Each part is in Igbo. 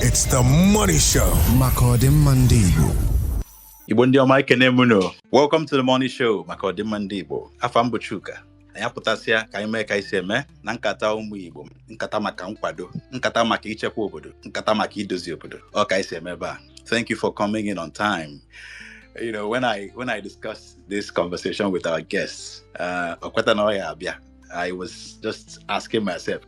It's the Money Show. Maka ọdịmma ndị Igbo. Igbo ndị ọma, ekene m unu. Welcome to the Money Show maka ọdịmma ndị Igbo. Afa m bụ Chuka. Anyị apụtasịa ka anyị mee ka anyị si eme na nkata ụmụ Igbo, nkata maka nkwado, nkata maka ichekwa obodo, nkata maka idozi obodo. Ọ ka anyị si eme ebe a. Thank you for coming in on time. When I discussed this conversation with our guests, okweta na ọ ya abịa, I was just asking myself,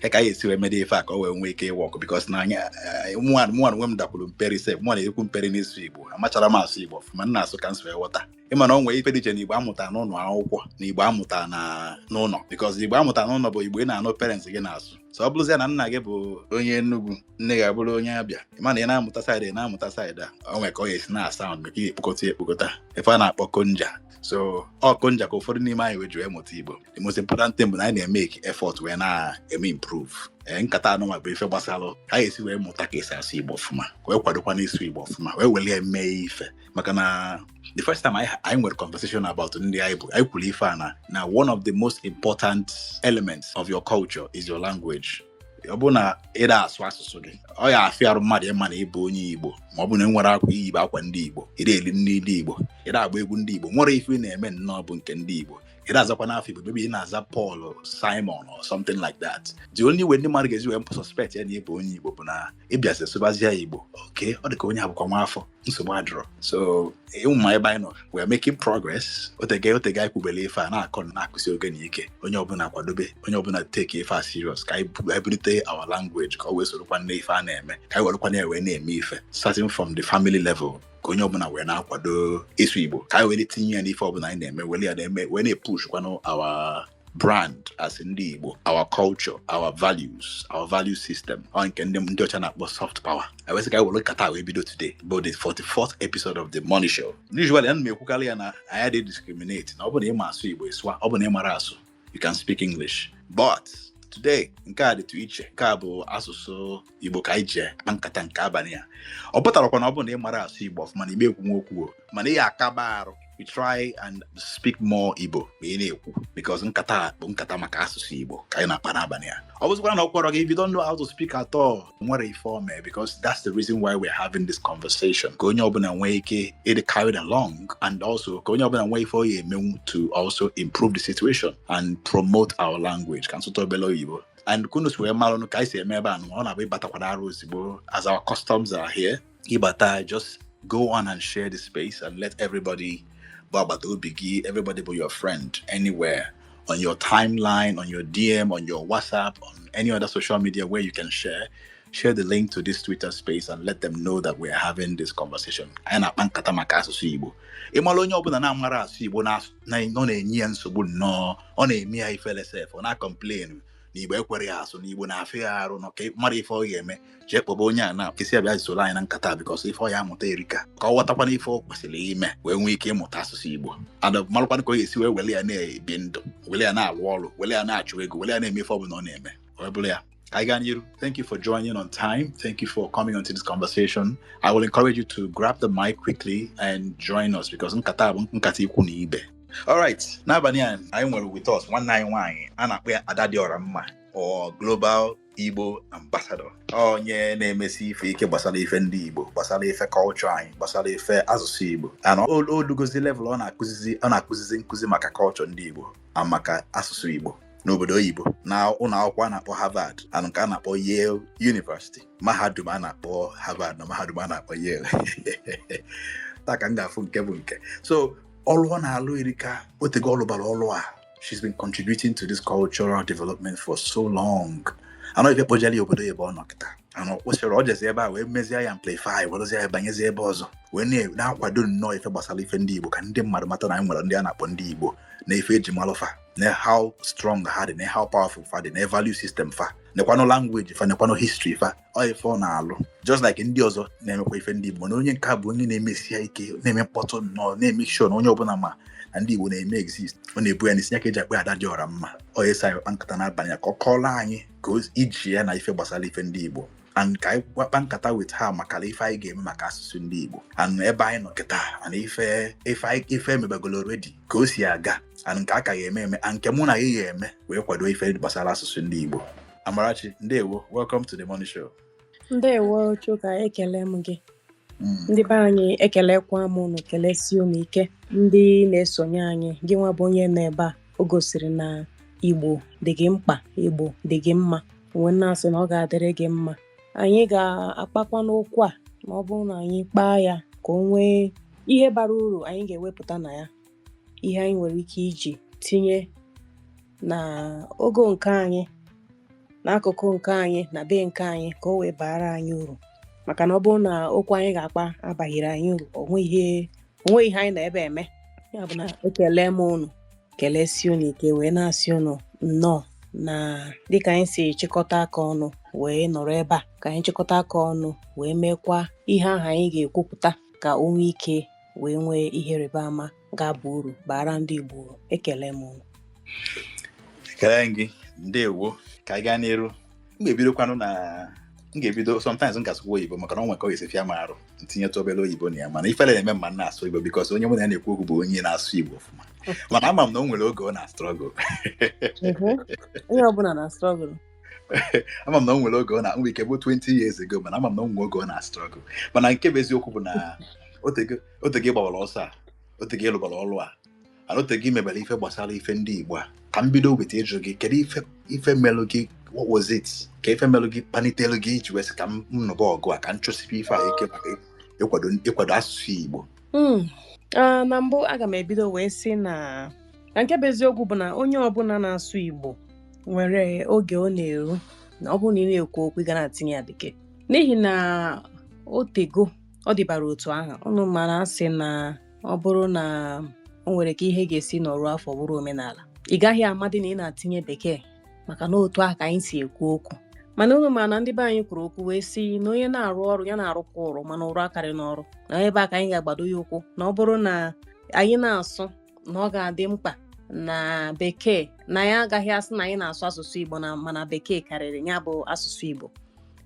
ka anyị esi wee mede ife a ka ọ wee nwee ike ịwọkụ, because na anya mụnwa nwe m dakwuru mperi sef. Mụnwa na-ekwu mperi n'ịsụ Igbo, amachara m asụ Igbo ọfụma, m na-asụ ka m si wee ghọta. Ịma na ọ nwee ife dị iche na Igbo amụta n'ụlọ akwụkwọ na Igbo amụta na n'ụlọ, because Igbo amụta n'ụlọ bụ Igbo ị na-anụ parents gị na-asụ. So ọ bụrụzie na nna gị bụ onye Enugu, nne gị abụrụ onye Abịa, ịma na ị na-amụta side, ị na-amụta side a, o nwere ka ọ ga-esi na sound maka ị ga-ekpokọta ya ekpokọta, ife a na-akpọ konja. So ọ konja ka ụfọdụ n'ime anyị wee ji wee mụta Igbo. The most important thing bụ na anyị na-emeke effort wee na-eme improve. Ee, nkata anụnwa bụ ife gbasara ka anyị esi wee mụta ka esi asụ Igbo ọfụma, wee kwadokwa n'ịsụ Igbo ọfụma, wee were ya mee ife. Maka na the first time anyị nwere conversation about ndị anyị bụ, anyị kwuru ife a na one of the most important elements of your culture is your language. Ọ bụ na ị na-asụ asụsụ gị, ọ ya afịa arụ mmadụ ịma na ịbụ onye Igbo. Ma ọ bụ na ị nwere akwa iyi bụ akwa ndị Igbo, ị na-eri nri ndị Igbo, ị na-agba egwu ndị Igbo, nwere ife ị na-eme nnọọ bụ nke ndị Igbo, ị na-azakwa n'afọ Igbo, maybe ị na-aza Paul, Simon or something like that. The only way ndị mmadụ ga-ezi wee suspect ya na ịbụ onye Igbo bụ na ịbịazi sụbazie Igbo. Okay, ọ dị ka onye abụkwa nwa afọ, nsogbu adịrọ. So ịmụ ebe anyị nọ, we are making progress. Otege otege anyị kwubere ife a na-akọ na-akụsi oge na ike. Onye ọbụla kwadobe, onye ọbụla take ife a serious, ka anyị bulite our language, ka ọ wee sorokwa nne ife a na-eme, ka anyị werekwa ya wee na-eme ife, starting from the family level, ka onye ọbụla wee na-akwado ịsụ Igbo, ka anyị wee tinye ya n'ife ọbụla anyị na-eme, were ya na-eme, wee na-epush kwanụ our brand as ndị Igbo, our culture, our values, our value system, ọ nke ndị ọcha na-akpọ soft power. Ewesị ka anyị were nkata wee bido today bụ the 44th episode of the Money Show. Usually ana m ekwukarị ya na anyị adịghị discriminate, na ọ bụ na ịma asụ Igbo, ịsụa, ọ bụ na ịmara asụ, you can speak English. But today, nke a dịtụ iche. Nke a bụ asụsụ Igbo ka anyị ji akpa nkata nke abalị a. Ọ pụtarakwa na ọ bụ na ị mara asụ Igbo ọfụma na ime ekwu okwu o, mana ị akaba arụ you try and speak more Igbo ma ị na-ekwu, because nkata a bụ nkata maka asụsụ Igbo ka anyị na-akpa n'abalị a. Ọ bụzikwa na ọ kwọrọ gị, if you don't know how to speak at all, nwere ife ome, because that's the reason why we're having this conversation, ka onye ọbụla nwee ike ịdị carried along, and also ka onye ọbụla nwee ife ọ ya emenwu to also improve the situation and promote our language. Ka nsụta obele oyibo and kunus wee malụnụ ka anyị si eme ebe a. Nụ ọ na-abụ ịbatakwara arụ ozigbo, as our customs are here, ịbata, just go on and share the space and let everybody bụ agbata obi gị, everybody bụ your friend anywhere on your timeline, on your DM, on your WhatsApp, on any other social media where you can share, share the link to this Twitter space and let them know that we're having this conversation. Anyị na-akpa nkata maka asụsụ Igbo. Ịmara onye ọbụla na-amara asụ Igbo nọ na-enye ya nsogbu nnọọ, ọ na-eme ya ifele sef, ọ na-complain na Igbo ekwere ya asụ, na Igbo na-afịa ya arụ, na ka mara ife ọ ga-eme, jee kpọba onye a na kesi abịa soro anyị na nkata, because ife ọ ya amụta erika, ka ọ ghọtakwana ife ọ kwesịrị ime wee nwee ike ịmụta asụsụ Igbo, and marakwana ka ọ ga-esi wee were ya na-ebi ndụ, were ya na-alụ ọrụ, were ya na-achụ ego, were ya na-eme ife ọbụla ọ na-eme. Ọ bụrụ ya ka anyị gaa n'iru. Thank you for joining on time. Thank you for coming onto this conversation. I will encourage you to grab the mic quickly and join us, because nkata bụ nkata ikwu na ibe. All right, n'abalị a anyị nwere with us nwanne anyị nwaanyị a na-akpọ ya Ada Dị Mma, or Global Igbo Ambassador, onye na-emesi ife ike gbasara ife ndị Igbo, gbasara ife culture anyị, gbasara ife asụsụ Igbo, and olugozi level ọ na-akụzizi nkụzi maka culture ndị Igbo and maka asụsụ Igbo n'obodo oyibo, na ụlọ akwụkwọ a na-akpọ Harvard and nke a na-akpọ Yale University, mahadum a na-akpọ Harvard na mahadum a na-akpọ Yale. Taa ka m ga-afụ nke bụ nke. So ọrụ ọ na-alụ erika, otego ọ lụbara ọrụ a. She's been contributing to this cultural development for so long. Anọ ife kpọjere ya obodo ebe ọ nọ kịta, ana ọ kwụsịrị, ọ jezi ebe a wee mezie ya amplify, werezie ya banyezie ebe ọzọ, wee na-akwado nnọọ ife gbasara ife ndị Igbo, ka ndị mmadụ mata na anyị nwere ndị a na-akpọ ndị Igbo, na ife eji malụ fa, na how strong ha dị, na how powerful fa dị, na value system fa, nekwanụ language fa, nekwanụ history fa. Ọ ife ọ na-alụ, just like ndị ọzọ na-emekwa ife ndị Igbo. Mana onye nke a bụ onye na-emesi ya ike, na-eme mkpọtụ nnọọ, na-eme sure na onye ọbụla ma na ndị Igbo na-eme exist. Ọ na-ebu ya n'isi ya ka eji akpọ ya Ada Dị Ọra Mma. Ọ ya esi anyị kpa nkata n'abalị a, ka ọ kọọrọ anyị ka iji ya na ife gbasara ife ndị Igbo, and ka anyị kpa nkata with ha maka na ife anyị ga-eme maka asụsụ ndị Igbo, and ebe anyị nọ kịta, and ife emebegolo already, ka o si aga, and nke a ka ga-eme eme, and nke mụ na gị ga-eme wee kwado ife gbasara asụsụ ndị Igbo. Amarachi, ndewo, welcome to the Money Show. Ndewo Chuka, ekele m gị. Ndị be anyị, ekelekwa m unu, kelesie unu ike. Ndị na-esonye anyị, gị nwa bụ onye nọ ebe a, o gosiri na Igbo dị gị mkpa, Igbo dị gị mma. Wee na-asị na ọ ga-adịrị gị mma. Anyị ga-akpakwa n'okwu a, ma ọ bụrụ na anyị kpaa ya ka o nwee ihe bara uru anyị ga-ewepụta na ya, ihe anyị nwere ike iji tinye na ogo nke anyị, n'akụkụ nke anyị, na be nke anyị, ka o wee baara anyị uru. Maka na ọ bụrụ na okwu anyị ga-akpa abaghịrị anyị uru, o nweghị ihe anyị na ebe eme. Ya bụ na ekele m unu, kelesie unu ike, wee na-asị unu nnọọ na dịka anyị si chịkọta aka ọnụ wee nọrọ ebe a, ka anyị chịkọta aka ọnụ wee mekwa ihe ahụ anyị ga-ekwupụta ka o nwee ike wee nwee ihe ịrịba ama ga-aba uru bara ndị Igbo uru. Ekele m unu. Ekele gị, ndewo. Ka anyị gaa n'iru. M ga-ebidokwanụ na m ga-ebido sometimes m ga-asụkwa oyibo, maka na ọ nwere ka ọ ga-esi fịa m arụ ntinyetụ obere oyibo na ya, mana ifere na-eme mma m na-asụ Igbo because onye mụ na ya na-ekwu okwu bụ onye na-asụ Igbo ọfụma, mana ama m na o nwere oge ọ na-struggle. Onye ọbụla na struggle. Ama m na o nwere oge ọ na nwere ike bụ 20 years ago, mana ama m na o nwere oge ọ na-struggle. Mana nke bụ eziokwu bụ na otego gbawara ọsọ a, otego ịlụbara ọlụ a, ana otego imebara ife gbasara ife ndị Igbo a. Ka m bido weta ịjụ gị, kedu ife melụ gị? What was it? Ka ife melụ gị kpalitelu gị iji wee sị ka m nụba ọgụ a, ka m chụsịpụ ife a ike maka ịkwado asụsụ Igbo? Na mbụ aga m ebido wee sị na nke bụ eziokwu bụ na onye ọbụla na-asụ Igbo nwere oge ọ na-eru na ọ bụrụ na ị na-ekwu okwu ị ga na-atinye ya bekee, n'ihi na o tego ọ dịbara otu ahụ. Unu mara asị na ọ bụrụ na o nwere ka ihe ga-esi n'ọrụ afọ bụrụ omenala, ị gaghị amadị na ị na-atinye bekee, maka na otu ahụ ka anyị si ekwu okwu. Mana unu ma na ndị be anyị kwuru okwu wee sị na onye na-arụ ọrụ ya na-arụkwa ụrụ, mana ụrụ akarị n'ọrụ, na ebe a ka anyị ga-agbado ya ụkwụ, na ọ bụrụ na anyị na-asụ na ọ ga-adị mkpa na bekee, na ya agaghị asị na anyị na-asụ asụsụ Igbo na mana bekee karịrị ya bụ asụsụ Igbo.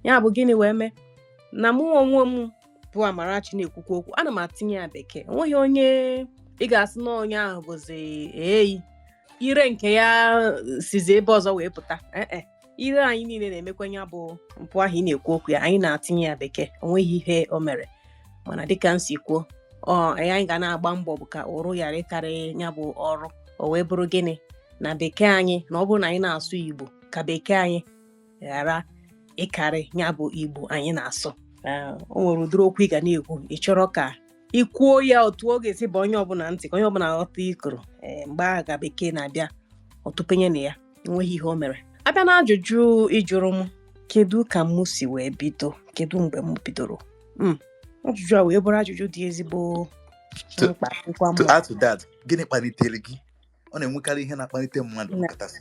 Ya bụ gịnị wee mee na mụ onwe m bụ Amarachi na-ekwukwa okwu, ana m atinye ya bekee. Onweghị onye ị ga-asị na onye ahụ bụzi eyi ire nke ya sizi ebe ọzọ wee pụta. Ee, ire anyị niile na-emekwa ya bụ mpụ ahụ ị na-ekwu okwu ya, anyị na-atinye ya bekee, onweghị ihe o mere. Mana dịka m si kwuo, anyị ga na-agba mbọ bụ ka ụrụ ghara ịkarị ya bụ ọrụ. O wee bụrụ gịnị na bekee anyị, na ọ bụrụ na anyị na-asụ Igbo ka bekee anyị ghara ịkarị ya bụ Igbo anyị na-asụ. O nwere ụdịrị okwu ị ga na-ekwu, ị chọrọ ka ị kwuo ya otu ọ ga-esi bụ onye ọbụla ntị, ka onye ọbụla ghọta ikoro. Mgbe ahụ ka bekee na-abịa ọtụpenye na ya, enweghị ihe o mere. Abịa na ajụjụ ịjụrụ m, kedu ka m si wee bido, kedu mgbe m bidoro? Ajụjụ a wee bụrụ ajụjụ dị ezigbo mkpa. To add to that, gịnị kpalitere gị? Ọ na-enwekarị ihe na-akpalite mmadụ nkata si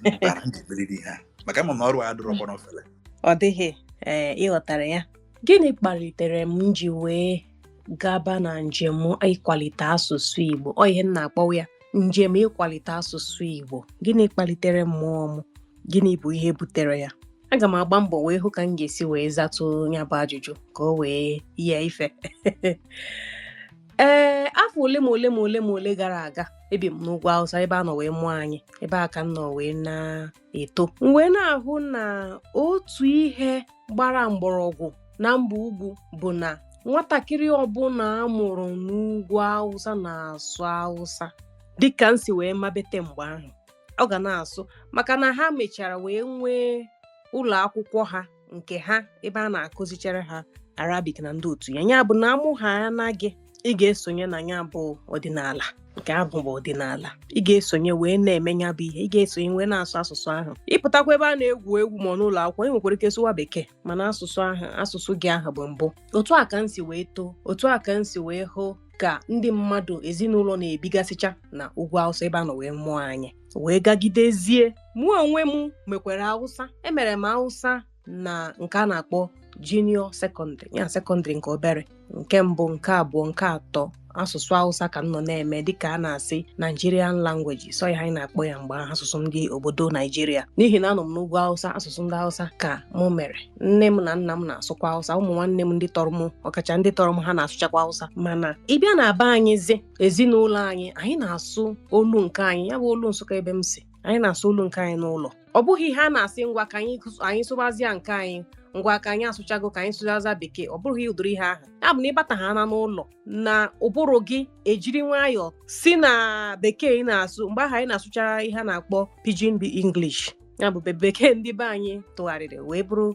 ha, maka ama na ọrụ a adịrọkwa n'ofele. Ọ dịghị. Ee, ịghọtara ya. Gịnị kpalitere m ji wee gaba na njem ịkwalite asụsụ Igbo? Ọ ihe m na-akpọwa ya, njem ịkwalite asụsụ Igbo. Gịnị kpalitere mmụọ m? Gịnị bụ ihe butere ya? Aga m agba mbọ wee hụ ka m ga-esi wee zatụ ya bụ ajụjụ ka o wee yie ife. Ee, afọ ole ma ole ma ole ma ole gara aga, ebi m n'ugwu Awụsa ebe a nọ wee mụọ anyị, ebe a ka m nọ wee na-eto. M wee na-ahụ na otu ihe gbara mgbọrọgwụ na mba ugwu bụ na nwatakịrị ọbụla a mụrụ n'ugwu Awụsa na-asụ Awụsa, dịka m si wee mabete mgbe ahụ. Ọ ga na-asụ maka na ha mechara wee nwee ụlọ akwụkwọ ha nke ha, ebe a na-akụzichere ha Arabic na ndị otu ya. Ya bụ na amụ ha anaghị, ị ga-esonye na ya bụ ọdịnala, nke ahụ bụ ọdịnala, ị ga-esonye wee na-eme ya bụ ihe, ị ga-esonye wee na-asụ asụsụ ahụ. Ịpụtakwa ebe a na-egwu egwu ma ọ n'ụlọ akwụkwọ, ị nwekwara ike sụwa bekee, mana asụsụ ahụ, asụsụ gị ahụ bụ mbụ. Otu a ka m si wee too, otu a ka m si wee hụ ka ndị mmadụ ezinụlọ na-ebigasịcha na ugwu Awụsa ebe a nọ wee mụọ anyị, wee gagidezie. Mụ onwe m mekwere Awụsa, emere m Awụsa na nke a na-akpọ junior secondary, ya sekọndịrị nke obere, nke mbụ, nke abụọ, nke atọ. Asụsụ Awụsa ka m nọ na-eme, dịka a na-asị Nigerian language, sọ ya anyị na-akpọ ya mgbe ahụ, asụsụ ndị obodo Naijiria. N'ihi na anọ m n'ugwu Awụsa, asụsụ ndị Awụsa ka mụ mere. Nne m na nna m na-asụkwa Awụsa, ụmụ nwanne m ndị tọrọ m, ọkacha ndị tọrọ m, ha na-asụchakwa Awụsa. Mana ị bịa na be anyị zi ezinụlọ anyị, anyị na-asụ olu nke anyị, ya bụ olu Nsụka ebe m si, anyị na-asụ olu nke anyị n'ụlọ. Ọ bụghị ihe a na-asị ngwa ka anyị sụbazie nke anyị, Ngwa, ka anyị asụchago, ka anyị sụchaza Bekee. Ọ bụghị ụdịrị ihe ahụ. Ya bụ na ịbata ha na n'ụlọ na ụbụrụ gị ejiri nwayọọ si na Bekee ị na-asụ mgbe ahụ anyị na-asụcha ihe a na-akpọ Pidgin English, ya bụ Bekee ndị be anyị tụgharịrị wee bụrụ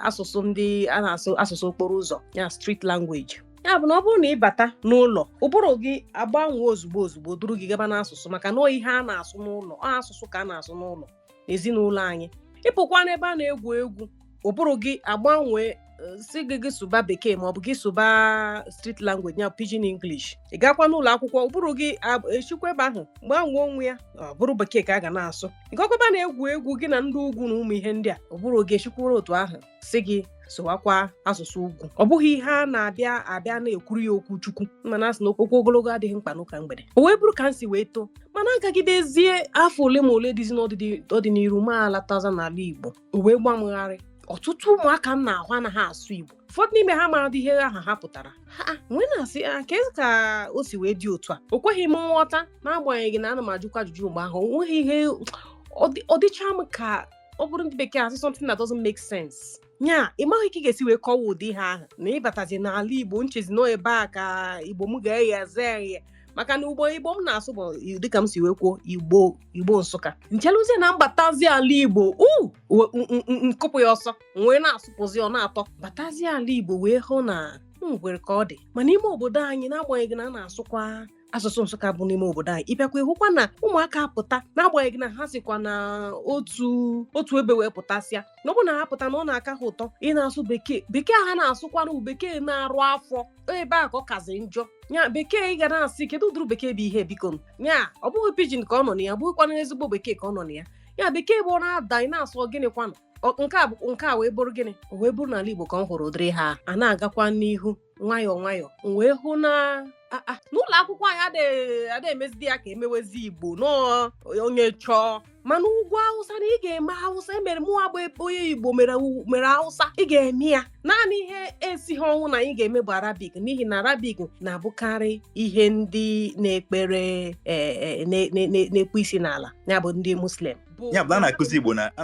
asụsụ ndị a na-asụ, asụsụ okporo ụzọ, ya street language. Ya bụ na ọ bụrụ na ị bata n'ụlọ, ụbụrụ gị agbanwee ozugbo ozugbo, duru gị gaba n'asụsụ, maka na ọ ihe a na-asụ n'ụlọ, ọ asụsụ ka a na-asụ n'ụlọ n'ezinụlọ anyị. Ịpụkwa n'ebe a na-egwu egwu, ụbụrụ gị agbanwee si gị sụba Bekee maọbụ gị sụba street language, ya Pidgin English. Ị gakwa n'ụlọ akwụkwọ, ụbụrụ gị echikwa ebe ahụ gbanwee onwe ya, ọ bụrụ Bekee ka a ga na-asụ. Ị gakwa ebe a na-egwu egwu gị na ndị ugwu na ụmụ ihe ndị a, ụbụrụ gị echikwara otu ahụ si gị sụwakwa asụsụ ugwu. Ọ bụghị ihe a na-abịa abịa na-ekwuru ya okwu Chukwu, mana asị na okwu ogologo adịghị mkpa n'ụka mgbede. O wee bụrụ ka m si wee too, mana agagidezie afọ ole ma ole dịzi n'ọdịnihu, ma alataza n'ala Igbo, o wee gbamgharị. Ọtụtụ ụmụaka m na-ahụ anaghị asụ Igbo. Ụfọdụ n'ime ha mara ihe aha ha pụtara. Ha wee na-asị ka ka o si wee dị otu a, o kweghị m nghọta, n'agbanyeghị na ana m ajụkwa ajụjụ mgbe ahụ. O nweghị ihe ọ dịcha m ka ọ bụrụ ndị Bekee asị something that doesn't make sense. Nya ị maghị ka ị ga-esi wee kọwa ụdị ihe ahụ na ịbatazi n'ala Igbo, nchezi nọ ebe a ka Igbo m ga-egheze eghe, maka na ugbo Igbo m na-asụ bụ, dịka m si wee kwuo, Igbo Nsụka. Ncheluzie na mbatazi ala Igbo u nkụpụ ya ọsọ wee na-asụpụzi, ọ na-atọ. Batazie ala Igbo wee hụ na m nwere ka ọ dị ma n'ime obodo anyị, n'agbanyeghị na a na-asụkwa asụsụ Nsụka bụ n'ime obodo anyị. Ịbịakwa ịhụkwa na ụmụaka pụta, n'agbanyeghị na ha sikwa na otu otu ebe wee pụtasịa, na ọ bụ na ha pụta na ọ na-aka ha ụtọ ị na-asụ Bekee. Bekee ha na-asụkwanụ Bekee na-arụ afọ ebe a ka ọ kazi njọ. Nya Bekee ị ga na-asị, kedu ụdịrị Bekee bụ ihe, biko? Nya ọ bụghị Pidgin ka ọ nọ na ya, ọ bụghịkwana ezigbo Bekee ka ọ nọ na ya. Ya Bekee bụ ọ na-ada, ị na-asụ gịnị kwanụ? Nke a bụ nke a wee bụrụ gịnị? O wee bụrụ n'ala Igbo ka m hụrụ ụdịrị ha a na-agakwa n'ihu nwayọọ nwayọọ. M wee hụ na n'ụlọ akwụkwọ anyị ada emezidi ya ka emewezi Igbo nọọ onye chọọ, mana ugwu Awụsa na ị ga-eme Awụsa emere mụ agba onye Igbo mere Awụsa, ị ga-eme ya. Naanị ihe esighị ọnwụ na anyị ga-eme bụ Arabic, n'ihi na Arabic na-abụkarị ihe ndị na-ekpere na-ekpu isi n'ala, ya bụ ndị Muslim. Ya bụ na a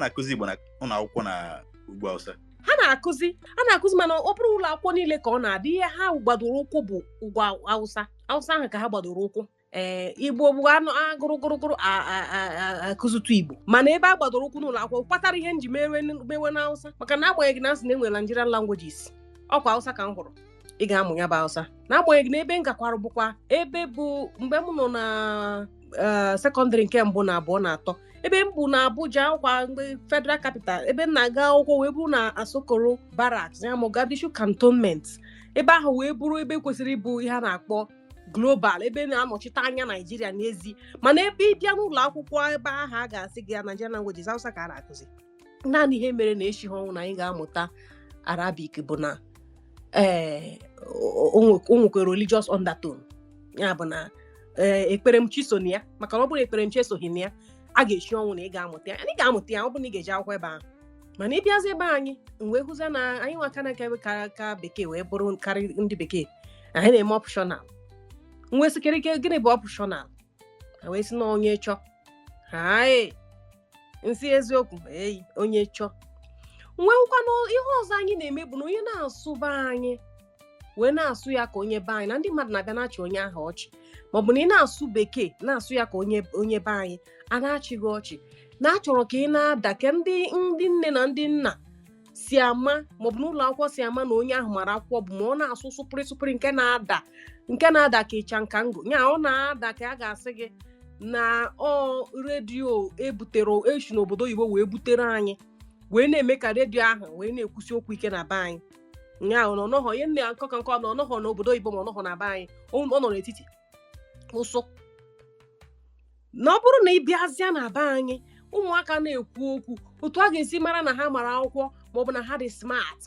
na-akụzi Igbo na ụlọ akwụkwọ na ugwu Awụsa? Ha na-akụzi, a na-akụzi, mana ọ bụrụ ụlọ akwụkwọ niile ka ọ na-adị. Ihe ha gbadoro ụkwụ bụ ugwu Awụsa. Awụsa ahụ ka ha gbadoro ụkwụ. Ee, Igbo bụ anụ agụrụ gụrụgụrụ akụzụtụ Igbo, mana ebe a gbadoro ụkwụ n'ụlọ akwụkwọ kpatara ihe nji mewe na Awụsa, maka na agbanyeghị na asị na enwere Nigerian languages, ọkwa Awụsa ka m hụrụ ị ga-amụ ya bụ Awụsa. N'agbanyeghị na ebe m gakwara bụkwa ebe bụ mgbe m nọ na secondary nke mbụ na abụọ na atọ, ebe m bụ na Abuja, kwa mgbe Federal Capital, ebe m na-aga akwụkwọ wee bụrụ na Asokoro Barracks, ya Mogadishu Cantonment. Ebe ahụ wee bụrụ ebe kwesịrị ịbụ ihe a na-akpọ global, ebe na-anọchite anya Naijiria n'ezi, mana ebe ị bịa n'ụlọ akwụkwọ ebe ahụ, a ga-asị gị ya Nigerian languages, Hausa ka a na-akụzi. Naanị ihe mere na echi ha ọnwụ na anyị ga-amụta Arabic bụ na ee, o nwekwara religious undertone, ya bụ na ee, ekperemchi so na ya, maka na ọ bụrụ ekperemchi esoghị na ya, a ga-echi ọnwụ na ị ga-amụta ya. Anyị ga-amụta ya, ọ bụrụ na ị ga-eji akwụkwọ ebe ahụ. Mana ịbịazi ebe anyị, m wee hụzie na anyị nwa aka na ka ka Bekee wee bụrụ karị ndị Bekee anyị na-eme optional. M wee sịkere ike, gịnị bụ optional? Ha wee sị na onye chọọ. Hai, nsị eziokwu, eyi onye chọọ. Nwekwanụ ihe ọzọ anyị na-eme bụ na onye na-asụ be anyị wee na-asụ ya ka onye be anyị, na ndị mmadụ na-abịa na-achị onye ahụ ọchị, maọbụ na ị na-asụ Bekee na-asụ ya ka onye be anyị, a na-achị gị ọchị, na achọrọ ka ị na-ada ka ndị nne na ndị nna si ama, maọbụ n'ụlọ akwụkwọ si ama na onye ahụ mara akwụkwọ bụ ma ọ na-asụ sụpịrị sụpịrị nke na-ada ka ịcha nka ngụ nya, ọ na-ada ka a ga-asị gị na ọ redio ebutere esi n'obodo oyibo wee butere anyị, wee na-eme ka redio ahụ wee na-ekwusi okwu ike na be anyị. Nya ọ nọghọ ihe nne nkọ ka nkọ na ọ nọghọ n'obodo oyibo, ma ọ nọghọ na be anyị, ọ nọ n'etiti ụsụ. Na ọ bụrụ na ị bịazịa na be anyị, ụmụaka na-ekwu okwu otu a ga-esi mara na ha mara akwụkwọ, maọbụ na ha dị smart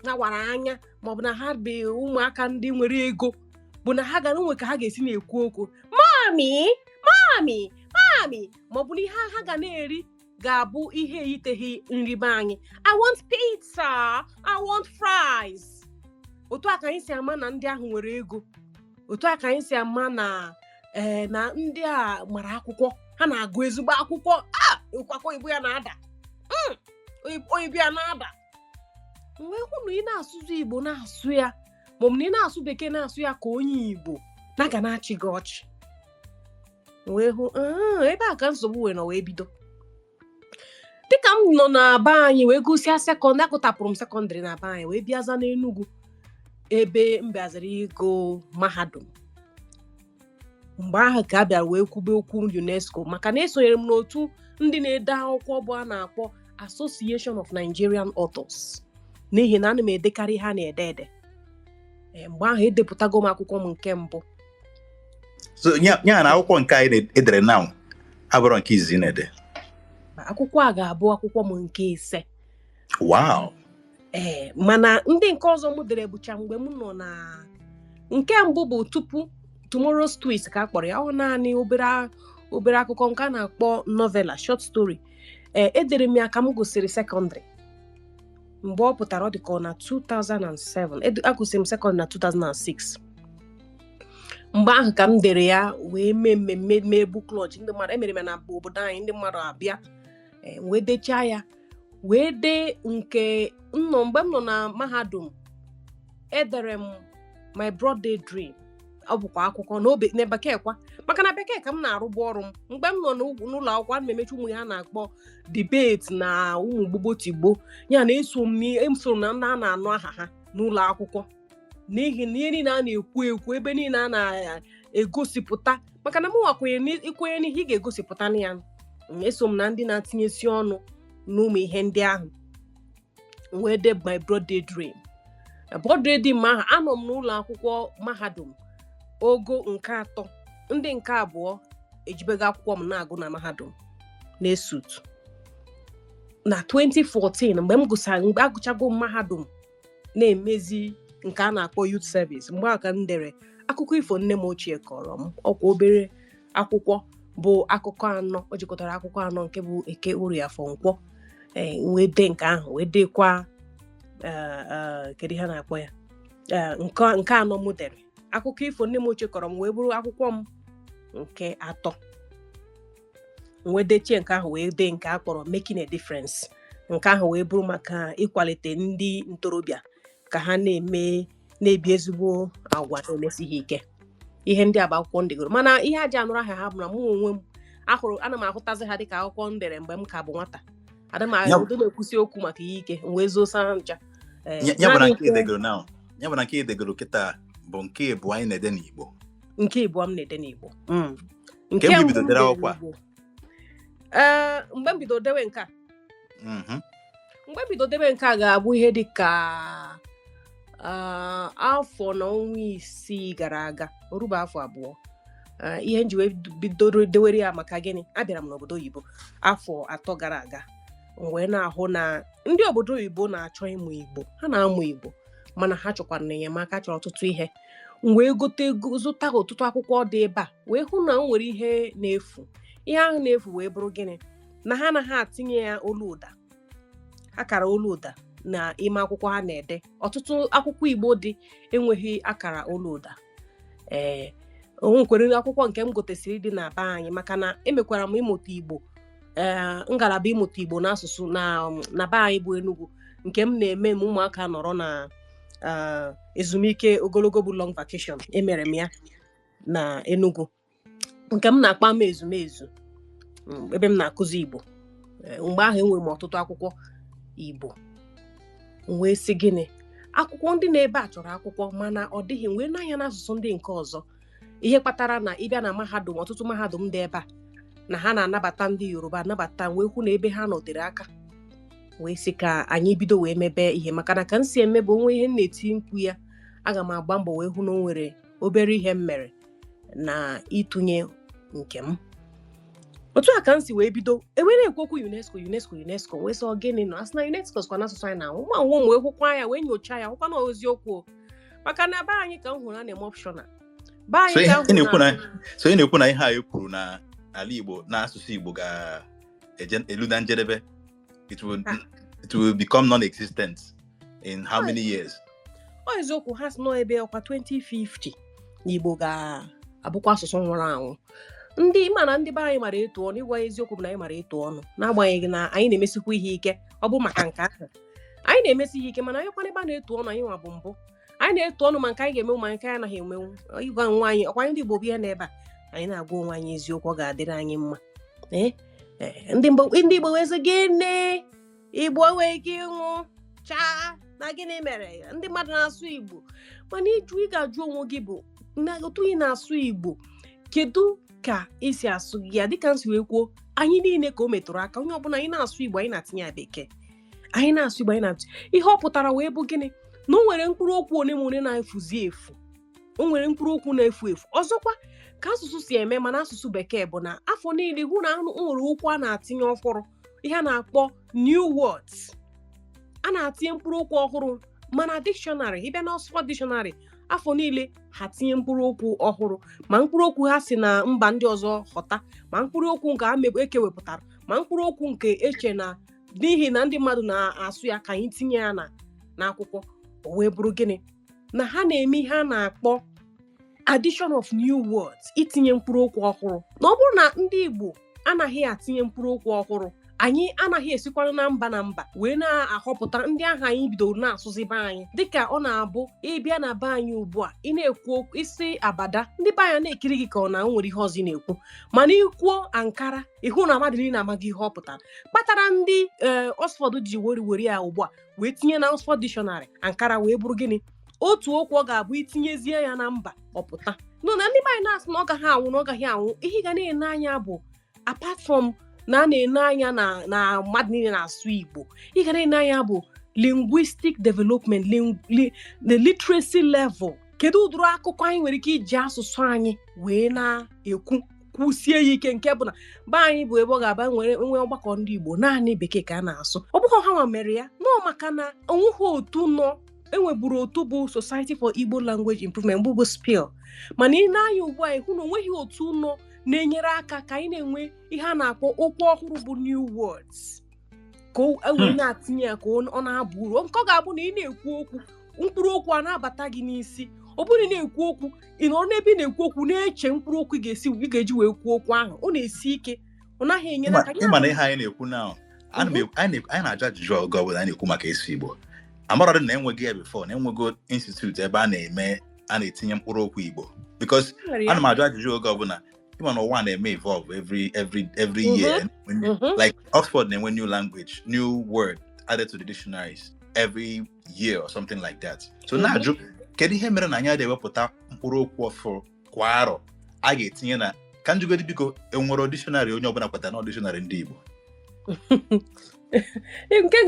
na wara anya, maọbụ na ha bụ ụmụaka ndị nwere ego, bụ na ha gara nwe ka ha ga-esi na-ekwu okwu, "Mommy, mommy, mommy," maọbụ na ihe ha ga na-eri ga-abụ ihe eyiteghị nri be anyị, "I want pizza, I want fries." Otu a ka anyị si ama na ndị ahụ nwere ego. Otu a ka anyị si ama na ee, na ndị a mara akwụkwọ, ha na-agụ ezigbo akwụkwọ. A ịkwakọ oyibo ya na-ada, oyibo ya na-ada. M wee hụ na ị na-asụzụ Igbo na-asụ ya, maọbụ na ị na-asụ Bekee na-asụ ya ka onye Igbo, na ga na-achị gị ọchị. M wee hụ, "Ah, ebe a ka nsogbu wee nọ wee bido." Dịka m nọ na be anyị wee gụsịa secondary, agụtapụrụ m secondary na be anyị wee bịaza n'Enugu, ebe m bịaziri ịgụ mahadum. Mgbe ahụ ka a bịara wee kwube okwu UNESCO, maka na esonyere m n'otu ndị na-ede akwụkwọ bụ a na-akpọ Association of Nigerian Authors, n'ihi na ana m edekarị ihe a na-ede ede. Ee, mgbe ahụ edepụtago m akwụkwọ m nke mbụ. So ya na akwụkwọ nke anyị edere now abụrụ nke izizi ị na-ede? Akwụkwọ a ga-abụ akwụkwọ m nke 5. Ee, mana ndị nke ọzọ m dere bụcha mgbe m nọ na nke mbụ bụ tupu Tomorrow's Twist ka a kpọrọ ya. Ọ naanị obere obere akụkọ nke a na-akpọ novella, short story. Ee, edere m ya ka m gụsịrị secondary. Mgbe ọ pụtara, ọ dị ka ọ na 2007. Agụsịrị m secondary na 2006. Mgbe ahụ ka m dere ya wee mee mmemme, mee book launch. Ndị mmadụ, emere m ya na obodo anyị, ndị mmadụ abịa. Ee, wee dechaa ya, wee dee nke nnọ. Mgbe m nọ na mahadum, edere m My Broad Day Dream. Ọ bụkwa akụkọ n'obe na Bekee kwa, maka na Bekee ka m na-arụbu ọrụ m. Mgbe m nọ n'ụlọ akwụkwọ, ana m emechi ụmụ ihe a na-akpọ debate na ụmụ gbogbo tigbo ya na-eso m eso m na ndị a na-anụ aha ha n'ụlọ akwụkwọ, n'ihi na ihe niile a na-ekwu ekwu, ebe niile a na-egosipụta, maka na mụnwa kwenye ikwenye n'ihe ị ga-egosipụta na ya. Eso m na ndị na-atinyesi ọnụ n'ụmụ ihe ndị ahụ. M wee dee My Broad Day Dream. Broad Day Dream ahụ, anọ m n'ụlọ akwụkwọ mahadum ogo nke atọ. Ndị nke abụọ ejibego akwụkwọ m na-agụ na mahadum na-esut na 2014. Mgbe m gụsara, mgbe agụchago m mahadum, na-emezi nke a na-akpọ youth service, mgbe ahụ ka m dere Akụkọ Ifo Nne M Ochie Kọrọ M. Ọkwa obere akwụkwọ bụ akụkọ anọ, o jikọtara akụkọ anọ nke bụ Eke, Orie, Afọ, Nkwọ. Ee, wee dee nke ahụ, wee deekwa kedu ihe a na-akpọ ya, nke anọ m dere, Akụkọ Ifo Nne M Ochie Kọrọ M, wee bụrụ akwụkwọ m nke atọ. M wee dechie nke ahụ, wee dee nke a kpọrọ Making a Difference. Nke ahụ wee bụrụ maka ịkwalite ndị ntorobịa ka ha na-eme, na-ebi ezigbo agwa, na-emesighị ike. Ihe ndị a bụ akwụkwọ m degoro, mana ihe aja anụrụ aha ha bụ na mụ onwe m ahụrụ, ana m ahụtazi ha dịka akwụkwọ m dere mgbe m ka bụ nwata. Ada m udo na-ekwusi okwu maka ihe ike, m wee zosa ncha. Ee, Ya bụ na naanị nke edegoro now, ya bụ na nke edegoro kịta bụ nke ịbụ anyị na-ede n'Igbo? Nke ịbụọ m na-ede n'Igbo. Nke mgbe i mbụ bidoro m dere dere akwụkwọ a? n'Igbo. Ee, mgbe m bidoro dewe nke a, mgbe m bidoro debe nke a ga-abụ ihe dị ka afọ na ọnwa 6 gara aga, oruba afọ 2. Ihe m ji wee bidoro dewere ya maka gịnị? Abịara m n'obodo oyibo afọ 3 gara aga, m wee na-ahụ na ndị obodo oyibo na-achọ ịmụ Igbo. Ha na-amụ Igbo, mana ha chọkwara na enyemaka, chọrọ ọtụtụ ihe. M wee gote zụta ọtụtụ akwụkwọ dị ebe a, wee hụ na o nwere ihe na-efu. Ihe ahụ na-efu wee bụrụ gịnị? Na ha anaghị atinye ya olu ụda, akara olu ụda na ime akwụkwọ ha na-ede. Ọtụtụ akwụkwọ Igbo dị enweghị akara olu ụda. Ee, o nwekwere akwụkwọ nke m gotesiri dị na be anyị, maka na emekwara m ịmụta Igbo, ee, ngalaba ịmụta Igbo n'asụsụ na be anyị bụ Enugu, nke m na-eme ma ụmụaka nọrọ na ezumike ogologo bụ long vacation. Emere m ya na Enugu, nke m na-akpa ama ezumezu, ebe m na-akụzi Igbo. Mgbe ahụ enwere m ọtụtụ akwụkwọ Igbo. M wee sị, gịnị, akwụkwọ ndị na-ebe a chọrọ akwụkwọ, mana ọ dịghị. Wee n'anya n'asụsụ ndị nke ọzọ, ihe kpatara na ịbịa na mahadum, ọtụtụ mahadum dị ebe a na ha na-anabata ndị Yoruba anabata, wee hụ na ebe ha nọtere aka, wee sị ka anyị bido wee mebe ihe, maka na ka m si eme bụ onwe ihe m na-eti mkpu ya, aga m agba mbọ wee hụ na o nwere obere ihe m mere na ịtụnye nke m. Otu a ka m si wee bido ewere ekwu okwu UNESCO, UNESCO, UNESCO. Wee sọ gịnị nọ asị na UNESCO sịkwa n'asụsụ anyị na nwa nwa m, wee hụkwa ya, wee nyochaa ya, hụkwa na eziokwu o. Maka na be anyị ka m hụrụ a na-eme optional be So anyị ihe ka m ị na-ekwu hụrụ na so ị na-ekwu na ihe a e kwuru na ala Igbo na asụsụ Igbo ga-eje elu na njedebe, it will become non-existent in how many years? Ọ eziokwu, ha si nọ ebe ọkwa 2050 na Igbo ga-abụkwa asụsụ nwụrụ anwụ. Ndị mana ndị be anyị mara etu ọnụ. Ịgwa eziokwu bụ na anyị mara etu ọnụ, n'agbanyeghị na anyị na-emesikwa ihe ike. Ọ bụ maka nke ahụ Anyị na-emesi ihe ike, mana anyị kwana ebe a na-etu ọnụ, anyị nwa bụ mbụ anyị na-etu ọnụ, ma nke anyị ga-emenwu ma nke anyị anaghị emenwu. Ịgwa onwe anyị, ọkwa anyị ndị Igbo bụ ihe na ebe a anyị na-agwa onwe anyị eziokwu, ọ ga-adịrị anyị mma. Ee, ee, ndị Igbo, ndị Igbo wee sị gịnị? Igbo enweghị ike ịnwụ chaa na gịnị mere ndị mmadụ na-asụ Igbo? Mana ịjụ ị ga-ajụ onwe gị bụ na otu ị na-asụ Igbo, kedu ka isi asụ gị ya? Dịka m si wee kwuo, anyị niile ka o metụrụ aka. Onye ọbụla, anyị na-asụ Igbo, anyị na-atinye ya Bekee. Anyị na-asụ Igbo, anyị na-atụ ihe ọ pụtara wee bụ gịnị? Na o nwere mkpụrụ okwu one ma one na-efuzi efu, o nwere mkpụrụ okwu na-efu efu. Ọzọkwa, ka asụsụ si eme, mana asụsụ Bekee bụ na afọ niile hụ na o nwere okwu a na-atinye ọhụrụ, ihe a na-akpọ new words, a na-atinye mkpụrụ okwu ọhụrụ. Mana dictionary, ịbịa na Oxford Dictionary, afọ niile ha tinye mkpụrụ okwu ọhụrụ, ma mkpụrụ okwu ha si na mba ndị ọzọ ghọta, ma mkpụrụ okwu nke ekewepụtara, ma mkpụrụ okwu nke eche na n'ihi na ndị mmadụ na-asụ ya ka anyị tinye ya na n'akwụkwọ. O wee bụrụ gịnị? Na ha na-eme ihe a na-akpọ addition of new words, itinye mkpụrụ okwu ọhụrụ. Na ọ bụrụ na ndị Igbo anaghị atinye mkpụrụ okwu ọhụrụ, anyị anaghị esikwana na mba na mba wee na-ahọpụta ndị ahụ anyị bidoro na-asụzi be anyị. Dịka ọ na-abụ ịbịa na be anyị ugbu a, ị na-ekwu okwu isi abada, ndị be anyị na-ekiri gị ka ọ na o nwere ihe ọzọ ị na-ekwu. Mana ikwuo ankara, ịhụ na mmadụ niile amaghị ihe ọ pụtara. Kpatara ndị ee Oxford ji were were ya ugbu a wee tinye na Oxford Dictionary, ankara wee bụrụ gịnị? Otu okwu ọ ga-abụ itinyezie ya na mba, ọpụta nọ na ndị be anyị na-asị na ọ gaghị anwụ, na ọ gaghị anwụ. Ihe ị ga na-ene anya bụ, apart from na a na-ene anya na mmadụ niile na-asụ Igbo, ị ga na-ene anya bụ linguistic development, the literacy level. Kedu ụdịrị akụkọ anyị nwere ike iji asụsụ anyị wee na-ekwu, kwusie ya ike? Nke bụ na be anyị bụ ebe ọ ga-aba nwere nwee ọgbakọ ndị Igbo, naanị Bekee ka a na-asụ. Ọ bụghị ha nwa mere ya nọọ, maka na onweghị otu nọ. Enweburu otu bụ Society for Igbo Language Improvement, bụ SPIL, mana ị na-anya ugbu a, ịhụ na onweghị otu nọ na-enyere aka ka anyị na-enwe ihe a na-akpọ okwu ọhụrụ bụ new words, ka e wee na-atinye ya ka ọ na-aba uru. Nke ọ ga-abụ na ị na-ekwu okwu, mkpụrụ okwu a na-abata gị n'isi. Ọ bụrụ na ị na-ekwu okwu, ị nọrọ n'ebe ị na-ekwu okwu na-eche mkpụrụ okwu ị ga-esi, ị ga-eji wee kwuo okwu ahụ, ọ na-esi ike, ọ naghị enyere aka. Ịma na ihe anyị na-ekwu na anyị na-ajụ ajụjụ oge ọbụla anyị na-ekwu maka ịsụ Igbo. Amarọdị na enweghị ya before, na enwego institute ebe a na-eme, a na-etinye mkpụrụ okwu Igbo, because ana m ajụ ajụjụ oge ọbụla. Ịma na ụwa na-eme evolve every year. Like Oxford na-enwe new language, new word added to the dictionaries every year or something like that. So na-ajụ, kedu ihe mere na anyị adịghị ewepụta mkpụrụ okwu ọfụrụ kwa arọ a ga-etinye na ka njugodi? Biko, enwere dictionary onye ọbụla kwetara na dictionary ndị Igbo?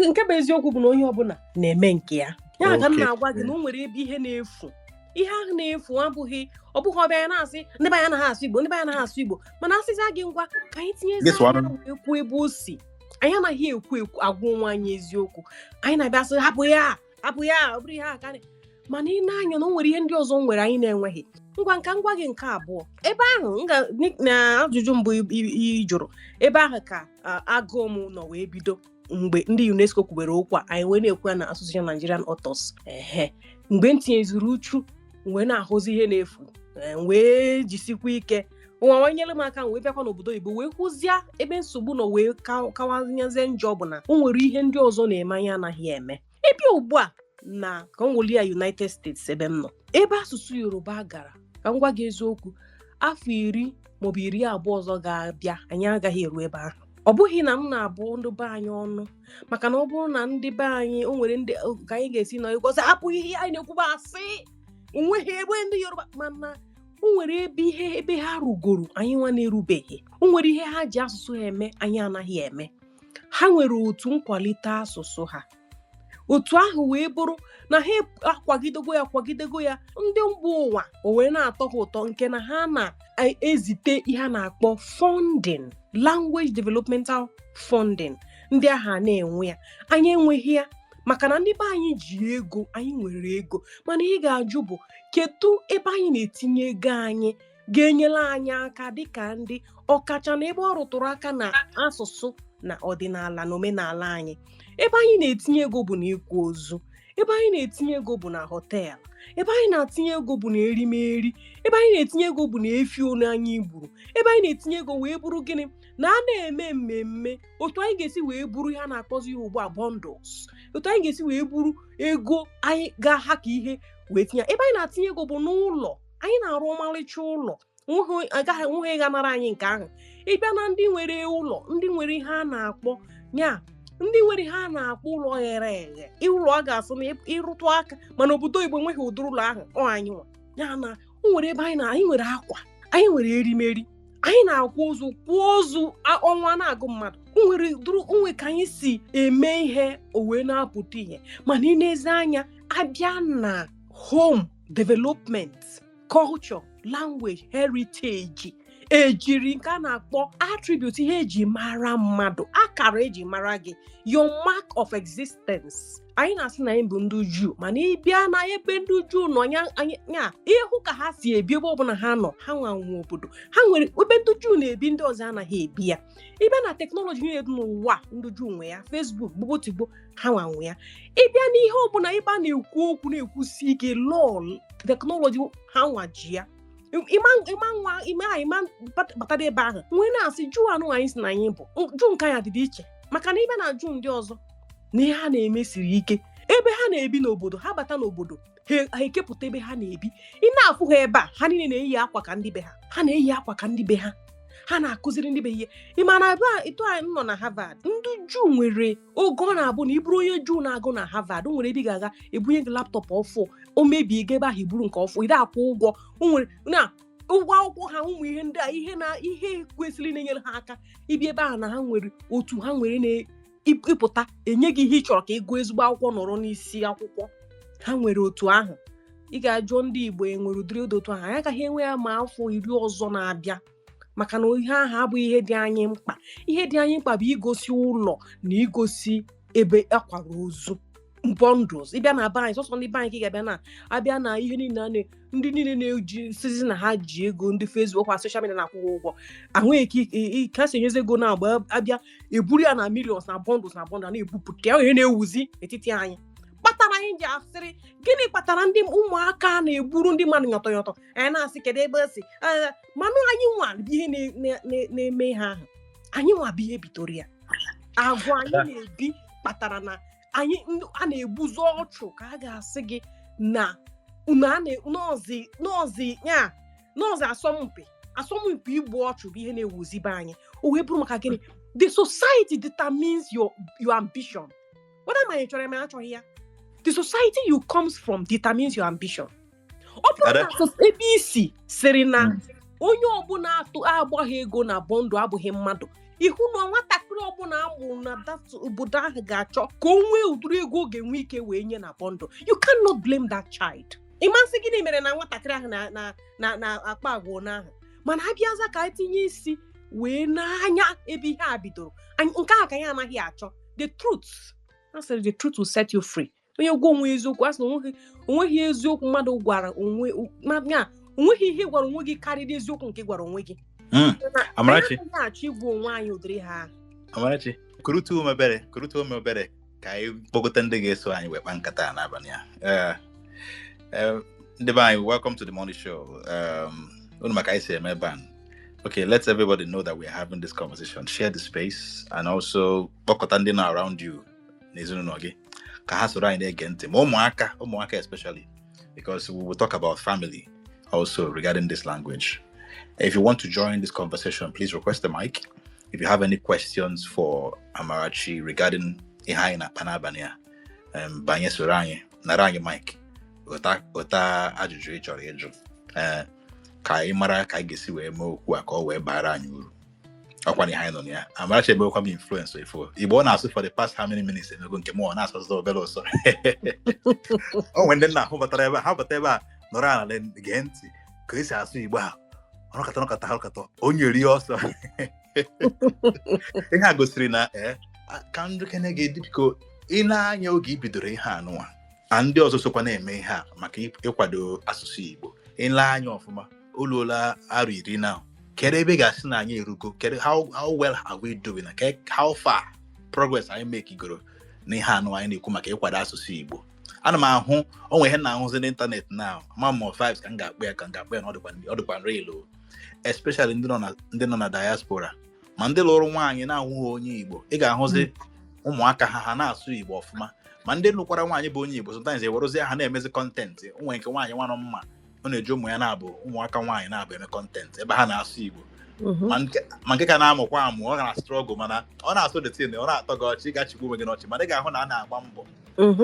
Nke bụ eziokwu bụ na onye ọbụla na-eme nke ya. Ya ka m na-agwa gị na o nwere ebe ihe na-efu. Ihe ahụ na-efu abụghị, ọ bụghị ọbịa ya na-asị ndị be anyị anaghị asụ Igbo, ndị be anyị anaghị asụ Igbo. Mana asịza gị, ngwa, ka anyị tinyezi anya wee kwuo ebe o si. Anyị anaghị ekwu ekwu, agwa onwe anyị eziokwu. Anyị na-abịa sị hapụ ya, hapụ ya, ọ bụrụ ihe a ka mana ị na-anya na o nwere ihe ndị ọzọ nwere anyị na-enweghị. Ngwa, nka ngwa gị nke abụọ ebe ahụ na ajụjụ mbụ ị jụrụ, ebe ahụ ka agụụ m nọ wee bido. Mgbe ndị UNESCO kwubere okwu a, anyị wee na-ekwu ya na Association Nigerian Authors. Ehe, mgbe m tinyezuru uchu wee na-ahụzi ihe na-efu, wee jisikwa ike nwa nyere m aka wee bịakwa n'obodo oyibo wee hụzie ebe nsogbu nọ wee kawanyezie njọ, bụ na o nwere ihe ndị ọzọ na-eme anyị anaghị eme. Ịbịa ugbu a na ka m weli ya, United States ebe m nọ, ebe asụsụ Yoruba gara, ka m gwa gị eziokwu, afọ 10 maọbụ 20 ọzọ ga-abịa, anyị agaghị eru ebe ahụ. Ọ bụghị na m na-abụ ndị be anyị ọnụ, maka na ọ bụrụ na ndị be anyị, o nwere ndị ka anyị ga-esi nọ ịgozi hapụ ihe anyị na-ekwuba asị onweghị ebe ndị Yoruba. Mana o nwere ebe ihe ebe ha rugoro anyị nwa na-erubeghị. O nwere ihe ha ji asụsụ ha eme anyị anaghị eme. Ha nwere otu nkwalite asụsụ ha. Otu ahụ wee bụrụ na ha akwagidego ya, kwagidego ya ndị mba ụwa, o wee na-atọ ha ụtọ nke na ha na-ezite ihe a na-akpọ funding, language developmental funding. Ndị agha na-enwe ya, anyị enweghị ya, maka na ndị be anyị ji ego. Anyị nwere ego, mana ị ga-ajụ bụ kedu ebe anyị na-etinye ego anyị ga-enyere anyị aka dịka ndị ọkacha na ebe ọ rụtụrụ aka na asụsụ na ọdịnala na omenala anyị. Ebe anyị na-etinye ego bụ na ịkwa ozu. Ebe anyị na-etinye ego bụ na hotel, ebe anyị na-atinye ego bụ na erimeri, ebe anyị na-etinye ego bụ na efi onu anyị gburu, ebe anyị na-etinye ego wee bụrụ gịnị? Na a na-eme mmemme, otu anyị ga-esi wee buru ihe a na-akpọzi ya ugbu a, bundles, otu anyị ga-esi wee buru ego anyị ga-aha ka ihe wee tinye. Ebe anyị na-atinye ego bụ n'ụlọ anyị na-arụ, ọmarịcha ụlọ. Nweghị agaghị nweghị ghanara anyị nke ahụ. Ịbịa na ndị nwere ụlọ, ndị nwere ihe a na-akpọ nya, ndị nwere ihe a na-akpọ ụlọ ghere eghe, ụlọ a ga-asị na ịrụtụ aka, mana obodo oyibo enweghị ụdịrị ụlọ ahụ. Ọ anyị nwa ya na o nwere ebe anyị na anyị nwere akwa, anyị nwere erimeri, anyị na-akwa ozu, kwụọ ozu ọnwa na-agụ mmadụ. O nwere dụrụ onwe ka anyị si eme ihe o wee na-apụta ihe. Mana ị na-ezi anya abịa na home development, culture, language, heritage, ejiri nke a na-akpọ attribute, ihe eji mara mmadụ, akara eji mara gị, your mark of existence. Anyị na-asị na anyị bụ ndị Juu, mana ịbịa na ebe ndị Juu nọ ya ịhụ ka ha si ebi. Ebe ọbụla ha nọ, ha nwa nwe obodo ha nwere. Ebe ndị Juu na-ebi, ndị ọzọ anaghị ebi ya. Ịbịa na technology niile dị n'ụwa, ndị Juu nwe ya. Facebook, gbogbotigbo, ha nwa nwe ya. Ịbịa n'ihe ọbụla ebe a na-ekwu okwu na-ekwusi ike, law, technology, ha nwa ji ya. Ịma nwa ime a ịma batara ebe ahụ nwee na-asị Juu anụ anyị si na anyị bụ Juu, nke anyị dịdị iche, maka na ịbịa na Juu ndị ọzọ na ihe ha na-eme siri ike. Ebe ha na-ebi n'obodo ha, bata n'obodo ha, ekepụta ebe ha na-ebi. Ị na-afụ ha ebe a, ha niile na-eyi akwa ka ndị be ha. Ha na-eyi akwa ka ndị be ha. Ha na-akụziri ndị be ihe. Ị ma na ebe a etu anyị nọ na Harvard, ndị Juu nwere oge ọ na-abụ na ị bụrụ onye Juu na-agụ na Harvard, o nwere ebe ị ga-aga ebunye gị laptop ọfụ, o mebie gị ebe ahụ, iburu nke ọfụ, ị akwụ ụgwọ. O nwere na ụgwọ akwụkwọ ha, ụmụ ihe ndị a, ihe na ihe kwesịrị na-enyere ha aka ịbịa ebe ahụ na ha nwere otu ha nwere na ịpụta enye gị ihe ị chọrọ ka ị gụọ ezigbo akwụkwọ, nọrọ n'isi akwụkwọ. Ha nwere otu ahụ. Ị ga-ajụ ndị Igbo enwere ụdịrị otu ahụ? Anyị agaghị enwe ya ma afọ 10 ọzọ na-abịa, maka na ihe ahụ abụghị ihe dị anyị mkpa. Ihe dị anyị mkpa bụ igosi ụlọ na igosi ebe akwara ozu, bundles. Ịbịa na be anyị, sọsọ ndị be anyị ka ị ga-abịa na abịa na ihe niile a ndị niile na-eji sizi na ha ji ego, ndị Facebook kwa social media na-akwụ ha ụgwọ, ahụghị ike ka si enyezi ego na-agba abịa eburu ya na millions na bundles na bundles na-ebupụta ya. Ihe na-ewuzi n'etiti anyị kpatara anyị ji asịrị gịnị kpatara ndị ụmụaka na-egburu ndị mmadụ nyọtọ nyọtọ. Anyị na-asị kedu ebe o si? Ee, manụ anyị nwa bụ ihe na-eme ihe ahụ. Anyị nwa bụ ihe bidoro ya. Agwa anyị na-ebi kpatara na anyị a na-egbuzu ọchụ ka a ga-asị gị na unu a nọọzi nọọzi ya nọọzi asọmpi igbu ọchụ bụ ihe na-ewuzibe anyị. O wee bụrụ maka gịnị? The society determines your ambition, whether ma ị chọrọ ya ma achọghị ya. The society you comes from determines your ambition. Ọ bụrụ Ada. na ebe isi sịrị na onye ọbụla atụ agbaghị ego na bundle abụghị mmadụ, ihu na nwatakịrị ọbụla amụrụ na that obodo ahụ ga-achọ ka o nwee ụdịrị ego ọ ga-enwe ike wee nye na bundle. You cannot blame that child. Ịmasị gịnị mere na nwatakịrị ahụ na na na na akpa agwa ahụ? Mana abịaza ka anyị tinye isi wee n'anya ebe ihe a bidoro. Nke a ka anyị anaghị achọ the truth. A sịrị the truth will set you free. Onye gwa onwe eziokwu, a sị na onweghị eziokwu mmadụ gwara onwe ya, onweghị ihe gwara onwe gị karịrị eziokwu nke gwara onwe gị. Na Amarachi. anyị anaghị achọ igwa onwe anyị ụdịrị ha. Amarachi, kurutu ume obere, kurutu ume obere ka anyị kpọkọta ndị ga-eso anyị wee kpaa nkata a n'abalị a. Ee, ndị be anyị, welcome to the morning show. Unu maka anyị si eme ebe a. Okay, let everybody know that we are having this conversation. Share the space and also kpọkọta ndị nọ around you n'ezinụlọ gị ka ha soro anyị na-ege ntị, ma ụmụaka, ụmụaka especially, because we will talk about family also regarding this language. If you want to join this conversation, please request the mic. If you have any questions for Amarachi regarding ihe anyị na-akpa n'abalị a, banye soro anyị, nara anyị mic, ghọta ajụjụ ị chọrọ ịjụ, ee, ka anyị mara ka anyị ga-esi wee mee okwu a ka ọ wee bara anyị uru. Ọkwa na ihe anyị nọ na ya. Amarachi emewekwa m influence ifo Igbo ọ na-asụ for the past how many minutes emego nke mụ ọ na-asụ obere ụsọ. O nwere ndị nna ahụ batara ebe a, ha bata ebe a, nọrọ ala gee ntị ka esi asụ Igbo a, ọnọkọta nọkọta ọnọkọta onye rie ọsọ. Ihe a gosiri na ee, ka ndị kene ga-edi. Biko, ị na-anya oge i bidoro ihe a nụnwa na ndị ọzọ sokwa na-eme ihe a maka ịkwado asụsụ Igbo, ile anya ọfụma, o luola arọ 10 na kedu ebe ị ga-asị na anyị erugo? Kedu how well are we doing na how far progress anyị make goro n'ihe anụ anyị na-ekwu maka ịkwado asụsụ Igbo? Ana m ahụ onwe ihe m na-ahụzi n'ịntanetị now, ama m vibes ka m ga-akpọ ya, ka m ga-akpọ ya na ọ dịkwa real o, especially ndị nọ na diaspora, ma ndị lụrụ nwaanyị na-ahụghị onye Igbo. Ị ga-ahụzi ụmụaka ha, ha na-asụ Igbo ọfụma, ma ndị lụkwara nwaanyị bụ onye Igbo, sometimes ewerezie ha na-emezi content. Onwe nke nwaanyị nwanụ mma, ọ na-eji ụmụ ya na-abụ, ụmụaka nwaanyị na-abụ, eme content ebe ha na-asụ Igbo. Ma nke ka na-amụkwa amụ, ọ na struggle, mana ọ na-asụ the thing, ọ na-atọ gị ọchị, ịgachigbu onwe gị n'ọchị. Mana ị ga-ahụ na a na-agba mbọ,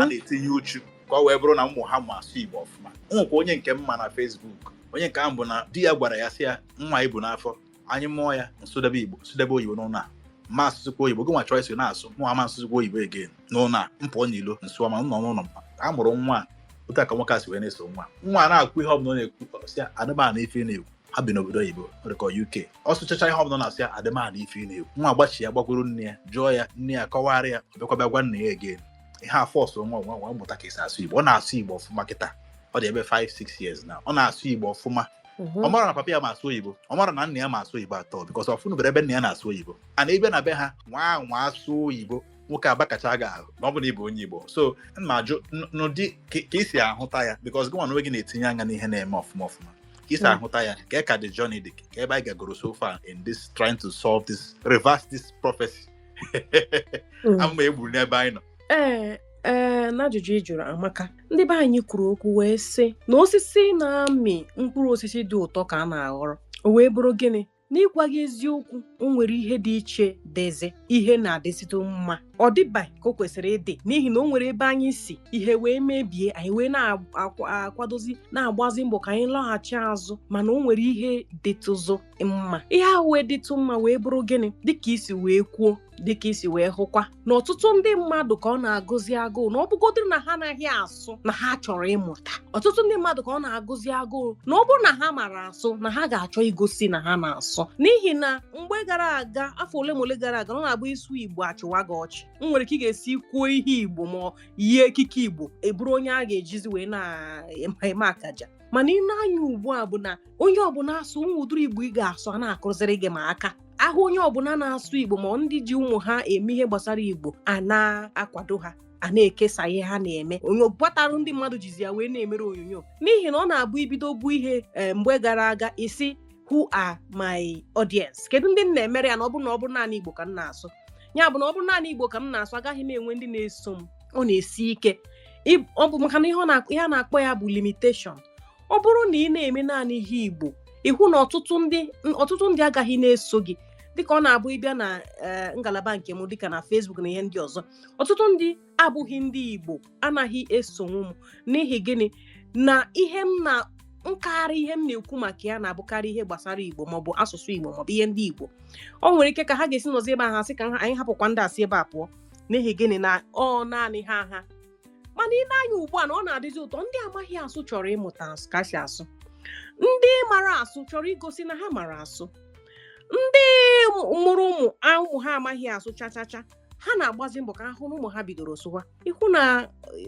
a na-etinye uchu ka ọ wee bụrụ na ụmụ ha ma asụ Igbo ọfụma. O nwekwa onye nke mma na Facebook, onye nke ahụ bụ na di ya gwara ya sị ya, nwa ibu n'afọ anyị mụọ ya, nsụdebe Igbo, sụdebe oyibo n'ụlọ a, ma asụsụkwa oyibo. Gị nwa chọọ isi na-asụ, mụ ama asụsụkwa oyibo again n'ụlọ a. M pụọ n'ilo nsụọ, ma m nọ n'ụlọ m a mụrụ nwa a. Otu a ka nwoke a si wee na-eso nwa nwa a na-akwụ ihe ọbụla ọ na-ekwu, sị ya adịmana ife ị na-ekwu. Ha bi n'obodo oyibo, ọ dị ka UK. Ọ sụchacha ihe ọbụla ọ na-asị ya adịmana ife ị na-ekwu. Nwa agbachi ya, gbakwuru nne ya, jụọ ya, nne ya kọwara ya, ọ bịakwa bịa gwa nne ya again. Ihe a force nwa nwa nwa mụta ka esi asụ Igbo. Ọ na-asụ Igbo ọfụma kịta. Ọ dị ebe 5 6 years now, ọ na-asụ Igbo ọfụma. Ọ mara na papa ya ma asụ oyibo, ọ mara na nna ya ma asụ oyibo atọ, because ọfụnụ bere ebe nna ya na-asụ oyibo. A na ịbịa na be ha nwa nwa asụ oyibo, nwoke abakacha gị ahụ na ọ bụ na ịbụ onye Igbo. So m ajụ n'ụdị ka isi ahụta ya, because gị nwa na onwe gị na-etinye anya n'ihe na-eme ọfụma ọfụma, ka isi ahụta ya, ka the journey dị, ka ebe anyị gagoro so far in this trying to solve this, reverse this prophecy ama egburu n'ebe anyị nọ. Ee, n'ajụjụ ị jụrụ amaka. Ndị be anyị kwuru okwu wee sị na osisi na-amị mkpụrụ osisi dị ụtọ ka a na-aghọrọ. O wee bụrụ gịnị? N'ịgwa gị eziokwu, o nwere ihe dị iche dịzi, ihe na-adịzitụ mma, ọ dịba ka o kwesịrị ịdị, n'ihi na o nwere ebe anyị si ihe wee mebie, anyị wee na-akwadozi, na-agbazi mbọ ka anyị lọghachi azụ. Mana o nwere ihe dịtụzụ mma. Ihe ahụ wee dịtụ mma wee bụrụ gịnị? Dịka isi wee kwuo, dịka isi wee hụkwa na ọtụtụ ndị mmadụ ka ọ na-agụzi agụụ na ọ bụgodịrị na ha anaghị asụ, na ha chọrọ ịmụta. Ọtụtụ ndị mmadụ ka ọ na-agụzi agụụ na ọ bụrụ na ha mara asụ, na ha ga-achọ igosi na ha na-asụ, n'ihi na mgbe gara aga, afọ ole ma ole gara aga, ọ na-abụ ịsụ Igbo achịwa gị ọchị. M nwere ike ị ga-esi kwuo ihe Igbo ma ọ yie ekike Igbo, eburu onye a ga-ejizi wee na-eme akaja. Mana ị na-anya ugbu a bụ na onye ọbụla asụ ụmụ ụdịrị Igbo ị ga-asụ, a na-akụziri gị ma aka ahụ. Onye ọbụla na-asụ Igbo, ma ndị ji ụmụ ha eme ihe gbasara Igbo, a na-akwado ha, a na-ekesa ihe ha na-eme. Onye kpatara ndị mmadụ jizi ya wee na-emere onyonyo, n'ihi na ọ na-abụ ibido bụ ihe mgbe gara aga, isi who are my audience? Kedu ndị m na-emere ya? Na ọ bụrụ na ọ bụrụ naanị Igbo ka m na-asụ, ya bụ na ọ bụrụ naanị Igbo ka m na-asụ, agaghị m enwe ndị na-eso m. Ọ na-esi ike. Ọ bụ maka na ihe a na-akpọ ya bụ limitation. Ọ bụrụ na ị na-eme naanị ihe Igbo, ịhụ na ọtụtụ ndị agaghị na-eso gị, dịka ọ na-abụ ịbịa na ngalaba nke m, dịka na Facebook na ihe ndị ọzọ, ọtụtụ ndị abụghị ndị Igbo anaghị esonwu m. N'ihi gịnị? Na ihe m na nkarị, ihe m na-ekwu maka ya na-abụkarị ihe gbasara Igbo, maọbụ asụsụ Igbo, maọbụ ihe ndị Igbo. O nwere ike ka ha ga-esi nọzi ebe ahụ, asị ka anyị hapụkwa ndị asị ebe a pụọ. N'ihi gịnị? Na ọ naanị ha ha. Mana ị na-anya ugbu a na ọ na-adịzi ụtọ. Ndị amaghị asụ chọrọ ịmụta ka si asụ, ndị mara asụ chọrọ igosi na ha mara asụ, ndị mụrụ ụmụ ụmụ ha amaghị asụ chachacha, ha na-agbazi mbọ ka ha hụ na ụmụ ha bidoro sụwa. Ịhụ na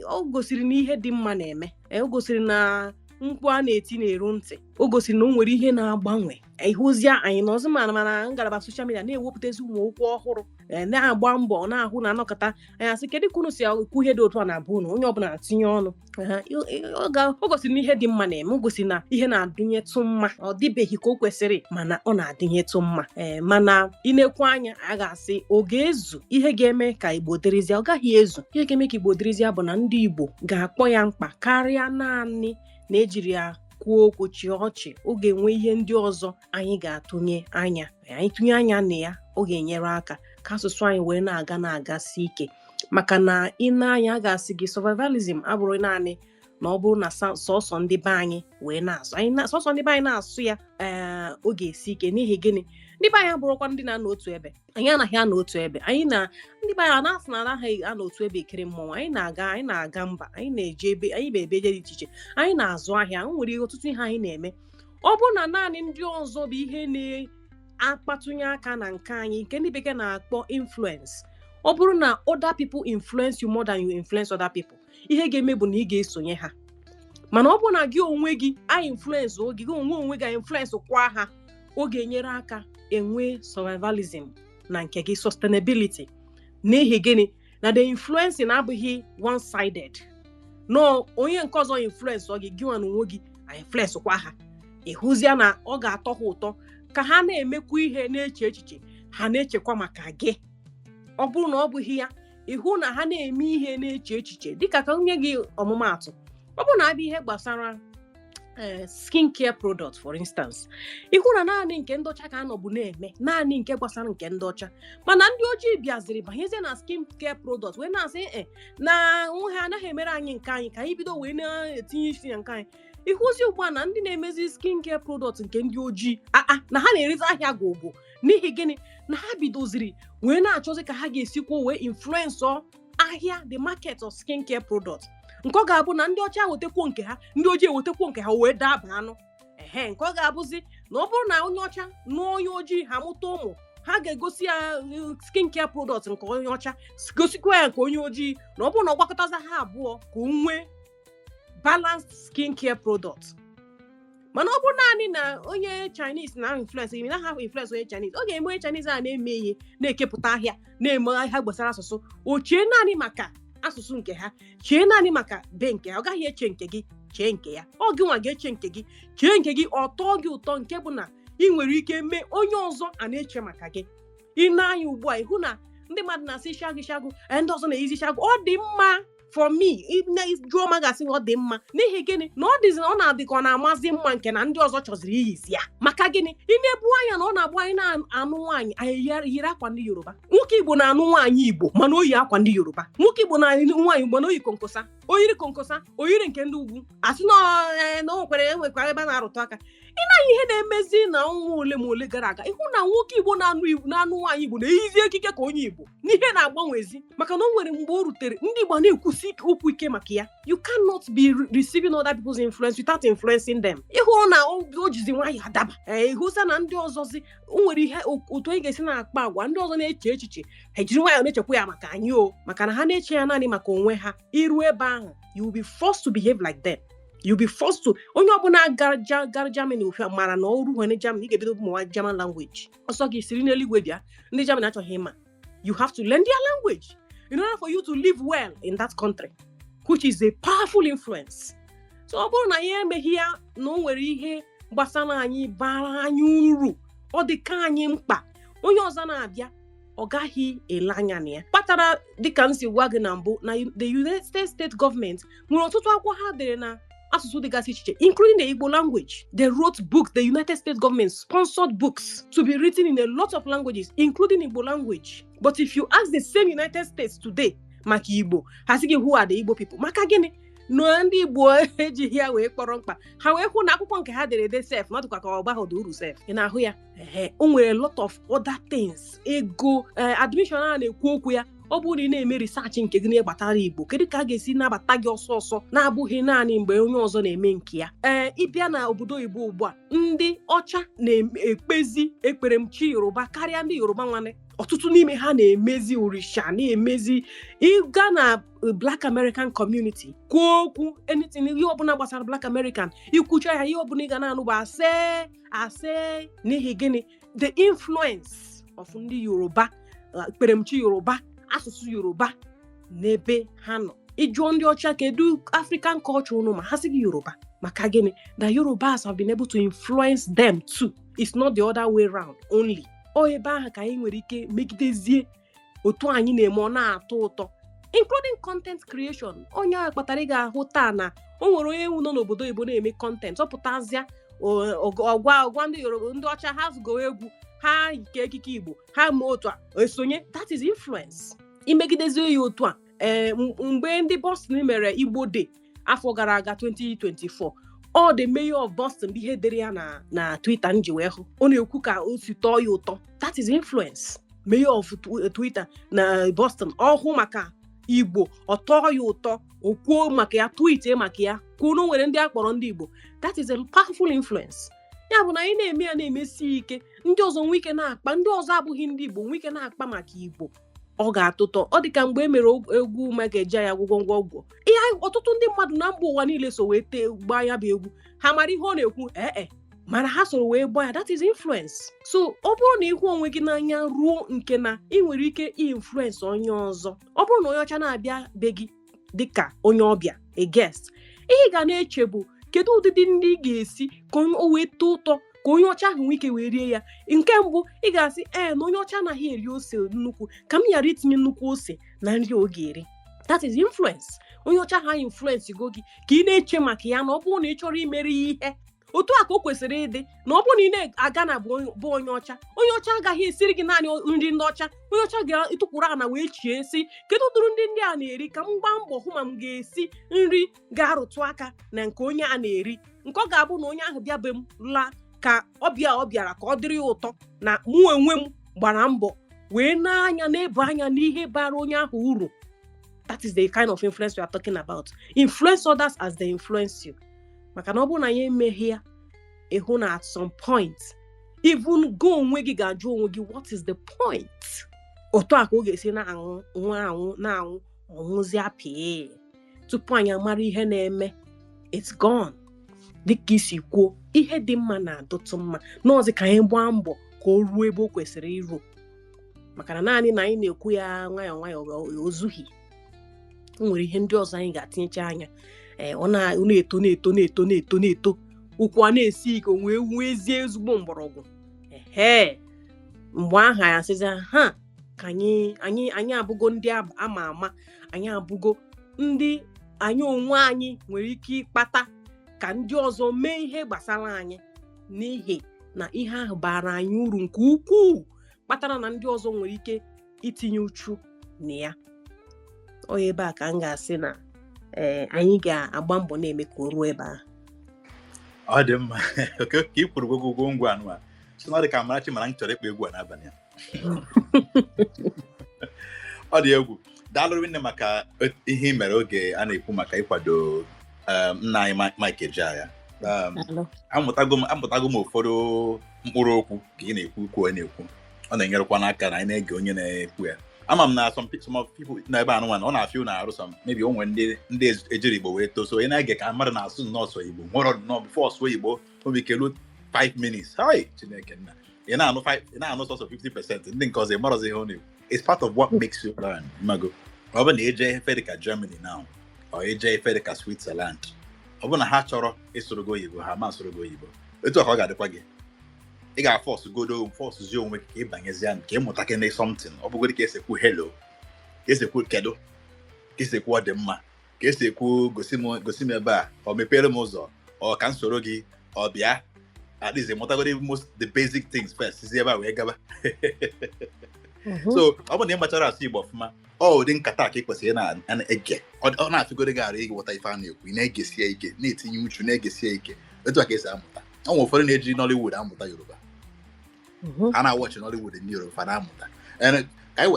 o gosiri na ihe dị mma na-eme, o gosiri na mkpu a na-eti na-eru ntị, o gosiri na o nwere ihe na-agbanwe. Ịhụzie anyị na ọzọ, mana ngalaba social media na-ewepụtazi ụmụ okwu ọhụrụ, na-agba mbọ na-ahụ na anọkọta anyị asị, kedu ka unu si ekwu ihe dị otu a na abụ unu? Onye ọbụla na-atinye ọnụ. O gosiri na ihe dị mma na-eme, o gosiri na ihe na-adịnyetụ mma. Ọ dịbeghị ka o kwesịrị, mana ọ na-adịnyetụ mma. Ee, mana ịnekwu anya, a ga-asị ọ ga-ezu ihe ga-eme ka Igbo dịrịzie? Ọ gaghị ezu. Ihe ga-eme ka Igbo dịrịzie bụ na ndị Igbo ga-akpọ ya mkpa karịa naanị na ejiri ya kwuo okwu chịa ọchị. Ọ ga-enwe ihe ndị ọzọ anyị ga-atụnye anya. Anyị tụnye anya na ya, ọ ga-enyere aka ka asụsụ anyị wee na-aga na-agasi ike, maka na ị na-anya, a ga-asị gị survivalism abụrụ naanị na ọ bụrụ na sọsọ ndị be anyị wee na-asụ anyị na sọsọ ndị be anyị na-asụ ya, ee, ọ ga-esi ike. N'ihi gịnị? Ndị be anyị abụrụkwa ndị na-anọ otu ebe. Anyị anaghị anọ otu ebe. Anyị na ndị be anyị a na-asị na anaghị anọ otu ebe ekiri mmọnwụ. Anyị na-aga mba, anyị na-eje ebe anyị bụ ebe dị iche iche, anyị na-azụ ahịa, o nwere ọtụtụ ihe anyị na-eme. Ọ bụrụ na naanị ndị ọzọ bụ ihe na-akpatụnye aka na nke anyị, nke ndị bekee na-akpọ influence, ọ bụrụ na other people influence you more than you influence other people, ihe ga-eme bụ na ị ga-esonye ha. Mana ọ bụrụ na gị onwe gị a influence oge gị onwe gị a influence kwa ha, ọ ga-enyere aka enwe survivalism na nke gị, sustainability. N'ihi gịnị? Na the influencing abụghị one sided. Nọọ onye nke ọzọ influence gị, gị nwa na onwe gị a influence kwa ha. Ịhụzia na ọ ga-atọ ha ụtọ ka ha na-emekwa ihe, na-eche echiche, ha na-echekwa maka gị. Ọ bụrụ na ọ bụghị ya, ịhụ na ha na-eme ihe na-eche echiche. Dịka ka nye gị ọmụmaatụ, ọ bụrụ na abịa ihe gbasara skin care product, for instance, ịhụ na naanị nke ndị ọcha ka anọbụ na-eme, naanị nke gbasara nke ndị ọcha. Mana ndị ojii bịaziri banyezie na skin care product wee na-asị e na nwe ha anaghị emere anyị nke anyị, ka anyị bido wee na-etinye isi na nke anyị. Ịhụzi ugbu a na ndị na-emezi skin care product nke ndị ojii aa na ha na-erezi ahịa gwogwo. N'ihi gịnị? Na ha bidoziri wee na-achọzi ka ha ga-esikwa wee influence ahịa, the market of skin care product, nke ọ ga-abụ na ndị ọcha wetekwuo nke ha, ndị ojii ewetekwuo nke ha, wee daba anụ ehe. Nke ọ ga-abụzi na ọ bụrụ na onye ọcha nụọ onye ojii, ha mụta ụmụ, ha ga-egosi ya skin care product nke onye ọcha, gosikwa ya nke onye ojii, na ọ bụrụ na ọ gwakọtaza ha abụọ ka o nwee balanced skin care product. Mana ọ bụrụ naanị na onye Chinese na influence ime na ha influence onye Chinese, ọ ga-eme onye Chinese a na-eme ihe, na-ekepụta ahịa, na-eme ahịa gbasara asụsụ, o chee naanị maka asụsụ nke ha, chee naanị maka be nke ha. Ọ gaghị eche nke gị, chee nke ya. Ọ gị nwa ga-eche nke gị, chee nke gị, ọ tọọ gị ụtọ, nke bụ na ị nwere ike mee onye ọzọ a na-eche maka gị. Ị na-anya ugbu a, ịhụ na ndị mmadụ na-asị shagụ shagụ, ndị ọzọ na-eyizi shagụ. Ọ dị mma. For me, jụọ ma gasị, ọ dị mma. N'ihi gịnị? Na ọ dịzi na ọ na-adị ka ọ na-amazi mma, nke na ndị ọzọ chọziri iyizi ya. Maka gịnị? Ị na-ebu anya na ọ na-abụ anyị na-anụ nwaanyị, anyị yiri akwa ndị Yoruba. Nwoke Igbo na-anụ nwaanyị Igbo, mana o yi akwa ndị Yoruba. Nwoke Igbo na-anụ nwaanyị Igbo, na o yi konkosa, o yiri konkosa, o yiri nke ndị ugwu. Asị na o nwekwara enwekwara ebe a na-arụtụ aka. Ị na-anya ihe na-emezi na ọnwa ole ma ole gara aga, ịhụ na nwoke Igbo na-anụ nwaanyị Igbo na-eyizi ekike ka onye Igbo, n'ihe na-agbanwezi, maka na o nwere mgbe o rutere ndị Igbo na-ekwusi okwu ike maka ya. You cannot be receiving other people's influence without influencing them. Ịhụrụ na o jizi nwayọọ adaba. Ee, ịhụsa na ndị ọzọzi o nwere ihe otu anyị ga-esi na-akpa agwa, ndị ọzọ na-eche echiche, ha ejiri nwayọọ na-echekwa ya maka anyị o, maka na ha na-eche ya naanị maka onwe ha. Iru ebe ahụ, you will be forced to behave like them. You be forced to. Onye ọbụla gara Germany ofe mara na ọrụ nwere Germany, ị ga-ebido mụwa German language. Ọsọ gị siri n'eluigwe bịa, ndị Germany achọghị ịma. You have to learn their language in order for you to live well in that country, which is a powerful influence. So ọ bụrụ na ya emeghị ya, na o nwere ihe gbasara anyị bara anyị uru, ọ dị ka anyị mkpa, onye ọzọ na-abịa, ọ gaghị ele anya na ya. Kpatara, dịka m si gwa gị na mbụ, na the United States gọọmenti nwere ọtụtụ akwụkwọ ha dere na asụsụ dịgasị iche iche, including the Igbo language. They wrote books. The United States government sponsored books to be written in a lot of languages, including Igbo language. But if you ask the same United States today maka Igbo, ha sị gị, "Who are the Igbo people?" Maka gịnị? Na ndị Igbo ejighị ya wee kpọrọ mkpa. Ha wee hụ na akwụkwọ nke ha dere ede sef na ọ dịkwa ka ọ gbaghị uru sef. Ị na-ahụ ya? Ehe, o nwere lot of other things. Ego admission a na-ekwu okwu ya, ọ bụrụ na ị na-eme research nke gị na-agbatara Igbo, kedu ka a ga-esi nabata gị ọsọ ọsọ, na-abụghị naanị mgbe onye ọzọ na-eme nke ya? Ee, ịbịa na obodo oyibo ugbu a, ndị ọcha na-ekpezi ekperemchi Yoruba karịa ndị Yoruba nwanne. Ọtụtụ n'ime ha na-emezi orisha, na-emezi. Ịga na Black American community, kwuo okwu anything, ihe ọbụla gbasara Black American, ikwucha ya, ihe ọbụla ị ga na-anụ bụ ase ase. N'ihi gịnị? The influence of ndị Yoruba, ekperemchi Yoruba, asụsụ Yoruba n'ebe ha nọ. Ịjụọ ndị ọcha, "Kedu African culture unu?" ma ha sị gị Yoruba. Maka gịnị? The Yorubas have been able to influence them too. It's not the other way round only. Ọ ebe ahụ ka anyị nwere ike megidezie otu anyị na-eme, ọ na-atọ ụtọ, including content creation. Onye ahụ kpatara ị ga-ahụ taa na o nwere onye nọ n'obodo oyibo na-eme content, ọ pụtazịa ọgwa ndị Yoruba, ndị ọcha, ha zụgo egwu ha nke ekike Igbo ha ma otu a esonye. That is influence. Imegidezie ya otu a. Ee, mgbe ndị Boston mere Igbo Day afọ gara aga, 2024, ọ the mayor of Boston bụ ihe dere ya na Twitter m ji wee hụ ọ na-ekwu ka o si tọọ ya ụtọ. That is influence. Mayor of Twitter na Boston, ọhụ maka Igbo, ọ tọọ ya ụtọ, o kwuo maka ya, tweet maka ya, kwuo na o nwere ndị a kpọrọ ndị Igbo. That is a powerful influence. Ya bụ na anyị na-eme ya, na-emesi ike, ndị ọzọ nwee ike na-akpa, ndị ọzọ abụghị ndị Igbo nwee ike na-akpa maka Igbo, ọ ga-atụ ụtọ. Ọ dị ka mgbe e mere egwu Michael Ejeagha, "Gwụgwọ ngwa ọgwụ." Ihe ọtụtụ ndị mmadụ na mba ụwa niile so wee tee gbaa ya bụ egwu. Ha mara ihe ọ na-ekwu? Ee, mana ha soro wee gbaa ya. That is influence. So ọ bụrụ na ịhụ onwe gị n'anya ruo nke na ị nwere ike influence onye ọzọ, ọ bụrụ na onye ọcha na-abịa be gị Dịka onye ọbịa, a guest, ihe ị ga na-eche bụ kedu ụdịdị nri ị ga-esi ka o wee tọọ ụtọ, ka onye ọcha ahụ nwee ike wee rie ya. Nke mbụ, ị ga-asị, ee, na onye ọcha anaghị eri ose nnukwu, ka m ghara itinye nnukwu ose na nri ọ ga-eri. That is influence. Onye ọcha ha influence go gị ka ị na-eche maka ya, na ọ bụrụ na ị chọrọ imeri ya ihe otu a ka o kwesịrị ịdị, na ọ bụrụ na ị na-aga na bụ onye ọcha, onye ọcha agaghị esiri gị naanị nri ndị ọcha. Onye ọcha ga-etụkwuru ana wee chie si, kedu ụdịrị ndị ndị a na-eri, ka m gbaa mbọ hụ ma m ga-esi nri ga-arụtụ aka na nke onye a na-eri, nke ọ ga-abụ na onye ahụ bịa be m laa, ka ọbịa ọ bịara ka ọ dịrị ya ụtọ, na mụ onwe m gbara mbọ wee na-anya na-ebu anya n'ihe bara onye ahụ uru. That is the kind of influence we are talking about. Influence others as they influence you. Maka na ọ bụrụ na ya emeghị ya, ịhụ na at some point, even go onwe gị ga-ajụ onwe gị, "What is the point?" Otu a ka ọ ga-esi na-anwụ nwa anwụ na-anwụ ọnwụzi apịa tupu anyị amara ihe na-eme, it's gone. Dịka isi kwuo, ihe dị mma na-adụtụ mma n'ọzi. Ka anyị gbaa mbọ ka o ruo ebe o kwesịrị iru, maka na naanị na anyị na-ekwu ya nwayọọ nwayọọ o zughị. O nwere ihe ndị ọzọ anyị ga-atinyecha anya. Ee, ọ na-eto, na-eto, na-eto, na-eto, na-eto, ụkwụ a na-esi ike, wee nwezie ezigbo mgbọrọgwụ. Ehe, mgbe ahụ anyị asịzi ha ka anyị abụgo ndị ama ama, anyị abụgo ndị anyị onwe anyị nwere ike ịkpata ka ndị ọzọ mee ihe gbasara anyị, n'ihi na ihe ahụ bara anyị uru nke ukwuu, kpatara na ndị ọzọ nwere ike itinye uchu na ya. Ọ ebe a ka m ga-asị na ee, anyị ga-agba mbọ na-eme ka o ruo ebe ahụ. Ọ dị mma ka ị kwuru gwogwogwo ngwa anụ a sị na ọ dị ka Amarachi, mana m chọrọ ịkpọ egwu a n'abalị a. Ọ dị egwu. Daalụ nne maka ihe ị mere oge a na-ekwu maka ịkwado nna anyị Mike Ejeagha. Amụtago m ụfọdụ mkpụrụ okwu ka ị na-ekwu okwu ọ na-ekwu, ọ na-enyerekwa n'aka na anyị na-ege onye na-ekwu ya. Ama m na some of people na ebe anụnwa na ọ na-afịa unu arụ some, maybe o nwere ndị ejiri Igbo wee too, so onye na-ege ka mmadụ na-asụ nnọọ sọ Igbo nwere nnọọ before sụọ Igbo obi ike ruo 5 minutes. Hi, Chineke nna, ị na-anụ 5, ị na-anụ sọsọ 50%, ndị nke ọzọ ị marọzi ihe ọ na-ekwu. It's part of what makes you learn. Mago ọ bụ na eje efe dị ka Germany now, ọ eje efe dị ka Switzerland, ọ bụ na ha chọrọ ịsụrụ gị oyibo, ha ma asụrụ gị oyibo. Etu a ka ọ ga-adịkwa gị. Ị ga-afọsụ godo, fọsụzie onwe gị ka ị banyezie ka ị mụta kene something. Ọ bụgodị ka esi ekwu hello, ka esi ekwu kedu, ka esi ekwu ọ dị mma, ka esi ekwu gosi m, gosi m ebe a, ọ mepere m ụzọ, ọ ka m soro gị, ọ bịa. At least ịmụtagoro most the basic things first, sizi ebe a wee gaba. So ọ bụrụ na ị machara asụ Igbo ọfụma, ọ ụdị nkata ka ị kwesịrị na-ege. Ọ na-afịgoro gị arụ ịghọta ife a na-ekwu, ị na-egesie ike, na-etinye uchu, na-egesie ike. Etu a ka esi amụta. Ọ nwere ụfọdụ na-eji Nollywood amụta Yoruba. A na-awọchị Nollywood ndị Yoruba na-amụta. Ka anyị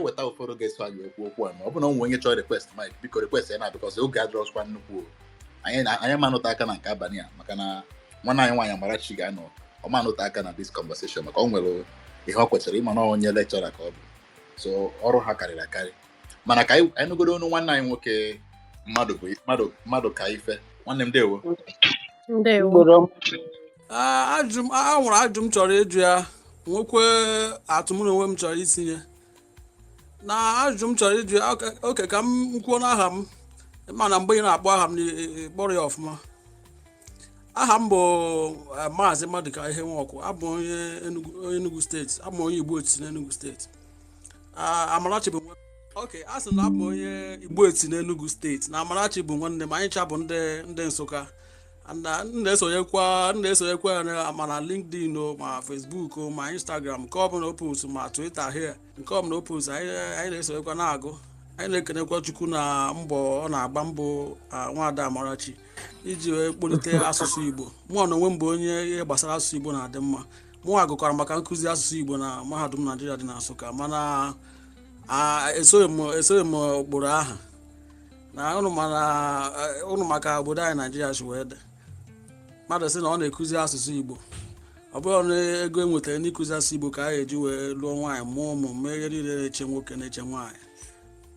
weta ụfọdụ ga-eso anyị ekwu okwu a. Ma ọ bụ na ọ nwere onye chọrọ request mic, biko request ya na, because oge adịrọsịkwa nnukwu. Anyị ma anụta aka na nke abalị a, maka na nwanne anyị nwaanyị Amarachi ga-anọ, ọ ma anụta aka na this conversation, maka ọ nwere ihe ọ kwesịrị ịma na onye lecturer ka ọ bụ, so ọrụ ha karịrị akarị. Mana ka anyị nụgodo ọnụ nwanne anyị nwoke, mmadụ bụ mmadụ, mmadụ ka ife. Nwanne m, ndewo. Ndewo. Ajụ m a nwere, ajụ m chọrọ ịjụ ya, nwekwe atụ m na onwe m chọrọ itinye na ajụjụ m chọrọ ịjụ ya. Oke ka m kwuo n'aha m, mana mgbe ị na-akpọ aha m, kpọrọ ya ọfụma. Aha m bụ Maazị Madụka Ihe Nwọkụ. Abụ onye Enugu Steeti, abụ onye Igbo Etiti n'Enugu Steeti. Amarachi bụ oke a sị na abụ onye Igbo Etiti n'Enugu Steeti, na Amarachi bụ nwanne m. Anyị cha bụ ndị Nsụka. M na-esonyekwa ya ma na LinkedIn o, ma Facebook o, ma Instagram, nke ọbụla o post, ma Twitter here, nke ọbụla o post, anyị na-esonyekwa na-agụ. Anyị na-ekenekwa Chukwu na mbọ ọ na-agba mbọ nwaada Amarachi iji wee kpolite asụsụ Igbo. Mụọ na onwe m bụ onye ihe gbasara asụsụ Igbo na-adị mma. Mụnwa gụkwara maka nkụzi asụsụ Igbo na Mahadum Naijiria dị na Nsụka, mana esoghị m ụkpụrụ ahụ na ụnụ, mana ụnụ maka obodo anyị Naijiria si wee dị, mmadụ sị na ọ na-ekuzi asụsụ Igbo, ọ bụrụ na ego e nwetara n'ịkụzi asụsụ Igbo ka a ga-eji wee lụọ nwaanyị, mụọ ụmụ, mee ihe niile na-eche nwoke, na-eche nwaanyị,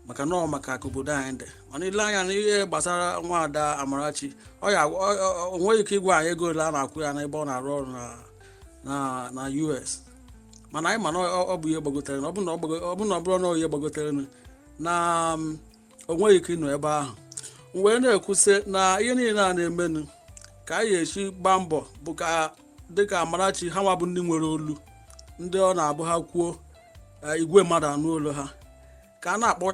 maka na ọ maka ka obodo anyị dị. Mana ile anya n'ihe gbasara nwaada Amarachi, ọ ya o nweghị ike ịgwa anyị ego ole a na-akwụ ya n'ebe ọ na-arụ ọrụ na US, mana anyị ma na ọ bụ ihe gbagotere. Ọ bụ na ọ bụrụ na ọ ihe gbagotere na O nweghị ike ịnọ ebe ahụ. M wee na-ekwusị na ihe niile a na-emenụ, ka anyị esi gbaa mbọ bụ ka dịka Amarachi ha nwa bụ ndị nwere olu, ndị ọ na-abụ ha kwuo, igwe mmadụ anụ olu ha, ka a na-akpọ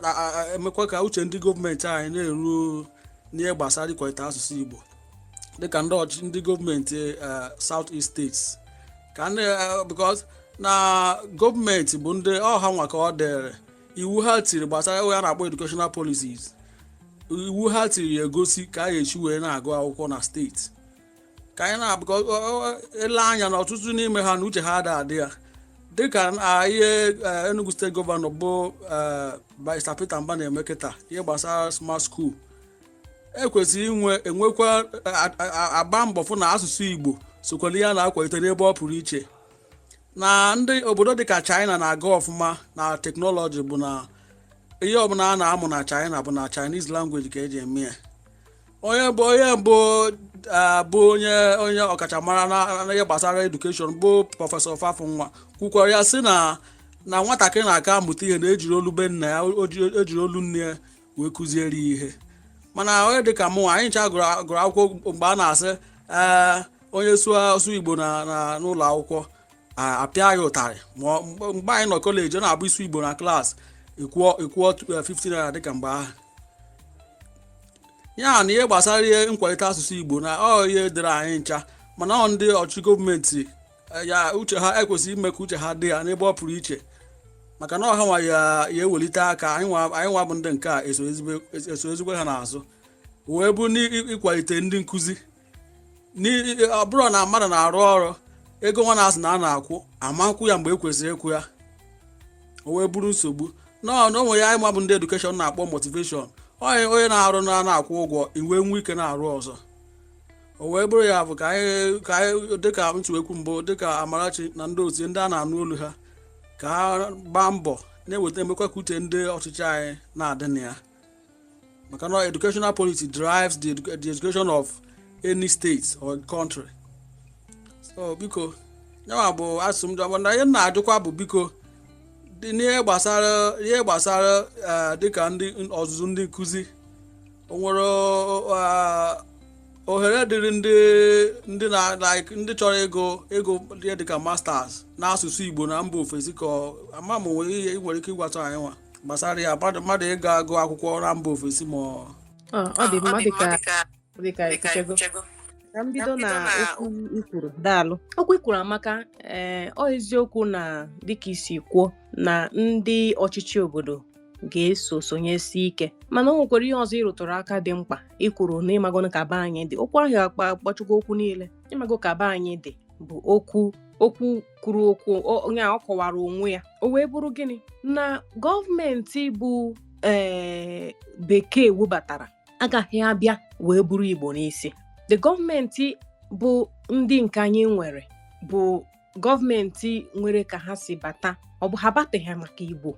emekwa ka uche ndị gọọmenti anyị na-eru n'ihe gbasara ịkwalite asụsụ Igbo, dịka ndị ọchị ndị gọọmenti South East States, ka ndị because na gọọmenti bụ ndị ọha nwa ka ọ dịrị. Iwu ha tiri gbasara ihe a na-akpọ educational policies, iwu ha tiri ya egosi ka a ga-esi wee na-agụ akwụkwọ na steeti, ka anyị na ele anya na ọtụtụ n'ime ha na uche ha ada adị ya, dịka ihe Enugu Steeti Gọvanọ bụ Barrister Peter Mba na-eme kịta, ihe gbasara smart school. Ekwesịrị inwe enwekwa agba mbọ fụ na asụsụ Igbo sokwara ihe a na-akwalite n'ebe ọ pụrụ iche. Na ndị obodo dịka China na-aga ọfụma na teknọlọji bụ na ihe ọbụla a na-amụ na China bụ na Chinese language ka eji eme ya. Onye bụ onye mbụ bụ onye ọkachamara na ihe gbasara education, bụ Prọfesọ Fafunwa, kwukwara ya sị na nwatakịrị na-aka amụta ihe na ejiri olu be nna ya, ejiri olu nne ya wee kụziere ya ihe. Mana onye dịka mụ, anyị ncha gụrụ akwụkwọ mgbe a na-asị, ee, onye sụọ asụ Igbo na n'ụlọ akwụkwọ, apịa ya ụtarị. Ma mgbe anyị nọ kọleji, ọ na-abụ isu Igbo na klaasị, ịkwụọ 50 naira. Dịka mgbe ahụ ya na ihe gbasara ihe nkwalite asụsụ Igbo na ọ ihe dịrị anyị ncha, mana ọ ndị ọchịchị gọọmenti ya uche ha ekwesịrị ime ka uche ha dị ya n'ebe ọ pụrụ iche, maka na ọha nwa ya ewelite aka. Anyị nwa bụ ndị nke a eso ezigbo ha n'azụ wee bụ n'ịkwalite ndị nkụzi. Ọ bụrụ na mmadụ na-arụ ọrụ, ego nwa na-asị na a na-akwụ ama nkwụ ya mgbe e kwesịrị ịkwụ ya, o wee bụrụ nsogbu. Nọọ na onwe ya, anyị ma bụ ndị education na-akpọ motivation. Onye na-arụ na na-akwụ ụgwọ iwe nwee ike na-arụ ọzọ, o wee bụrụ ya bụ ka anyị dịka ntụekwu mbụ, dịka Amarachi na ndị otu ndị a na-anụ olu ha, ka ha gbaa mbọ na-eweta emekwa ka uche ndị ọchịchị anyị na-adị na ya, maka na educational policy drives the education of any state or country. So biko, yanwa bụ asụsụ m jụ. Na ihe m na-ajụkwa bụ, biko, dị n'ihe gbasara dịka ndị ọzụzụ ndị nkụzi, o nwere ohere dịrị ndị na like ndị chọrọ ịgụ ihe dịka masters n'asụsụ Igbo na mba ofesi? Ka ama m nwere ihe ị nwere ike ịgwata anyị nwa gbasara ya, mmadụ ịga agụ akwụkwọ na mba ofesi ma ọ Ọ dị mma, ọ dị ka ekwuchego. Ka m bido na okwu ikwuru. Daalụ, okwu ikwuru amaka. Ee, ọ eziokwu na dịka isi kwuo na ndị ọchịchị obodo ga-eso sonyesi ike, mana o nwekwara ihe ọzọ ịrụtụrụ aka dị mkpa. Ikwuru na ịmago ka be anyị dị, okwu ahụ akpa kpọchukwu okwu niile. Ịmago ka be anyị dị bụ okwu kwuru okwu onye a ọ kọwara onwe ya. O wee bụrụ gịnị na gọọmenti bụ bekee webatara agaghị abịa wee bụrụ Igbo n'isi. The gọọmenti bụ ndị nke anyị nwere bụ gọọmenti nwere ka ha si bata. Ọ bụ ha bataghị maka Igbo,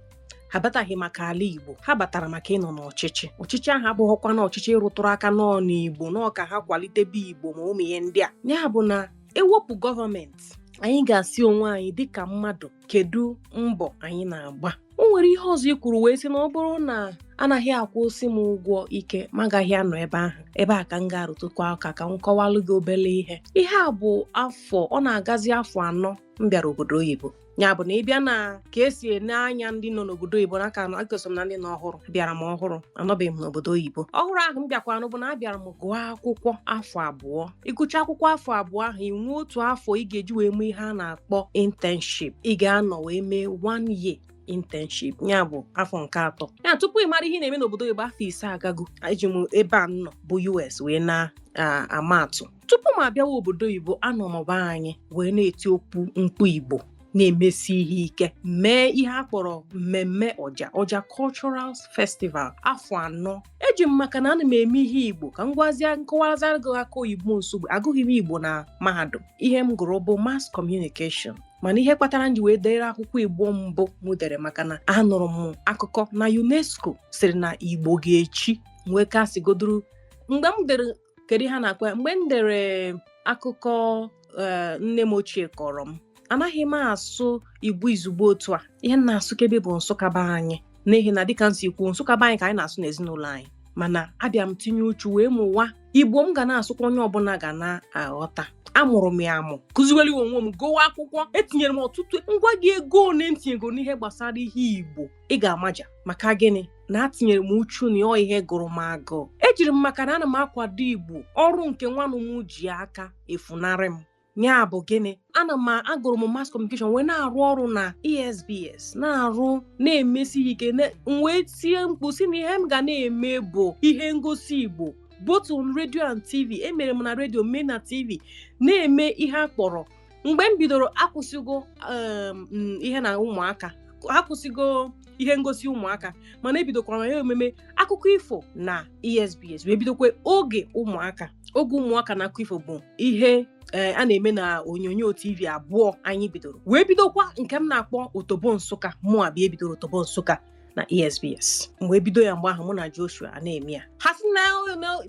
ha bataghị maka ala Igbo, ha batara maka ịnọ n'ọchịchị. Ọchịchị ahụ abụghịkwa na ọchịchị rụtụrụ aka nọọ n'Igbo nọọ ka ha kwalitebe Igbo ma ụmụ ihe ndị a. Ya bụ na ewepụ gọọmenti, anyị ga-asị onwe anyị dịka mmadụ, kedu mbọ anyị na-agba? O nwere ihe ọzọ i kwuru wee sị na ọ bụrụ na anaghị akwụsị m ụgwọ ike, m agaghị anọ ebe ahụ. Ebe a ka m ga-arụtụkwa aka ka m kọwalụ gị obele ihe. Ihe a bụ afọ ọ na-agazi afọ 4 m bịara obodo oyibo. Ya bụ na ị bịa na ka esi ene anya ndị nọ n'obodo oyibo n'aka anọ, agoso m na ndị nọ ọhụrụ. Bịara m ọhụrụ, anọbeghị m n'obodo oyibo. Ọhụrụ ahụ m bịakwanụ bụ na abịara m gụọ akwụkwọ afọ 2. Ịgụcha akwụkwọ afọ 2 ahụ, ị nwee otu afọ ị ga-eji wee mee ihe a na-akpọ internship. Ị ga-anọ wee mee one year internship, ya bụ afọ nke atọ ya. Tupu ị mara ihe ị na-eme n'obodo oyibo, afọ 5 agago. Eji m ebe a m nọ bụ US wee na-ama atụ. Tupu m abịawa obodo oyibo, anọ m be anyị wee na-eti okwu mkpu Igbo, na-emesi ihe ike, mee ihe a kpọrọ mmemme ọja ọja cultural festival afọ 4. Eji m maka na ana m eme ihe Igbo ka m gwazie nkọwazara gị aka oyibo nsogbu. Agụghị m Igbo na mahadum. Ihe m gụrụ bụ mass communication, mana ihe kpatara m ji wee dere akwụkwọ Igbo mbụ m dere maka na anụrụ m akụkọ na UNESCO sịrị na Igbo ga-echi nwee kasịgoduru. Mgbe m dere, kedu ihe a na-akpọ ya, mgbe m dere akụkọ nne m ochie kọrọ m, anaghị m asụ Igbo izugbo otu a. Ihe m na-asụkebe bụ Nsụka be anyị. N'ihi na dịka m si kwuo, Nsụka be anyị ka anyị na-asụ n'ezinụlọ anyị, mana abịa m tinye uchu wee mụwa Igbo m ga na-asụkwa, onye ọbụla ga na-aghọta. Amụrụ m ya amụ, kụziwere ya onwe m, gụwa akwụkwọ, etinyere m ọtụtụ ngwa gị ego one m tinyego n'ihe gbasara ihe Igbo, ị ga-amaja. Maka gịnị? Na atinyere m uchu na ọ ihe gụrụ m agụụ. Ejiri m maka na ana m akwado Igbo, ọrụ nke nwanụ m ji aka efunarị m. Ya bụ gịnị? Ana m agụrụ m mass communication wee na-arụ ọrụ na ESBS, na-arụ na-emesi ike, m wee tie mkpu si na ihe m ga na-eme bụ ihe ngosi Igbo, both on radio and TV. Emere m na redio, mee na TV, na-eme ihe a kpọrọ. Mgbe m bidoro, akwụsịgo ihe na ụmụaka, akwụsịgo ihe ngosi ụmụaka, mana ebidokwara m ya ememe akụkọ ifo na ESBS, wee bidokwa oge ụmụaka. Oge ụmụaka na akụkọ ifo bụ ihe a na-eme na onyonyo TV abụọ anyị bidoro, wee bidokwa nke m na-akpọ Otobo Nsụka. Mụ abịa ebidoro Otobo Nsụka na ESBS, m wee bido ya mgbe ahụ, mụ na Joshua a na-eme ya. Ha sị na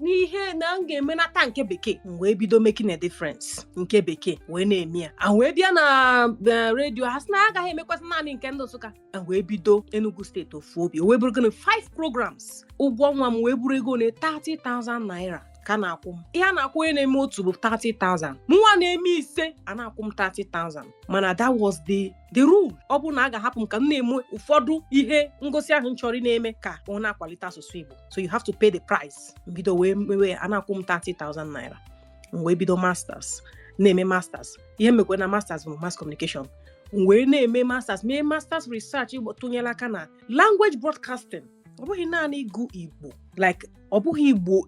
n'ihe na m ga-emenata nke bekee, m wee bido Making a Difference nke bekee wee na-eme ya. A wee bịa na redio, ha sị na agaghị emekwasị naanị nke ndị Nsụka, a wee bido Enugu Steeti ofu obi. O wee bụrụ gịnị? 5 programs. Ụgwọ ọnwa m wee bụrụ ego na 30,000 naira ka a na-akwụ m. Ihe a na-akwụ onye na-eme otu bụ 30,000, mụnwa na-eme ise, a na-akwụ m 30,000. Mana that was the rule. Ọ bụrụ na a ga-ahapụ m ka m na-eme ụfọdụ ihe ngosi ahụ m chọrọ ị na-eme ka ọ na-akwalite asụsụ Igbo, so you have to pay the price. Mbido wee mewe, a na-akwụ m 30,000 naira. M wee bido masters, na-eme masters. Ihe mekwe na masters bụ mass communication. M wee na-eme masters, mee masters research Igbo, tụnyere aka na language broadcasting. Ọ bụghị naanị ịgụ Igbo, like ọ bụghị Igbo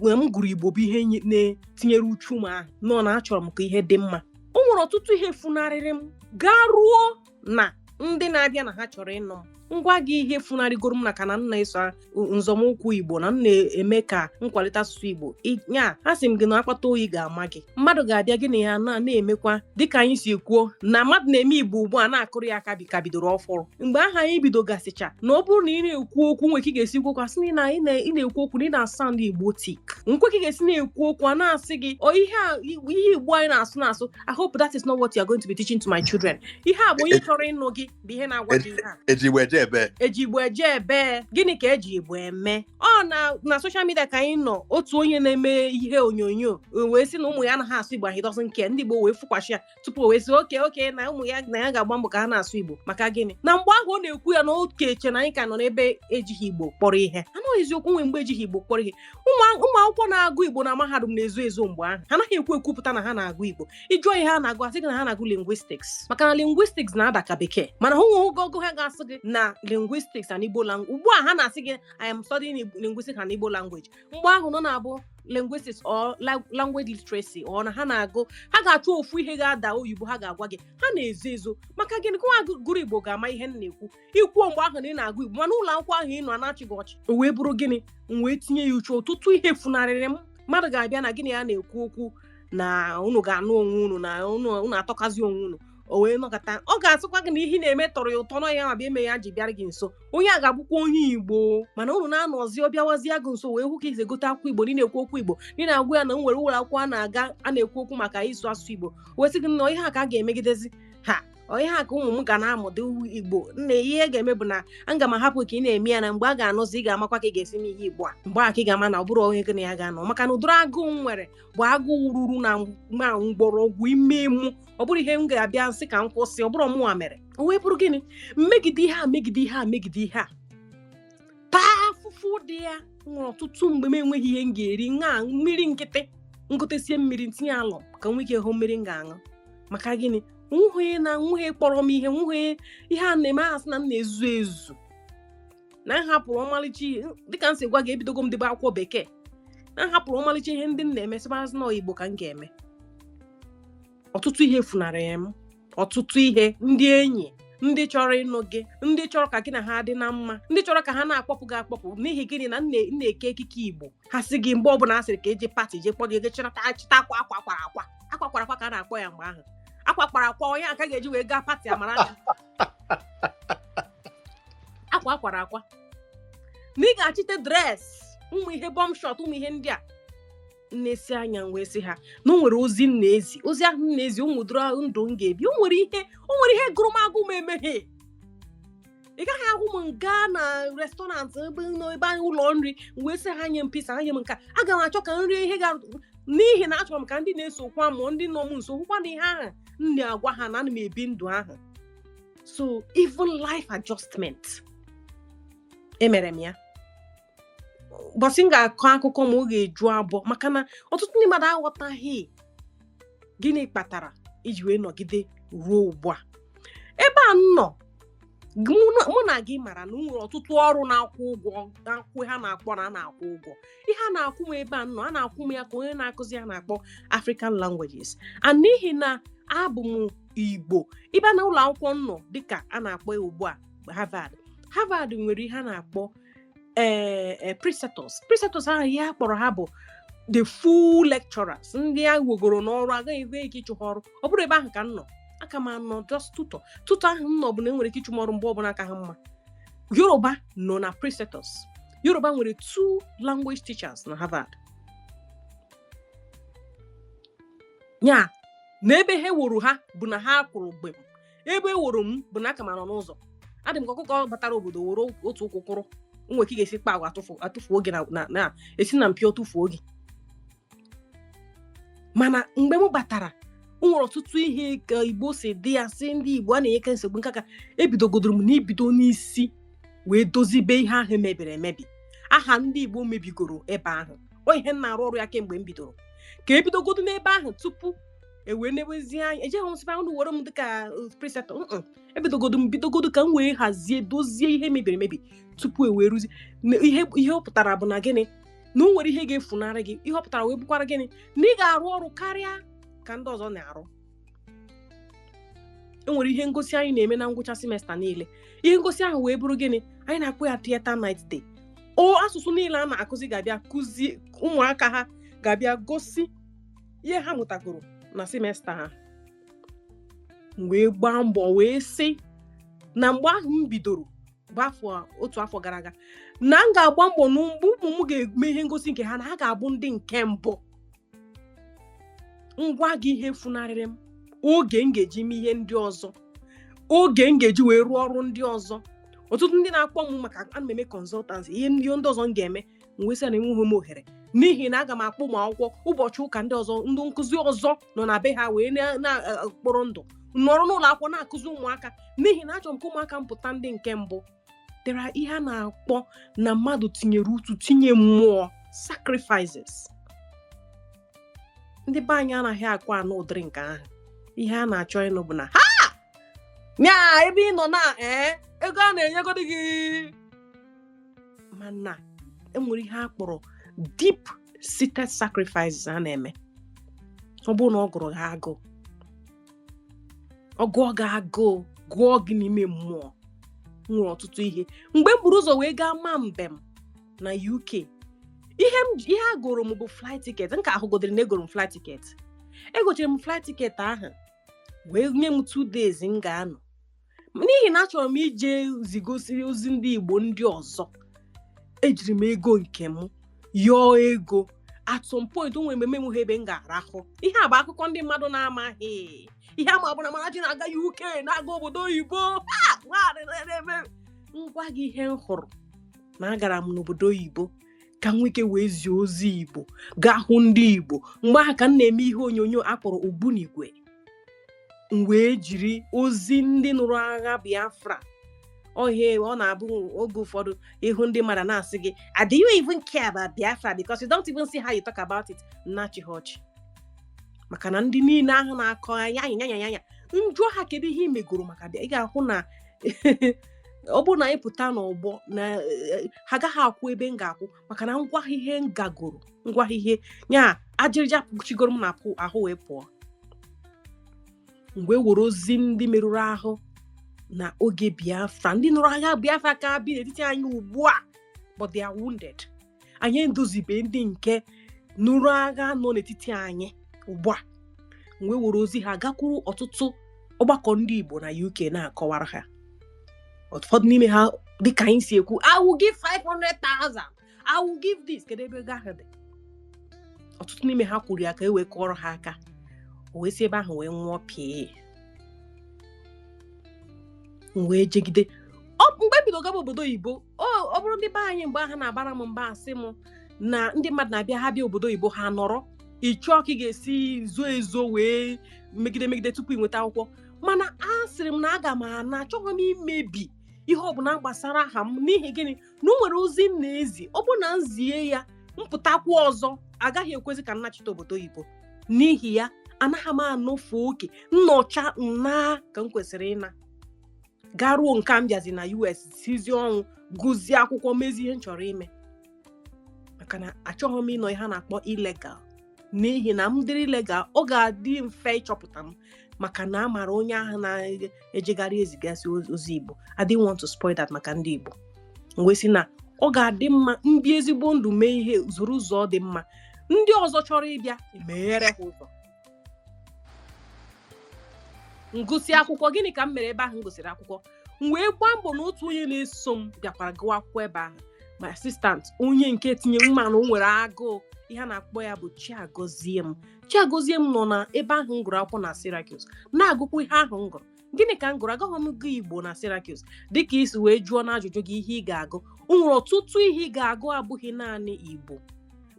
na m gụrụ Igbo bụ ihe na-etinyere uchu m ahụ nọ na achọrọ m ka ihe dị mma. O nwere ọtụtụ ihe funarịrị m gaa ruo na ndị na-abịa na ha chọrọ ịnụ m. Ngwa gị, ihe funarịgoro m na ka na nna eso nzọmụkwụ Igbo na m na-eme ka nkwalite asụsụ Igbo nya, a sị m gị na akpata oyi ga-ama gị. Mmadụ ga-abịa, gị na ya na-emekwa dịka anyị si kwuo na mmadụ na-eme Igbo ugbu a na-akụrụ ya aka bi ka bidoro ọfụrụ. Mgbe ahụ anyị bidogasịcha na ọ bụrụ na ị na-ekwu okwu, nwe ka ị ga-esi kwu okwu, asị na ị na-ekwu okwu na ị na-asa ndị Igbo tik nkwe ka ị ga-esi na-ekwu okwu, a na-asị gị ọ ihe a, ihe Igbo anyị na-asụ. I hope that is not what you are going to be teaching to my children. Ihe a bụ onye chọrọ ịnụ gị bụ ihe na-agwa gị ihe a. Eji Igbo eje ebe? Eji Igbo eje ebe? Gịnị ka eji Igbo eme? Ọ na social media ka anyị nọ, otu onye na-eme ihe onyonyo wee sị na ụmụ ya anaghị asụ Igbo, he doesn't care. Ndị Igbo wee fụkwachi ya tupu o wee sị oke na ụmụ ya na ya ga-agba mbọ ka ha na-asụ Igbo. Maka gịnị? Na mgbe ahụ ọ na-ekwu ya na oke eche na anyị ka nọ n'ebe ejighị Igbo kpọrọ ihe. Anụ eziokwu, nwe mgbe ejighị Igbo kpọrọ ihe. Ụmụ akwụkwọ na-agụ Igbo na mahadum na-ezo ezo mgbe ahụ, ha anaghị ekwu ekwupụta na ha na-agụ Igbo. Ịjụọ ihe ha na-agụ, asị gị na ha na-agụ linguistics, maka na linguistics na-ada ka bekee. Mana hụ nwe ogo ha ga-asị gị na linguistics and Igbo language. Ugbu a ha na-asị gị, "I am studying linguistics and Igbo language." Mgbe ahụ nọ na-abụ linguistics or language literacy, or na ha na-agụ, ha ga-achọ ofu ihe ga-ada oyibo ha ga-agwa gị. Ha na-ezo ezo. Maka gịnị? Ka nwa gụrụ Igbo ga-ama ihe m na-ekwu. Ikwuo mgbe ahụ na ị na-agụ Igbo, mana ụlọ akwụkwọ ahụ ị nọ na-achị gị ọchị. O wee bụrụ gịnị? M wee tinye ya uchu. Ọtụtụ ihe funarịrị m. Mmadụ ga-abịa na gịnị ya na-ekwu okwu na unu ga-anụ onwe unu na unu atọkazi onwe unu. O wee nọkọta, ọ ga-asịkwa gị na ihe ị na-eme tọrọ ya ụtọ, na ya ma bịa eme ya ji bịara gị nso. Onye a ga-abụkwa onye Igbo, mana unu na-anọzi, ọ bịawazie gị nso wee hụ ka isi egote akwụkwọ Igbo, ndị na-ekwu okwu Igbo, ndị na-agwa ya na m nwere ụlọ akwụkwọ a na-aga a na-ekwu okwu maka ịsụ asụsụ Igbo, wee sị gị na ihe a ka a ga-emegidezi ha, ọ ihe a ka ụmụ m ga na-amụdo Igbo. Nna, ihe ga-eme bụ na aga m ahapụ ka ị na-eme ya, na mgbe a ga-anụzi, ị ga-amakwa ka ị ga-esi n'ihe Igbo a. Mgbe a ka ị ga-ama na ọ bụrụ onye gị na ya ga-anọ, maka na ụdịrị agụụ m nwere bụ agụụ ruru na ma mgbọrọgwụ ime mụ. Ọ bụrụ ihe m ga-abịa nsị ka m kwụsị, ọ bụrụ mụnwa mere. O wee bụrụ gịnị? Mmegide ihe a, megide ihe a, megide ihe a, taa afụfụ dị ya. Nwere ọtụtụ mgbe m enweghị ihe m ga-eri, ṅaa mmiri nkịtị, ngotesie mmiri ntinye alọ ka m nwee ike hụ mmiri m ga-aṅụ. Maka gịnị? Nwughị na nwughị kpọrọ m ihe, nwughị ihe a na-eme, asị na m na-ezu ezu, na m hapụrụ ọmalịcha ihe. Dịka m si gwa gị, ebidogo m debe akwụkwọ bekee, na m hapụrụ ọmalịcha ihe ndị m na-eme, sịbazị na Igbo ka m ga-eme. Ọtụtụ ihe funara ya m, ọtụtụ ihe, ndị enyi, ndị chọrọ ịnụ gị, ndị chọrọ ka gị na ha dị na mma, ndị chọrọ ka ha na-akpọpụ gị akpọpụ. N'ihi gịnị? Na m na-eke ekike Igbo. Ha sị gị mgbe ọbụla a sịrị ka eje party, je kpọrọ gị, chịnata chịta akwa, akwa kwara akwa, akwa kwara akwa ka a na-akpọ ya mgbe ahụ, akwa kwara akwa, onye aka ga-eji wee gaa party amara akwa akwara akwa, na ị ga-achite dress, ụmụ ihe bum short, ụmụ ihe ndị a nnesi anya. M wee sị ha na o nwere ozi m na-ezi, ozi ahụ m na-ezi, ụmụ dụrụ ndụ m ga-ebi. O nwere ihe, o nwere ihe gụrụ m agụ m emeghe. Ị gaghị ahụ m gaa na restaurant ebe nọ ebe anyị ụlọ nri wee sị ha nye m pizza, ha nye m nke a. Aga m achọ ka m rie ihe ga, n'ihi na achọrọ m ka ndị na-esokwa m, ndị nọ m nso, hụkwa na ihe ahụ m na-agwa ha na ana m ebi ndụ ahụ. So even life adjustment emere m ya. Ụbọchị m ga-akọ akụkọ ma ọ ga-eju abụọ, maka na ọtụtụ ndị mmadụ aghọtaghị gịnị kpatara iji wee nọgide ruo ugbu a ebe a m nọ. Mụ na gị mara na nwere ọtụtụ ọrụ na-akwụ ụgwọ, na-akwụ ha na-akpọ na a na-akwụ ụgwọ. Ihe a na-akwụ m ebe a nọ, a na-akwụ m ya ka onye na-akụzi a na-akpọ African languages, and n'ihi na abụ m Igbo, ịbịa na ụlọ akwụkwọ m nọ, dịka a na-akpọ ya ugbu a Harvard. Harvard nwere ihe a na-akpọ ee preceptors. Preceptors ahụ, ihe a kpọrọ ha bụ the full lecturers, ndị a wegoro n'ọrụ, agaghị enwe ike ịchụ ha ọrụ. Ọ bụrụ ebe ahụ ka m nọ, aka m anọ just tutor. Tutor ahụ m nọ bụ na enwere ike ịchụ m ọrụ mgbe ọbụla aka ha mma. Yoruba nọ na preceptors. Yoruba nwere two language teachers na Harvard ya, na ebe ha wuru ha bụ na ha kwụrụ gbem. Ebe e wuru m bụ na aka m anọ n'ụzọ, adị m ka ọkụkọ batara obodo were otu ụkwụ kwụrụ. Nwere ike ị ga-esi kpa agwa atụfu oge na esi na mpio tụfuo oge. Mana mgbe m batara, o nwere ọtụtụ ihe ka Igbo si dị ya, si ndị Igbo a na-enyeke nsogbu nkaka. Ebidogodoro m n'ibido n'isi wee dozibe ihe ahụ mebiri emebi, aha ndị Igbo mebigoro ebe ahụ. O ihe m na-arụ ọrụ ya kemgbe m bidoro, ka ebidogodo n'ebe ahụ tupu e wee nebezie anya. Ejeghị m sịba unu were m dịka preceptor. Ebidogodo m bidogodo ka m wee hazie, dozie ihe mebiri emebi tupu e wee ruzie. Ihe ọ pụtara bụ na gịnị? Na o nwere ihe ga-efunarị gị. Ihe ọ pụtara wee bụkwara gịnị? Na ị ga-arụ ọrụ karịa ka ndị ọzọ na-arụ. E nwere ihe ngosi anyị na-eme na ngwụcha semester niile. Ihe ngosi ahụ wee bụrụ gịnị? Anyị na-akpọ ya theater night day. O asụsụ niile a na-akụzi ga-abịa kụzie, ụmụaka ha ga-abịa gosi ihe ha mụtagoro na semester ha. M wee gbaa mbọ wee sị na mgbe ahụ m bidoro bụ afọ otu afọ gara aga, na m ga-agba mbọ na mgbe ụmụ m ga-eme ihe ngosi nke ha, na ha ga-abụ ndị nke mbụ. Ngwa gị, ihe funarịrị m oge m ga-eji mee ihe ndị ọzọ, oge m ga-eji wee rụọ ọrụ ndị ọzọ. Ọtụtụ ndị na-akpọ m maka ana m eme consultancy, ihe ndị ọzọ m ga-eme, m wee sị na enweghị m ohere, n'ihi na aga m akpọ ụmụ akwụkwọ ụbọchị ụka ndị ọzọ. Ndị nkụzi ọzọ nọ na be ha wee na-akpọrọ ndụ nọrọ n'ụlọ akwụkwọ na-akụzi ụmụaka, n'ihi na achọrọ m ka ụmụaka m pụta ndị nke mbụ. Dere ihe a na-akpọ na mmadụ tinyere utu, tinye mmụọ, sacrifices. Ndị be anyị anaghị akwa anụ ụdịrị nke ahụ. Ihe a na-achọ ịnụ bụ na ha nya ebe ị nọ na ee ego a na-enyegodi gị. Mana enwere ihe a kpọrọ deep seated sacrifices a na-eme. Ọ bụrụ na ọ gụrụ gị agụụ, ọ gụọ gị agụụ, gụọ gị n'ime mmụọ. Nwere ọtụtụ ihe mgbe m buru ụzọ wee gaa maa mbem na UK, ihe m ihe a gụrụ m bụ flight ticket. Nka ahụgodiri na egoro m flight ticket, egochiri m flight ticket ahụ wee nye m 2 days m ga-anọ, n'ihi na achọrọ m ije zigosi ozi ndị Igbo ndị ọzọ. Ejiri m ego nke m yọọ ego. At some point, o nwere mgbe m ha ebe m ga-arahụ. Ihe a bụ akụkọ ndị mmadụ na-amaghị. Ihe ama bụ na Amarachi na-aga UK, na-aga obodo oyibo. Ha! Nwaanyị na-eme ngwa gị. Ihe m hụrụ na agara m n'obodo oyibo ka m nwike wee zie ozi Igbo, gaa hụ ndị Igbo. Mgbe ahụ ka m na-eme ihe onyonyo akpọrọ Ogbunigwe. M wee jiri ozi ndị nụrụ agha Biafra ohe. Ọ na-abụ oge ụfọdụ ịhụ ndị mmadụ na-asị gị, "Ah, do you even care about Biafra? Because you don't even see how you talk about it." Nnachi ha ọchị, maka na ndị niile ahụ na-akọ anya anya anya anya, njụọ ha, kedu ihe ị megoro maka Bịa? Ị ga-ahụ na ọ bụrụ na anyị pụta n'ọgbọ na ha agaghị akwụ ebe m ga-akwụ, maka na ngwa ihe m gagoro, ngwa ihe nya ajịrịja chigoro m na ahụ wee pụọ. Mgbe were ozi ndị merụrụ ahụ na oge Biafra, ndị nụrụ agha Biafra ka bi n'etiti anyị ugbu a, but they are wounded. Anyị edozibe ndị nke nụrụ agha nọ n'etiti anyị ugbu a. Mgbe were ozi ha gakwuru ọtụtụ ọgbakọ ndị Igbo na UK, na-akọwara ha, ụfọdụ n'ime ha, dịka anyị si ekwu, "I will give 500,000, I will give this." Kedu ebe ego ahụ dị? Ọtụtụ n'ime ha kwuru ya ka e wee kụọrọ ha aka, o wee si ebe ahụ wee nwụọ pịa. M wee jegide. Ọ Mgbe bido gaba obodo oyibo, ọ bụrụ ndị be anyị mgbe ahụ na-abara m mba, asị m na ndị mmadụ na-abịa, ha bịa obodo oyibo, ha nọrọ ịchọọ ka ị ga-esi zuo ezo wee megide megide tupu ị nweta akwụkwọ. Mana a sịrị m na aga m ana, achọghị m imebi ihe ọbụla gbasara aha m. N'ihi gịnị? Na o nwere ozi m na-ezi, ọ bụrụ na m zie ya mpụtakwa ọzọ, agaghị ekwezi ka m nachite obodo oyibo. N'ihi ya, anaghị m anọfe oke nnọcha nna ka m kwesịrị ịna garuo nke m bịazi na US, sizie ọnwụ, gụzie akwụkwọ, mezie ihe m chọrọ ime, maka na achọghị m ịnọ ihe a na-akpọ illegal. N'ihi na m dịrị illegal, ọ ga-adị mfe ịchọpụta m, maka na a mara onye ahụ na-ejegharị ezigasị ozi Igbo. I didn't want to spoil that maka ndị Igbo. M wee sị na ọ ga-adị mma mbi ezigbo ndụ, mee ihe zuru ụzọ dị mma, ndị ọzọ chọrọ ịbịa, emeghere ha ụzọ. Ngụsị akwụkwọ, gịnị ka m mere ebe ahụ m gụsịrị akwụkwọ? M wee gbaa mbọ na otu onye na-eso m bịakwara gụọ akwụkwọ ebe ahụ, my assistant, onye nke tinye mma na o nwere agụụ ihe a na-akpọ ya bụ Chiagozie m. Chiagozie m nọ na ebe ahụ m gụrụ akwụkwọ na Syracuse, na-agụkwa ihe ahụ m gụrụ. Gịnị ka m gụrụ? Agaghị m gụ Igbo na Syracuse. Dịka isi wee jụọ n'ajụjụ gị, ihe ị ga-agụ, o nwere ọtụtụ ihe ị ga-agụ, abụghị naanị Igbo,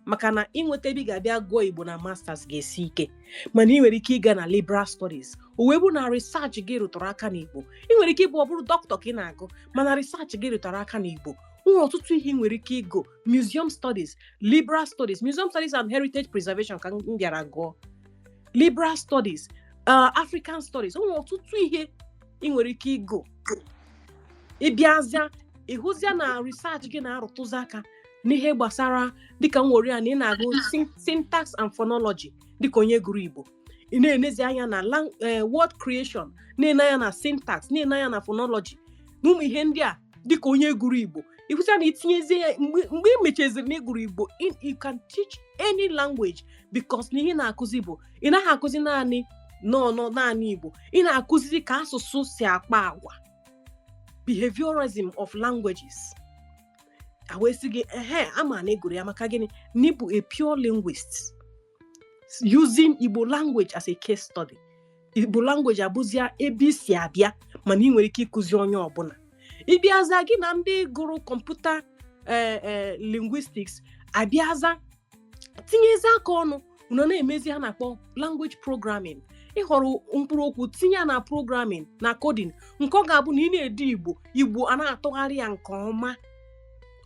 maka na ịnweta ebe ị ga-abịa gụọ Igbo na masters ga-esi ike. Mana ị nwere ike ịga na liberal studies, o wee bụ na research gị rụtụrụ aka n'Igbo. Ị nwere ike ịbụ, ọ bụrụ dọkịta ka ị na-agụ, mana research gị rụtara aka n'Igbo. O nwere ọtụtụ ihe ị nwere ike ịgụ: museum studies, liberal studies, museum studies and heritage preservation ka m bịara gụọ, liberal studies, African studies. O nwere ọtụtụ ihe ị nwere ike ịgụ. Ịbịazịa ịhụzịa na research gị na-arụtụzi aka n'ihe gbasara, dịka m were ya na ị na-agụ syntax and phonology, dịka onye gụrụ Igbo, ị na-enezi anya na word creation, na-ene anya na syntax, na-ene anya na phonology na ụmụ ihe ndị a. Dịka onye gụrụ Igbo, ịhụzịa na itinyezie ya mgbe ị mechaziri na ịgụrụ Igbo, you can teach any language, because na ihe ị na-akụzi bụ, ị naghị akụzi naanị nọọ naanị Igbo, ị na-akụzizi ka asụsụ si akpa agwa, behaviorism of languages. A wee sị gị, ehe, ama na ịgụrụ ya maka gịnị? Na ịbụ a pure linguist using Igbo language as a case study. Igbo language abụzia ebe isi abịa, mana ị nwere ike ịkụzi onye ọbụla. Ịbịaza gị na ndị gụrụ kọmputa linguistics abịaza tinyezi aka ọnụ, unu na-emezi ha na-akpọ language programming. Ịhọrọ mkpụrụ okwu, tinye ya na programming na coding, nke ọ ga-abụ na ị na-ede Igbo, Igbo a na-atụgharị ya nke ọma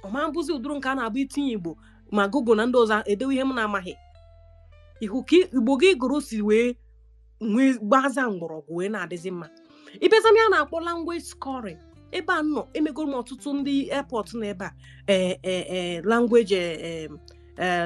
ọma. Mbụzi ụdụrụ nke a na-abụ itinye Igbo, ma Google na ndị ọzọ edewe ihe m na-amaghị ihu ka Igbo gị gụrụ si wee nwee gbaza mgbọrọgwụ, wee na-adịzi mma. Ịbịazam ya na-akpọ language scoring. Ebe a nọ emegoro m ọtụtụ ndị airport nọ ebe a ee language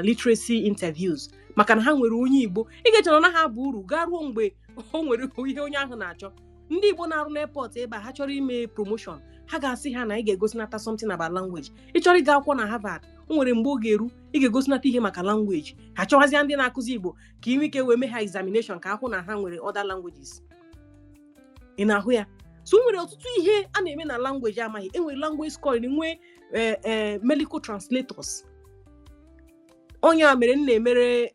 literacy interviews, maka na ha nwere onye Igbo. Ị ga-eche na ha bụ uru gaa ruo mgbe o nwere ihe onye ahụ na-achọ. Ndị Igbo na-arụ n'airport ebe a, ha chọrọ ime promotion, ha ga-asị ha na ị ga-egosinata something about language. Ị chọrọ ịga akwụkwọ na Harvard, o nwere mgbe ọ ga-eru, ị ga-egosinata ihe maka language. Ha chọwazịa ndị na-akụzi Igbo ka ị nwee ike wee mee ha examination, ka ahụ na ha nwere other languages. Ị na-ahụ ya? So o nwere ọtụtụ ihe a na-eme na language amaghị. Enwere language scoring, nwee medical translators. Onye a mere m na-emere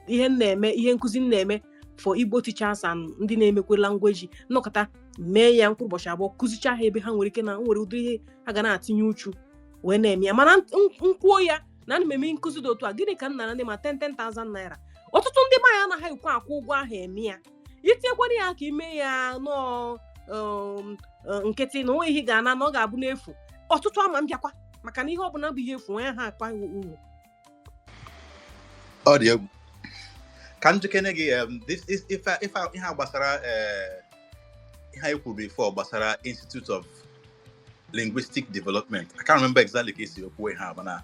ihe m na-eme, ihe nkụzi m na-eme for Igbo teachers and ndị na-emekwe language, nnọkọta mee ya mkpụrụ ụbọchị 2, kụzicha ha ebe ha nwere ike na nwere ụdị ihe ha ga na-atinye uchu wee na-eme ya. Mana nkwuo ya na ana m eme nkụzi dị otu a, gịnị ka m nara ndị ma 10 10,000 naira? Ọtụtụ ndị be anyị anaghị ekwe akwụ ụgwọ ahụ eme ya. Itinyekwana ya ka ime ya nọọ nkịtị na onwe ihe ga-ana na ọ ga-abụ n'efu, ọtụtụ ama mbịakwa, maka na ihe ọbụla bụ ihe efu, onye ha akpa uru. Ọ dị egwu. Ka njikere gị, this is ife ihe a gbasara ihe anyị kwuru before gbasara Institute of Linguistic Development. I can't remember exactly ka esi okwu ihe a, mana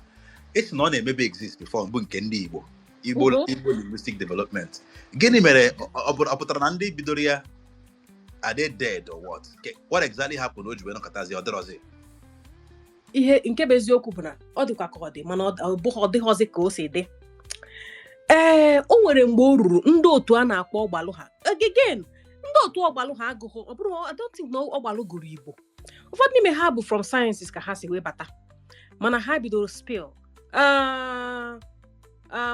esi na ọ na-emebe exist before mbụ nke ndị Igbo, Igbo Igbo Linguistic Development. Gịnị mere ọ pụtara na ndị bidoro ya, are they dead or what? What exactly happened o ji wee nọkọtazi ọ dịrọzi? Ihe nke bụ eziokwu bụ na ọ dịkwa ka ọ dị, mana ọ bụghị, ọ dịghọzi ka o si dị. Ee, o nwere mgbe o ruru, ndị otu a na-akpọ ọgbalụ ha, again, ndị otu ọgbalụ ha agụghị, ọ bụrụ, I don't think na ọgbalụ gụrụ Igbo. Ụfọdụ n'ime ha bụ from sciences ka ha si wee bata, mana ha bidoro spill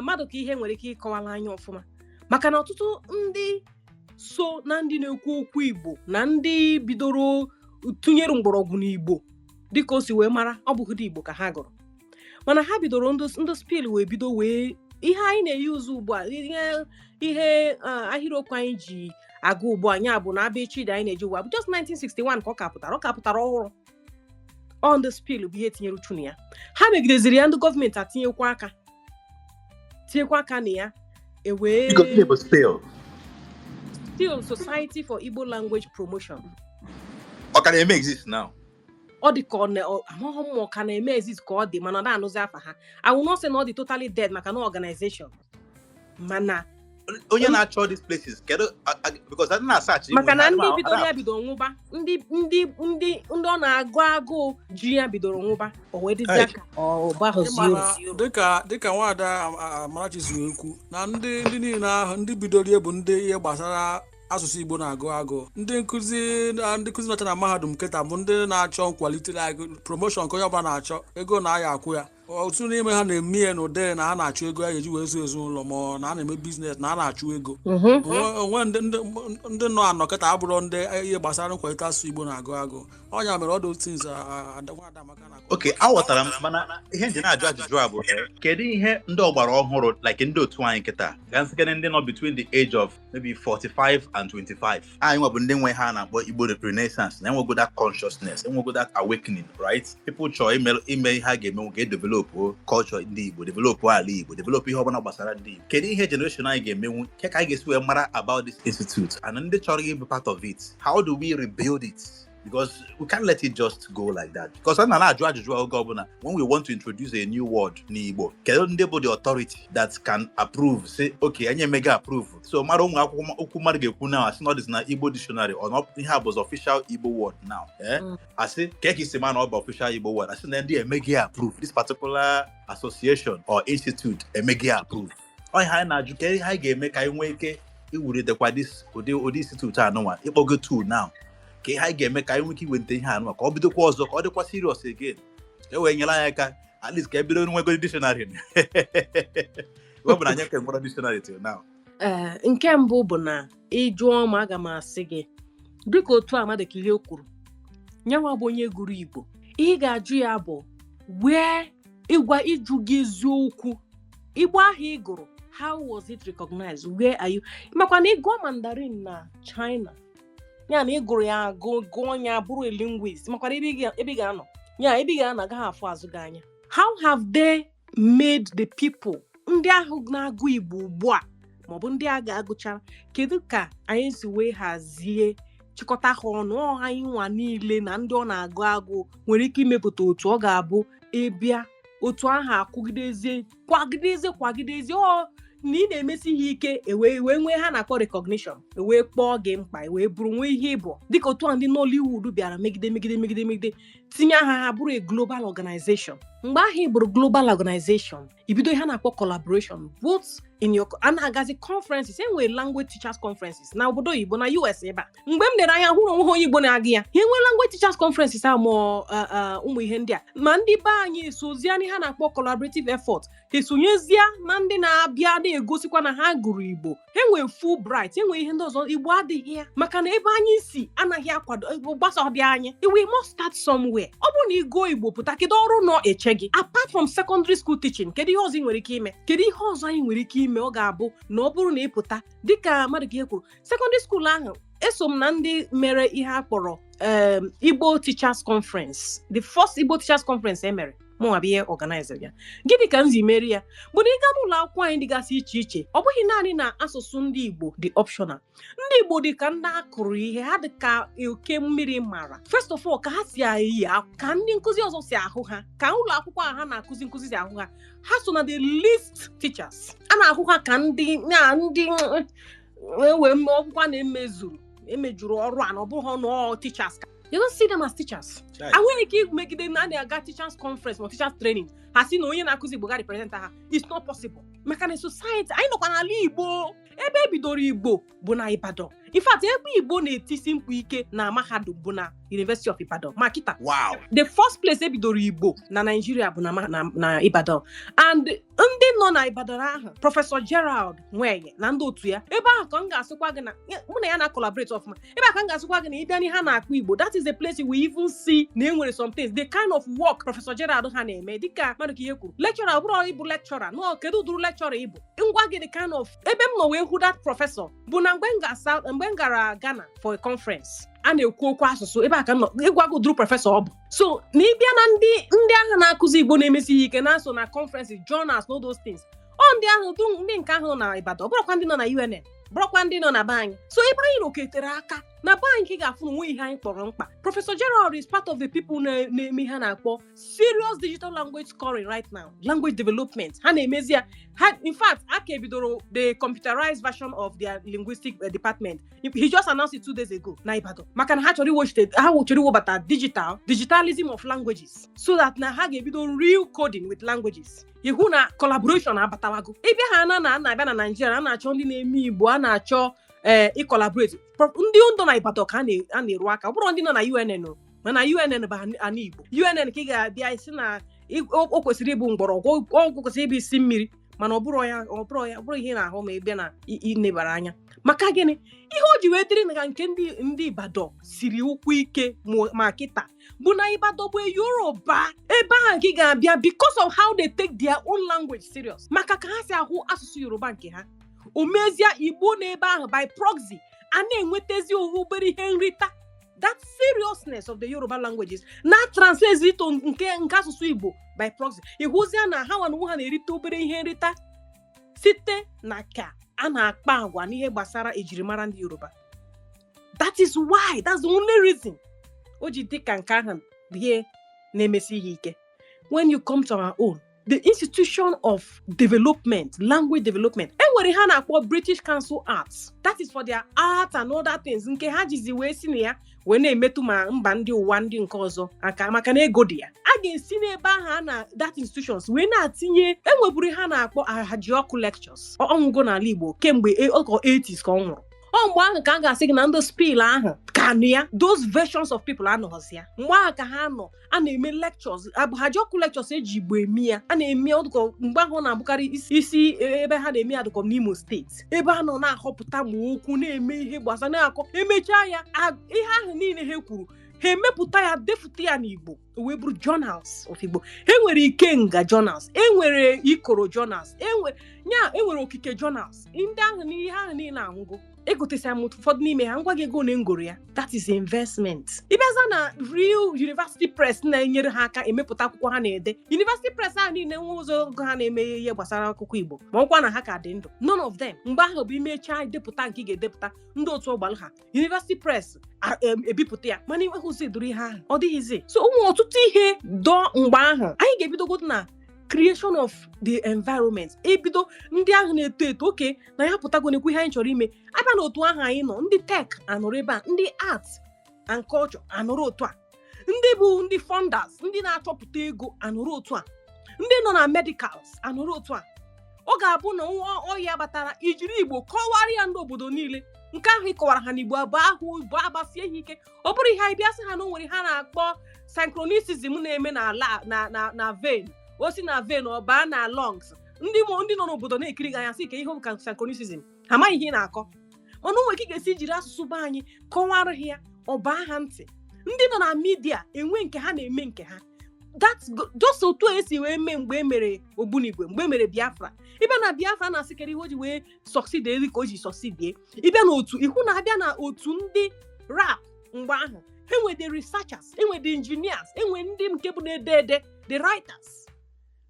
mmadụ ka ihe nwere ike ịkọwala anya ọfụma, maka na ọtụtụ ndị so na ndị na-ekwu okwu Igbo na ndị bidoro tụnyere mgbọrọgwụ n'Igbo dịka o si wee mara, ọ bụghị Igbo ka ha gụrụ, mana ha bidoro ndị SPIL wee bido wee ihe anyị na-eyi ụzọ ugbu a, ihe ahịrịokwu anyị ji agụ ugbu a, ya bụ na abịchịdị anyị na-eji ugbu a bụ just 1961 ka ọ ka pụtara ọhụrụ. Ọ ndị SPIL bụ ihe tinyere uchu na ya. Ha megideziri ya, ndị gọọmenti atinyekwa aka, tinyekwa aka na ya, ewee Biko, gịnị bụ SPIL? SPIL, Society for Igbo Language Promotion. Ọ ka na-eme exist now? Ọ dị ka ọ na amaghị m ma ọ ka na-eme exist ka ọ dị, mana ọ na-anụzi afa ha. I will not say na ọ dị totally dead, maka na organization mana Onye na-achọ these places, kedu because adị na-asearch. Maka na ndị bidoro ya bidoro nwụba, ndị ọ na-agụ agụụ ji ya bidoro nwụba, o wee dịzie ka ọ baghụzi Ịma na uru. Dịka nwaada Amarachi si wee kwu na ndị niile ahụ ndị bidoro ihe bụ ndị ihe gbasara asụsụ Igbo na-agụ agụ, ndị nkụzi na ndị nkụzi nọcha na mahadum kịta bụ ndị na-achọ nkwalite, like promotion, ka onye ọbụla na-achọ ego na-aya akwụ ya. Ọtụtụ n'ime ha na-eme ya n'ụdị na ha na-achụ ego ya eji wee zụ ezinụlọ, ma ọ na a na-eme business na a na-achụ ego. Onwe ndị nọ anọ kịta abụrụ ndị ihe gbasara nkwalite asụsụ Igbo na-agụ agụ. Ọnya mere all those things nwaada Amaka na-akọ. Okay, aghọtara m, mana ihe nji na-ajụ ajụjụ a bụ, kedu ihe ndị ọgbara ọhụrụ, like ndị otu anyị kịta, ga nsịkere ndị nọ between the age of maybe 45 and 25, anyị nwa bụ ndị nwe ha na-akpọ Igbo Renaissance, na enwego that consciousness, enwego that awakening, right? People chọrọ ime ihe a ga-eme ga-edevelop culture ndị Igbo, develop ala Igbo, develop ihe ọbụla gbasara ndị Igbo. Kedu ihe generation anyị ga-emenwu ke ka anyị ga-esi wee mara about this institute and ndị chọrọ ịbụ part of it? How do we rebuild it? Because we can't let it just go like that. Because a na-ajụ ajụjụ oge ọbụla when we want to introduce a new word n'Igbo, kedu ndị bụ the authority that can approve, say, okay, anyị emega approve? So mara ụmụ akwụkwọ okwu mmadụ ga-ekwu now, asị na ọ dị na Igbo dictionary or not, ihe a bụzi official Igbo word now, eh? Asị ka isi ma na ọ bụ official Igbo word, asị na ndị emeghị approve, this particular association or institute emeghị approve. Ọ ihe anyị na-ajụ, ka ihe anyị ga-eme ka anyị nwee ike iwulitekwa this ụdị institute anụnwa ịkpọgo tool now, ka ihe anyị ga-eme ka anyị nwee ike iweta ihe anụnwa ka ọ bidokwa ọzọ, ka ọ dịkwa serious again, ka e wee nyere anyị aka, at least ka e bido nwego dictionary, ọ bụ na anyị ka nwere dictionary till now. Ee, nke mbụ bụ na ị jụọ m, aga m asị gị, dịka otu a mmadụ ka ihe kwuru, nyanwa bụ onye gụrụ Igbo, ihe ị ga-ajụ ya bụ wee ịgwa ịjụ gị eziokwu, Igbo ahụ ị gụrụ, how was it recognized? Where are you? Makwa na ị gụọ Mandarin na China, ya na ị gụrụ ya agụ, gụọ ya bụrụ a linguist, makwara ebe ị ga-anọ, ya ebe ị ga-anọ agaghị afụ azụ gị anya. How have they made the people ndị ahụ na-agụ Igbo ugbu a, maọbụ ndị a ga-agụchara, kedu ka anyị si wee hazie chịkọta ha ọnụ? Ọ anyị nwa niile na ndị ọ na-agụ agụ nwere ike imepụta otu ọ ga-abụ ịbịa otu ahụ akwụgidezie, kwagidezie, kwagidezie, ọ na ị na-emesi ihe ike, ewee wee nwee ha na-akpọ recognition, ewee kpọọ gị mkpa, ewee bụrụ nwee ihe ịbụ, dịka otu a ndị Nollywood bịara megide, megide, megide, megide, tinye aha ha bụrụ a global organization. Mgbe ahụ ị bụrụ global organization, ibido ihe a na-akpọ collaboration, both in your a na-agazi conferences, enwere language teachers conferences na obodo oyibo, na US ebe a. Mgbe m lere anya hụrụ onwe ha onye Igbo na-aga ya, ha enwee language teachers conferences a, ma ụmụ ihe ndị a, ma ndị be anyị esozie n'ihe a na-akpọ collaborative effort, ha esonyezie na ndị na-abịa na-egosikwa na ha gụrụ Igbo. Ha enwee Fulbright, enwee ihe ndị ọzọ. Igbo adịghị ya, maka na ebe anyị si anaghị akwado gbasa dị anyị. We must start somewhere. Ọ bụrụ na ị gụọ Igbo pụta, kedu ọrụ nọ eche gị apart from secondary school teaching? Kedu ihe ọzọ ị nwere ike ime? Kedu ihe ọzọ anyị nwere ike ime? Ọ ga-abụ na ọ bụrụ na ị pụta, dịka mmadụ ka ihe kwuru, secondary school ahụ, eso m na ndị mere ihe a kpọrọ Igbo Teachers Conference, the first Igbo Teachers Conference e mere, mụnwa bụ ihe organizer ya. Gịnị ka m ji meri ya? Bụ na ị gaa n'ụlọ akwụkwọ anyị dịgasị iche iche, ọ bụghị naanị na asụsụ ndị Igbo dị optional. Ndị Igbo dị ka ndị akụrụ ihe, ha dị ka oke mmiri mara. First of all, ka ha si eyi, ka ndị nkụzi ọzọ si ahụ ha, ka ụlọ akwụkwọ a ha na-akụzi nkụzi si ahụ ha, ha so na the least teachers a na-ahụ ha ka ndị na ndị ewe akwụkwọ na-emezuru emejuru ọrụ a, na ọ bụghị nọọ teachers. You don't see them as teachers. Enweghị ike imegide na a na-aga teachers conference ma teachers training, ha si na onye na-akụzi Igbo ga represent ha. It's not possible, maka na society anyị nọkwa n'ala Igbo Ebe e bidoro Igbo bụ na Ibadan. In fact, ebe Igbo na-etisi mkpu ike na mahadum bụ na University of Ibadan ma kịta. The first place ebidoro Igbo na Nigeria bụ na Ibadan, and ndị nọ na Ibadan ahụ, Professor Gerald Nweye na ndị otu ya, ebe ahụ ka m ga-asịkwa gị na mụ na ya na collaborate ọfụma. Ebe ahụ ka m ga-asịkwa gị na ịbịa n'ihe a na-akpọ Igbo, that is the place we even see na e nwere some things, the kind of work Professor Gerald ha na-eme. Dịka mmadụ ka ihe kwuru, lecturer, ọ bụrụ ịbụ lecturer nọ, kedu ụdịrị lecturer ịbụ? Ngwa gị, the kind of ebe m nọ wee hụ that professor bụ na mgbe m ga mgbe m gara Ghana for a conference a na-ekwu okwu asụsụ. Ebe a ka m nọ ịgwa gị ụdịrị professor ọ bụ. So na ịbịa na ndị ahụ na-akụzi Igbo na-emesi ihe ike na-so na conferences, journals, all those things, ọ ndị ahụ ndị nke ahụ nọ na Ibadan, ọ bụrụkwa ndị nọ na UNN, bụrụkwa ndị nọ na be anyị. So ebe anyị nọketere aka na be anyị ka ị ga-afụ na onwe ihe anyị kpọrọ mkpa. Professor Gerald is part of the people na-eme ihe a na-akpọ serious digital language scoring right now, language development. Ha na-emezi ya ha. In fact, a ka ebidoro the computerized version of their linguistic department. He just announced it 2 days ago na Ibadan, maka na ha chọrọ iwochite, ha chọrọ iwebata digitalism of languages, so that na ha ga-ebido real coding with languages. Ihu na collaboration abatawago. Ịbịa ha na na-abịa na Nigeria, a na-achọ ndị na-eme Igbo, a na-achọ ee ịcollaborate, ndị nọ na Ibadan ka a na-eru aka. Ọ bụrụ ndị nọ na UNN o, mana UNN bụ ana Igbo. UNN ka ị ga-abịa isi na o kwesịrị ịbụ mgbọrọgwụ, o kwesịrị ịbụ isi mmiri, mana ọ bụrụ ya, ọ bụrụ ya, ọ bụrụ ihe ị na-ahụ ma ị bịa na inebara anya. Maka gịnị ihe o ji wee dịrị na nke ndị Ibadan siri ụkwụ ike ma kịta bụ na Ibadan bụ Yoruba. Ebe ahụ ka ị ga-abịa, because of how they take their own language serious, maka ka ha si ahụ asụsụ Yoruba nke ha, o mezie Igbo n'ebe ahụ by proxy a na-enwetazi obere ihe nrita. That seriousness of the Yoruba languages na translate ito nke asụsụ Igbo by proxy, ịhụzia na ha nwa na onwe ha na-erite obere ihe nrita site na ka a na-akpa agwa n'ihe gbasara ejirimara ndị Yoruba. That is why, that's the only reason o ji dị ka nke ahụ bụ ihe na-emesi ihe ike. When you come to our own, the institution of development, language development, enwere ihe a na-akpọ British Council Arts. That is for their art and other things nke ha jizi wee si na ya wee na-emetụ ma mba ndị ụwa ndị nke ọzọ aka, maka na ego dị ya. A ga-esi n'ebe ahụ a na that institutions wee na-atinye. Enweburu ihe a na-akpọ Ahajiọkụ lectures. Ọnwụgo n'ala Igbo kemgbe ọkọ 80s ka ọ nwụrụ. Ọ mgbe ahụ ka a ga-asị gị na ndị spill ahụ ka nụ ya, those versions of people anọghọzi ya. Mgbe ahụ ka ha nọ a na-eme lectures, Ahajiọkụ lectures eji Igbo eme ya. A na-eme ọdụkọ mgbe ahụ ọ na-abụkarị isi ebe ha na-eme ya dụkọ n'Imo Steeti, ebe a nọ na-ahọpụta ma okwu na-eme ihe gbasara na-akọ. Emechaa ya, ihe ahụ niile ha kwuru, ha emepụta ya, defụta ya n'Igbo, o wee bụrụ journals of Igbo. E nwere Ikenga journals, e nwere Ikoro journals, enwe nya, enwere Okike journals. Ndị ahụ na ihe ahụ niile anwụgo. Egotesịa m ụfọdụ n'ime ha, ngwa gị ego na ngoro ya. That is investment. Ịbịaza na real university press na-enyere ha aka emepụta akwụkwọ ha na-ede, university press ahụ niile nwe ụzọ ogo ha na-eme ihe gbasara akụkọ Igbo, ma ọkwa na ha ka dị ndụ, none of them. Mgbe ahụ bụ imechaa depụta nke ị ga-edepụta, ndị otu ọgbalụ ha university press ebipụta ya, mana enweghịzi dụrụ ihe ahụ, ọ dịghịzi. So ụmụ ọtụtụ ihe dọọ mgbe ahụ. Anyị ga-ebidogodo na creation of the environment, ebido ndị ahụ na-eto eto oke na ya pụtago nekwu ihe anyị chọrọ ime. Abịa n'otu ahụ anyị nọ, ndị tech anọrọ ebe a, ndị art and culture anọrọ otu a, ndị bụ ndị funders, ndị na-achọpụta ego anọrọ otu a, ndị nọ na medicals anọrọ otu a. Ọ ga-abụ na nwa ọhịa batara, ijiri Igbo kọwara ya ndị obodo niile nke ahụ ị kọwara ha n'Igbo abụ ahụ Igbo agbasie ha ike. Ọ bụrụ ihe anyị bịa sị ha na o nwere ha na-akpọ synchronism na-eme na ala na vein, o si na vein ọ baa na lungs. Ndị nọ n'obodo na-ekiri gị anya sị ka ihe bụ ka synchronism, ha amaghị ihe ị na-akọ. Mana o nwere ike ị ga-esi jiri asụsụ be anyị kọwara ha ya, ọ baa ha ntị. Ndị nọ na media enwe nke ha na-eme nke ha. That's just otu esi wee mee mgbe e mere ogbunigwe, mgbe e mere Biafra. Ịbịa na Biafra na-asịkarị ihe o ji wee succeed eri ka o ji succeed. Ịbịa na otu ihu na-abịa na otu ndị rap mgbe ahụ, enwe the researchers, enwe the engineers, enwe ndị nke bụ na-ede ede, the writers.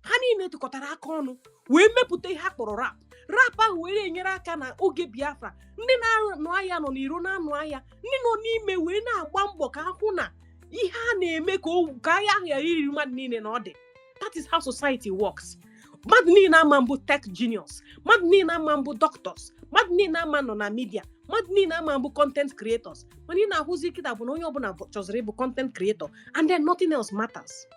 Ha niile tụkọtara aka ọnụ wee mepụta ihe a kpọrọ rap. Rap ahụ were enyere aka na oge Biafra. Ndị na-anụ agha nọ n'iro na-anụ agha, ndị nọ n'ime wee na-agba mbọ ka ahụ na ihe a na-eme ka agha ahụ ghara iri mmadụ niile na ọ dị. That is how society works. Mmadụ niile ama mbụ tech genius, mmadụ niile ama mbụ doctors, mmadụ niile ama nọ na media, mmadụ niile ama mbụ content creators. Mana ị na-ahụzi kịta bụ na onye ọbụla chọziri ịbụ content creator, and then nothing else matters.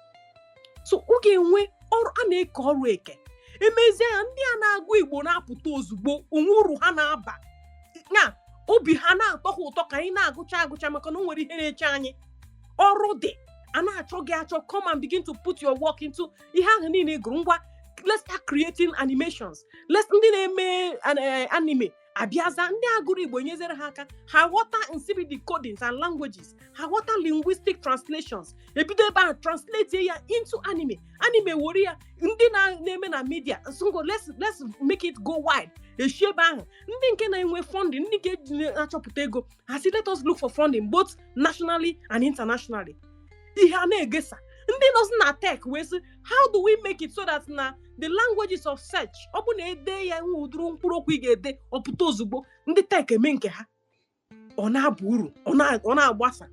So ọ ga-enwe ọrụ a na-eke, ọrụ eke. Emezie ya, ndị a na-agụ Igbo na-apụta ozugbo onwe uru ha na-aba na obi ha na-atọ ha ụtọ ka anyị na-agụcha agụcha, maka na o nwere ihe na-eche anyị. Ọrụ dị a na-achọ gị achọ. Come and begin to put your work into ihe ahụ niile ị gụrụ. Ngwa, let's start creating animations. Let's ndị na-eme anime abịaza, ndị agụrụ Igbo nyezere ha aka, ha ghọta nsibidi decodings and languages, ha ghọta linguistic translations, ebido ebe ahụ translate ya into anime. Anime were ya ndị na-eme na media ngo, let's make it go wide. Eshi ebe ahụ, ndị nke na-enwe funding, ndị nke na-achọpụta ego, ha si, "Let us look for funding both nationally and internationally." Ihe a na-egesa ndị nọzi na tech wee sị, "How do we make it so that na the languages of search, ọ bụ na ede ya, nwe ụdịrị mkpụrụ okwu ị ga-ede, ọpụta ozugbo?" Ndị tech eme nke ha, ọ na-aba uru, ọ na-agbasa.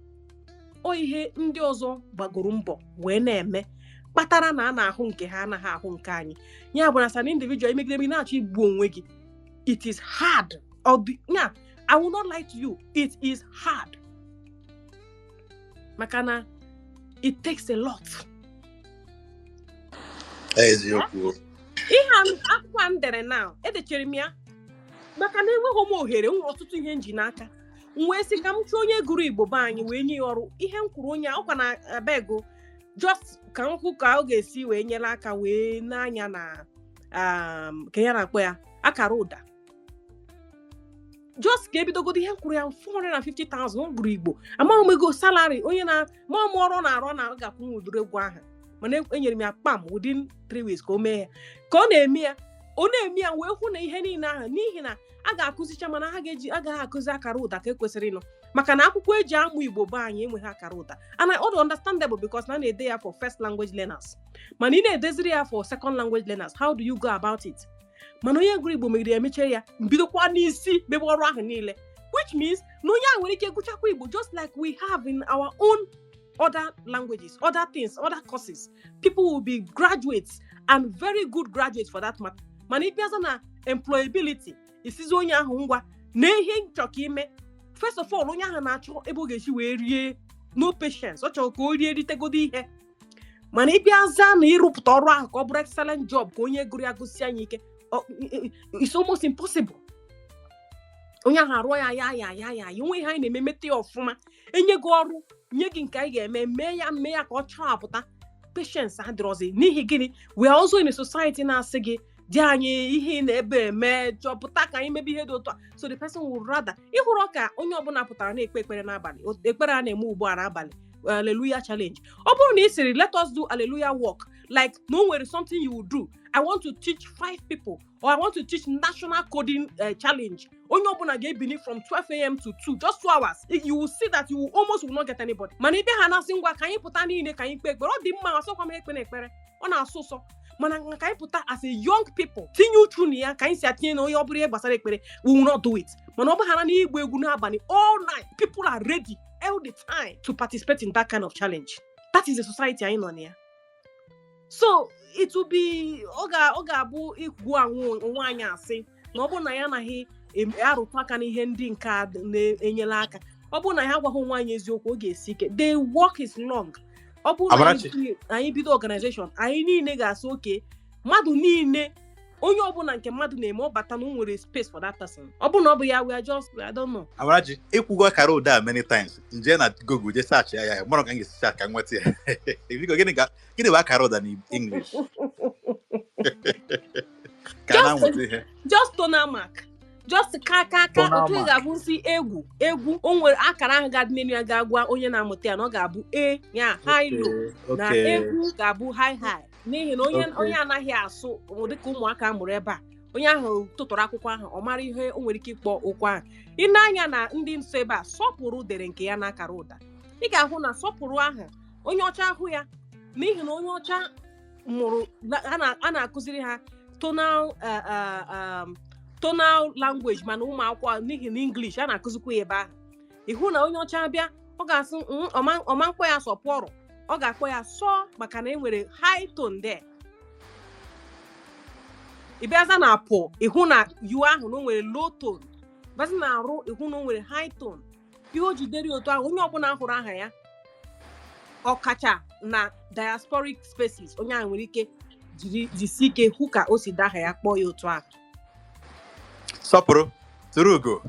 Ọ ihe ndị ọzọ gbagoro mbọ wee na-eme kpatara na a na-ahụ nke ha, anaghị ahụ nke anyị. Ya bụ na as an individual, imegide gị na-achọ igbu onwe gị. It is hard. Ya, I will not lie to you, it is hard, maka na it takes a lot. Eziokwu. Ihe akwụkwọ a m dere now, edechere m ya maka na enweghị m ohere. M nwere ọtụtụ ihe m ji n'aka. M wee sị ka m chụọ onye gụrụ Igbo be anyị wee nye ya ọrụ. Ihe m kwuru onye ọkwa na abego, just ka m hụ ka ọ ga-esi wee nyere aka wee n'anya na ka ya na-akpọ ya akara ụda, just ka ebidogodo. Ihe m kwuru ya 450,000. Ọ gụrụ Igbo. Amaghị m ego salary onye na ma m ọrụ ọ na-arụ na ọ ga-akwụ m ụdịrị egwu ahụ, mana enyere m ya kpam within 3 weeks ka o mee ya. Ka ọ na-eme ya, ọ na-eme ya, wee hụ na ihe niile ahụ, n'ihi na a ga-akụzicha, mana ha ga-eji agaghị akụzi akara ụda ka ekwesịrị ịnụ, maka na akwụkwọ eji amụ Igbo be anyị enweghị akara ụda. And ọ dị understandable, because na a na-ede ya for first language learners, mana ị na-edeziri ya for second language learners, how do you go about it? Mana onye gụrụ Igbo megide emechie ya, bidokwa n'isi mebe ọrụ ahụ niile, which means na onye ahụ nwere ike gụchakwa Igbo, just like we have in our own other languages, other things, other courses. People will be graduates and very good graduates for that matter, mana ịbịaza na employability, isizi onye ahụ, ngwa na ihe nchọ ka ime. First of all, onye ahụ na-achọ ebe ọ ga-esi wee rie. No patience. Ọ chọrọ ka o rie, ritegodo ihe. Mana ịbịaza na ịrụpụta ọrụ ahụ ka ọ bụrụ excellent job, ka onye gụrụ ya gụsie anya ike, it's almost impossible. Onye ahụ arụọ ya ya ya ya ya ya onwe ihe anyị na-eme, mete ya ọfụma, enye gị ọrụ, nye gị nke anyị ga-eme, mee ya, mee ya ka ọ chọọ patience adịrọzi. N'ihi gịnị? We are also in a society na-asị gị dị anyị ihe ị na-ebe eme, chọpụta ka anyị mebe ihe dị otu a. So the person would rather ịhụrụ ka onye ọbụla pụtara na-ekpe ekpere n'abalị, ekpere a na-eme ugbu a n'abalị, Hallelujah challenge. Ọ bụrụ na ị sịrị, "Let us do hallelujah work," like na o nwere something you will do, "I want to teach five people," or "I want to teach national coding challenge," onye ọbụla ga-ebili from 12 a.m. to 2, just 2 hours, you will see that you will almost will not get anybody. Mana ịbịa ha na-asị, "Ngwa, ka anyị pụta niile ka anyị kpee ekpere," ọ dị mma. Asọkwa m ekpe na ekpere ọ na-asụ ụsọ, mana ka anyị pụta as a young people, tinye uchu na ya ka anyị si atinye na onye ọ bụrụ ihe gbasara ekpere, we will not do it. Mana ọ bụghara na igba egwu n'abalị all night, people are ready all the time to participate in that kind of challenge. That is the society anyị nọ na ya. So it will be ọ ga-abụ igwu anwụ onwe anyị asị na ọ bụrụ na ya anaghị arụtụ aka n'ihe ndị nke a na-enyere aka. Ọ bụrụ na ya agwaghị onwe anyị eziokwu, ọ ga-esi ike. The work is long. Ọ bụrụ na Amarachi. anyị bido organization, anyị niile ga-asị oke mmadụ niile, onye ọbụla nke mmadụ na-eme, ọ bata na o nwere space for that person. Ọ bụrụ na ọ bụ ya, we are just, I don't know. Amarachi, ịkwụgo akara ụda a many times. Nje na Google je search ya, ya mara ka m ga-esi search ka m nweta ya. Biko, gịnị bụ akara ụda n'English ka a na-amụta ihe? Just tonal mark, just ka ka Tonal otu ị mark. ga-abụ nsị egwu egwu, o nwere akara ahụ ga-adị n'elu ya, ga-agwa onye na-amụta ya na ọ ga-abụ e ya high low, na egwu ga-abụ high high, n'ihi na onye onye anaghị asụ, dịka ụmụaka a mụrụ ebe a, onye ahụ tụtụrụ akwụkwọ ahụ, ọ mara ihe o nwere ike ịkpọ okwu ahụ. Ị na-anya na ndị nso ebe a, sọpụrụ dere nke ya n'akara ụda, ị ga-ahụ na sọpụrụ ahụ, onye ọcha ahụ ya, n'ihi na onye ọcha mụrụ a na-akụziri ha tonal language, mana ụmụ akwụkwọ, n'ihi na English a na-akụzikwa ya ebe ahụ, ịhụ na onye ọcha bịa, ọ ga-asị, ọma mkpọ ya sọpụrụ, ọ ga-akpọ ya sọ, maka na e nwere high tone there." Ị bịaza na pụ, ịhụ na yu ahụ na o nwere low tone. Bịaza na arụ, ịhụ na o nwere high tone. Ihe o jidere otu ahụ, onye ọbụla hụrụ aha ya, ọkacha na diasporic spaces, onye ahụ nwere ike Jiri jisi ike hụ ka o si daha ya, kpọọ ya otu ahụ. Sọpụrụ tụrụ ugo.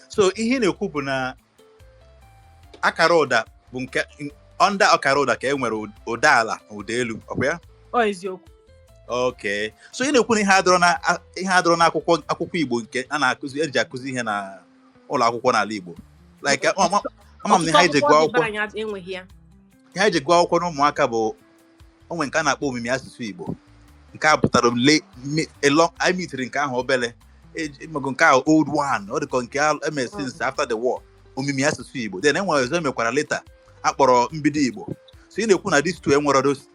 So ihe ị na-ekwu bụ na akara ụda bụ nke under akara ụda ka e nwere ụda ala na ụda elu, ọkwa ya? Ọ eziokwu. Okay, so ị na-ekwu na ihe adọrọ n'akwụkwọ akwụkwọ Igbo nke a na-akụzi, eji akụzi ihe na ụlọ akwụkwọ n'ala Igbo, like ama m na ihe anyị ji Ọtụtụ gụọ akwụkwọ dị be akwụkwọ anyị enweghị ya. Ihe anyị ji gụọ akwụkwọ na ụmụaka bụ onwe nke a na-akpọ Omimi Asụsụ Igbo. Nke a pụtara anyị mitiri nke ahụ obele. Ịmago nke ahụ, old one, ọ dịka nke eme since after the war, Omimi Asụsụ Igbo. Then enwere ọzọ emekwara later akpọrọ Mbido Igbo. So ị na-ekwu na these two enwere those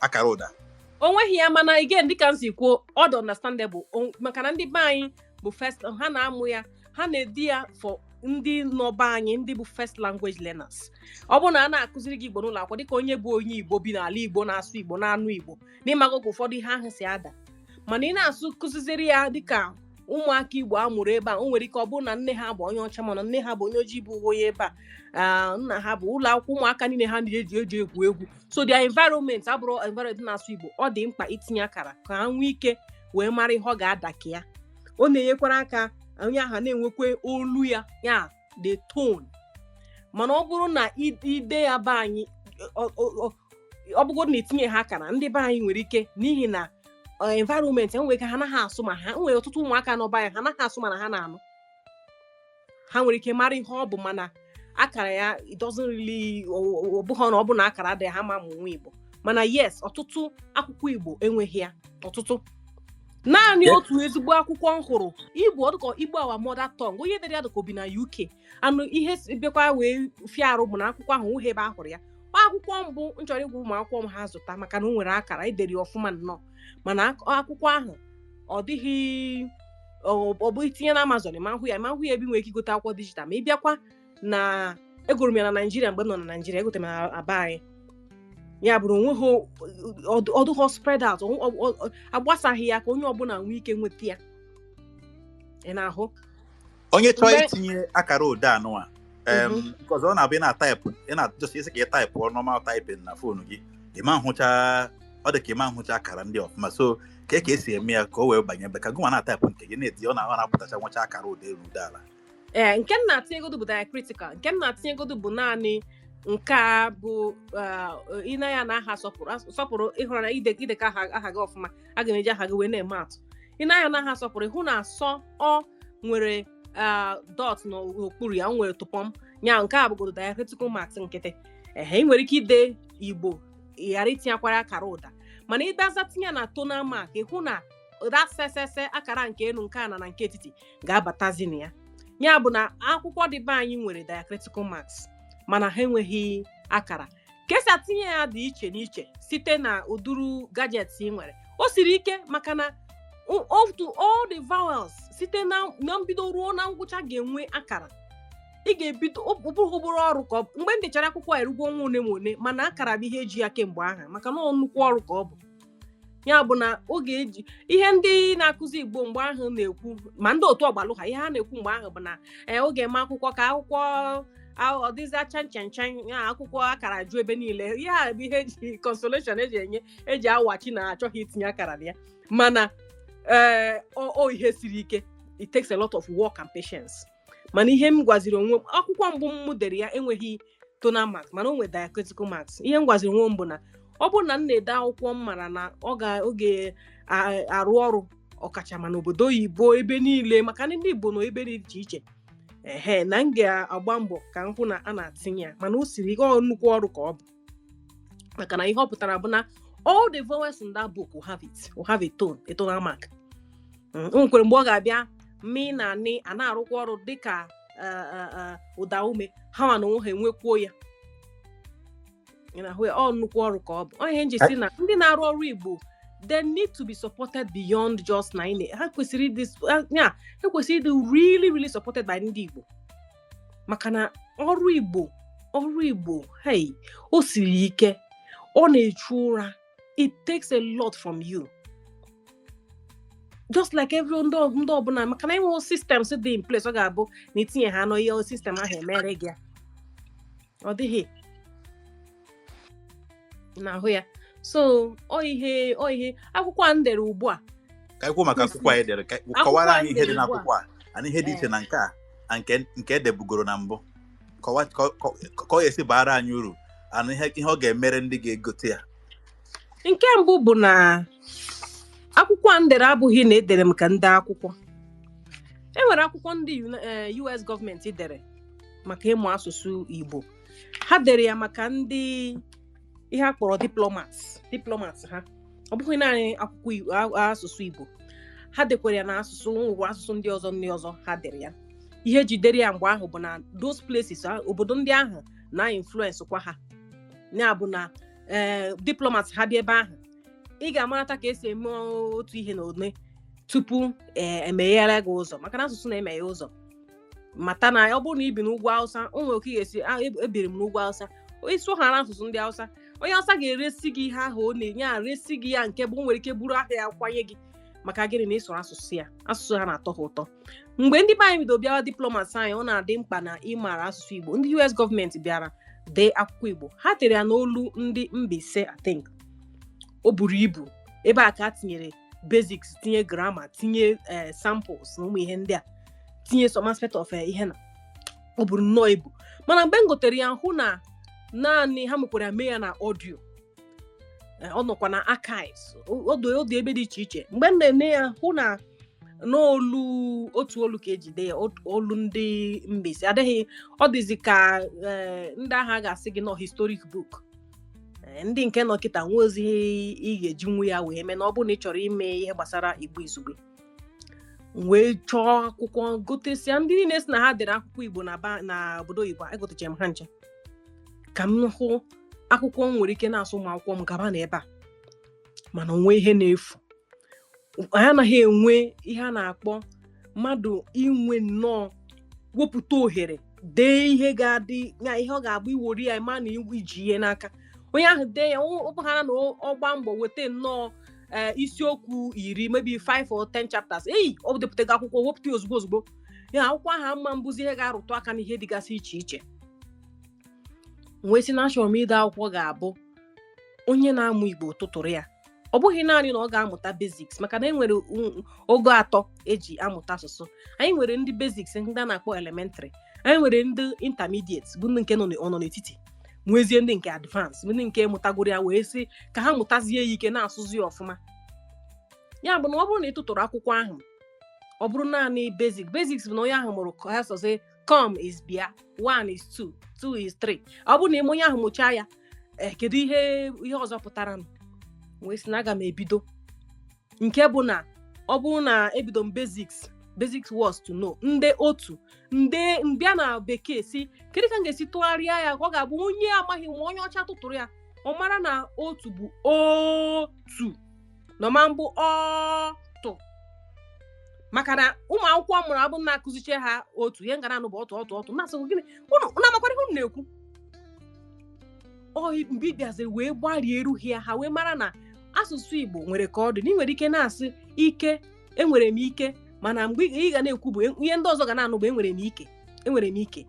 akara ụda? O nweghị ya, mana again, dịka m si kwuo, ọ dị understandable maka na ndị be anyị bụ first ha na-amụ ya, ha na-edi ya for ndị nọba anyị, ndị bụ first language learners. Ọ bụrụ na a na-akụziri gị Igbo n'ụlọ akwụkwọ, dịka onye bụ onye Igbo bi n'ala Igbo, na-asụ Igbo, na-anụ Igbo, n'ịmago ka ụfọdụ ihe ahụ si ada, mana ị na-asụ kụziziri ya dịka ụmụaka Igbo a mụrụ ebe a, o nwere ike ọ bụrụ na nne ha bụ onye ọcha, mana nne ha bụ onye ojii, bụ onye ebe a, nna ha bụ ụlọ akwụkwọ ụmụaka niile ha na-eji eji egwu egwu, so their environment abụrụ environment na-asụ Igbo, ọ dị mkpa itinye akara ka ha nwee ike wee mara ihe ọ ga-ada ka ya. Ọ na-enyekwara aka onye ahụ na-enwekwa olu ya, ya the tone. Mana ọ bụrụ na ide ya be anyị, ọ bụgodu na itinye ha akara, ndị be anyị nwere ike, n'ihi na environment enwere ike ha anaghị asụ, ma ha nwere ọtụtụ ụmụaka nọ be anyị, ha anaghị asụ, mana ha na-anụ, ha nwere ike mara ihe ọ bụ, mana akara ya, it doesn't really, ọ bụghị na ọ bụ na akara adịghị ha ma mụ Igbo. Mana yes, ọtụtụ akwụkwọ Igbo enweghị ya, ọtụtụ. Naanị otu ezigbo akwụkwọ m hụrụ Igbo, ọ dịka Igbo Our Mother Tongue, onye dere ya dịka obi na UK. Anụ ihe bịakwa wee fịa arụ bụ na akwụkwọ ahụ nwụghị ebe a hụrụ ya. Ọ akwụkwọ mbụ m chọrọ ịgwa ụmụ akwụkwọ m ha zụta, maka na o nwere akara edere ya ọfụma nnọọ, mana akwụkwọ ahụ ọ dịghị, ọ bụ itinye na Amazon, ma hụ ya, ma hụ ya ebe ị nwere ike igote akwụkwọ digital. Ma ị bịakwa na egoro m ya na Naijiria, mgbe m nọ na Naijiria, egotere m na aba anyị, ya bụrụ onweghị ọdụghọ spread out, agbasaghị ya ka onye ọbụla nwee ike nweta ya. Ị na-ahụ? Onye chọọ itinye akara ụda anụwa, nke ọzọ, ọ na-abụ ị na-ataịpụ, ị na just isi ka ị taịpụ normal typing na phone gị, ị ma nhụcha, ọ dị ka ị ma nhụcha akara ndị ọfụma. So ka esi eme ya ka o wee banye ebe ka gụnwa na-ataịpụ nke gị na-eti, ọ na-apụtacha nwecha akara ụda elu, ụda ala? Ee, nke m na-atinyegodu bụ diacritical. Nke m na-atinyegodu bụ naanị nke a bụ ị na ya na aha Sọpụrụ, Sọpụrụ, ịhụrụ na idekọ aha gị ọfụma, aga m eji aha gị wee na-eme atụ. Ị na-anya na aha Sọpụrụ, ịhụ na asọ ọ nwere dot n'okpuru ya, o nwere tụpọm ya. Nke a bụgodo diacritical marks nkịtị. Ehe, ị nwere ike ide Igbo ị ghara itinyekwara akara ụda, mana ịbịaza tinye na tonal mark, ịhụ na ụda sesese, akara nke elu, nke ana na nke etiti ga-abatazi na ya. Ya bụ na akwụkwọ dị be anyị nwere diacritical marks, mana ha enweghị akara. Ka esi atinye ya dị iche n'iche site na ụdụrụ gadgets ị nwere. O siri ike maka na otu all the vowels site na mbido ruo na ngwụcha ga-enwe akara. Ị ga-ebido ụbụrụ ụbụrụ ọrụ ka ọ bụ. Mgbe m dechara akwụkwọ a erugwo ọnwa one ma one, mana akara bụ ihe eji ya kemgbe ahụ, maka na ọ nnukwu ọrụ ka ọ bụ. Ya bụ na oge eji ihe ndị na-akụzi Igbo mgbe ahụ na-ekwu, ma ndị otu ọgbalụ ha, ihe ha na-ekwu mgbe ahụ bụ na ee, oge eme akwụkwọ ka akwụkwọ ọ dịzịa chan chan chan ya, akwụkwọ akara ju ebe niile. Ihe a bụ ihe eji consolation eji enye, eji awachi na achọghị itinye akara na ya. Mana ee, ọ ihe siri ike. It takes a lot of work and patience. Mana ihe m gwaziri onwe m, akwụkwọ mbụ m dere ya enweghị tonal marks, mana o nwere diacritical marks. Ihe m gwaziri onwe m bụ na ọ bụrụ na m na-ede akwụkwọ, m mara na ọ ga oge arụ ọrụ ọkachama n'obodo oyibo ebe niile, maka na ndị Igbo nọ ebe dị iche iche, ehe, na m ga-agba mbọ ka m hụ na a na-atinye ya. Mana o siri ike, ọ nnukwu ọrụ ka ọ bụ, maka na ihe ọ pụtara bụ na all the vowels in that book will have it, will have a tone, a tonal mark. O nwekwara mgbe ọ ga-abịa mi na ni a na-arụkwa ọrụ dịka ụda ume, ha nwa na onwe ha enwekwuo ya. Ị na-ahụ ya? Ọ nnukwu ọrụ ka ọ bụ. Ọ ihe nji si na ndị na-arụ ọrụ Igbo, they need to be supported beyond just na ha kwesịrị ịdị ya, ha kwesịrị ịdị really, really supported by ndị Igbo, maka na ọrụ Igbo, ọrụ Igbo, hey, o siri ike, ọ na-echu ụra. It takes a lot from you, just like every ndị ọbụla, maka na enwe systems dị in place, ọ ga-abụ na itinye ha n'ihe system ahụ emere gị ya. Ọ dịghị na-ahụ ya. So ọ ihe akwụkwọ a m dere ugbu a. Ka anyị kwuo maka akwụkwọ anyị dere, ka Akwụkwọ kọwara anyị anyị ihe dị dere ugbu a. n'akwụkwọ a na ihe dị iche na nke a na nke edebugoro na mbụ. Kọwa ka ọ ga-esi baara anyị uru ana ihe ọ ga-emere ndị ga-egote ya. Nke mbụ bụ na akwụkwọ a m dere abụghị na edere m ka ndị akwụkwọ. E nwere akwụkwọ ndị US gọọmenti dere maka ịmụ asụsụ Igbo. Ha dere ya maka ndị ihe a kpọrọ diplomats ha. Ọ bụghị naanị akwụkwọ asụsụ Igbo ha dekwara ya, na asụsụ ngwa asụsụ ndị ọzọ ha dere ya. Ihe jidere ya mgbe ahụ bụ na those places, obodo ndị ahụ na influence kwa ha, ya bụ na diplomats ha bịa ebe ahụ, ị ga-amarata ka esi eme otu ihe na one tupu emeghere gị ụzọ, maka na asụsụ na-emeghe ụzọ. Mata na ọ bụrụ na ị bi n'ugwu Awụsa, o nwere ka ị ga-esi ebiri m n'ugwu Awụsa, ịsụ ha na asụsụ ndị Awụsa, onye Awụsa ga-eresi gị ihe ahụ ọ na-enye, aresi gị ya, nke bụ o nwere ike buru ahịa ya kwanye gị. Maka gịnị? Na ịsụrụ asụsụ ya, asụsụ ha na-atọ ha ụtọ. Mgbe ndị be anyị bido bịawa diplomats anyị, ọ na-adị mkpa na ịmara asụsụ Igbo. Ndị US gọọmenti bịara dee akwụkwọ Igbo. Ha tere ya n'olu ndị Mbaise, I think. O buru ibu. Ebe a ka a tinyere basics, tinye grammar, tinye samples na ụmụ ihe ndị a, tinye some aspect of ihe na ọ buru nnọọ ibu. Mana mgbe m gotere ya, hụ na naanị ha mekwara ya mee ya na audio. Ọ nọkwa na archives, ọ dị ebe dị iche iche. Mgbe m na-ene ya, hụ na n'olu otu olu ka ejide ya, olu ndị Mbaise adịghị. Ọ dịzi ka ndị agha a ga-asị gị nọ historic book. Ndị nke nọ kịta nwe ozi ị ga-ejinwu ya wee mee na ọ bụrụ na ị chọrọ ime ihe gbasara Igbo izugbe. M wee chọọ akwụkwọ, gotesia ndị niile si na ha dere akwụkwọ Igbo na ba na obodo oyibo. Egotechara m ha nche ka m hụ akwụkwọ m nwere ike na-asụ ụmụ akwụkwọ m gaba na ebe a. Mana onwe ihe na-efu, anyị anaghị enwe ihe a na-akpọ mmadụ inwe nnọọ wepụta ohere dee ihe ga-adị ya, ihe ọ ga-abụ iwori ya ma na iji ihe n'aka onye ahụ dee ya. Ọ bụghara na ọ gbaa mbọ weta nnọọ isiokwu 10, maybe 5 or 10 chapters, ei, ọ depụtago akwụkwọ, wepụta ya ozugbo ozugbo ya. Akwụkwọ ahụ ama mbụzi ihe ga-arụtụ aka n'ihe dịgasị iche iche. Wee sị na achọrọ m ide akwụkwọ ga-abụ onye na-amụ Igbo tụtụrụ ya. Ọ bụghị naanị na ọ ga-amụta basics, maka na e nwere ogo atọ eji amụta asụsụ. Anyị nwere ndị basics, ndị a na-akpọ elementary. Anyị nwere ndị intermediate, bụ ndị nke nọ ọ nọ n'etiti. Nwezie ndị nke advance, bụ ndị nke mụtagoro ya wee sị ka ha mụtazie ya ike na-asụzi ya ọfụma. Ya bụ na ọ bụrụ na ị tụtụrụ akwụkwọ ahụ, ọ bụrụ naanị basic, basics bụ na onye ahụ mụrụ ka ha sọsị come is bịa, one is two, two is three. Ọ bụrụ na ime onye ahụ mụchaa ya, kedu ihe ọzọ pụtara nụ? Wee sị na aga m ebido nke bụ na ọ bụrụ na ebido m basics, basics words to know, ndị otu nde mbịa na bekee si kedu ka m ga-esi tụgharịa ya ka ọ ga-abụ onye amaghị ma onye ọcha tụtụrụ ya, ọ mara na otu bụ otu na ọma mbụ ọtụ. Maka na ụmụ akwụkwọ mụrụ abụ na-akụziche ha otu ihe ngara anụ bụ ọtụ ọtụ ọtụ, na-asị gịnị? Unu amakwara ihe unu na-ekwu? Ọ mgbe ị bịaziri wee gbarie erughị ya, ha wee mara na asụsụ Igbo nwere ka ọ dị, na ị nwere ike na-asị ike, enwere m ike, mana mgbe ị ga na-ekwu bụ ihe ndị ọzọ ga na-anụ bụ enwere m ike, enwere m ike.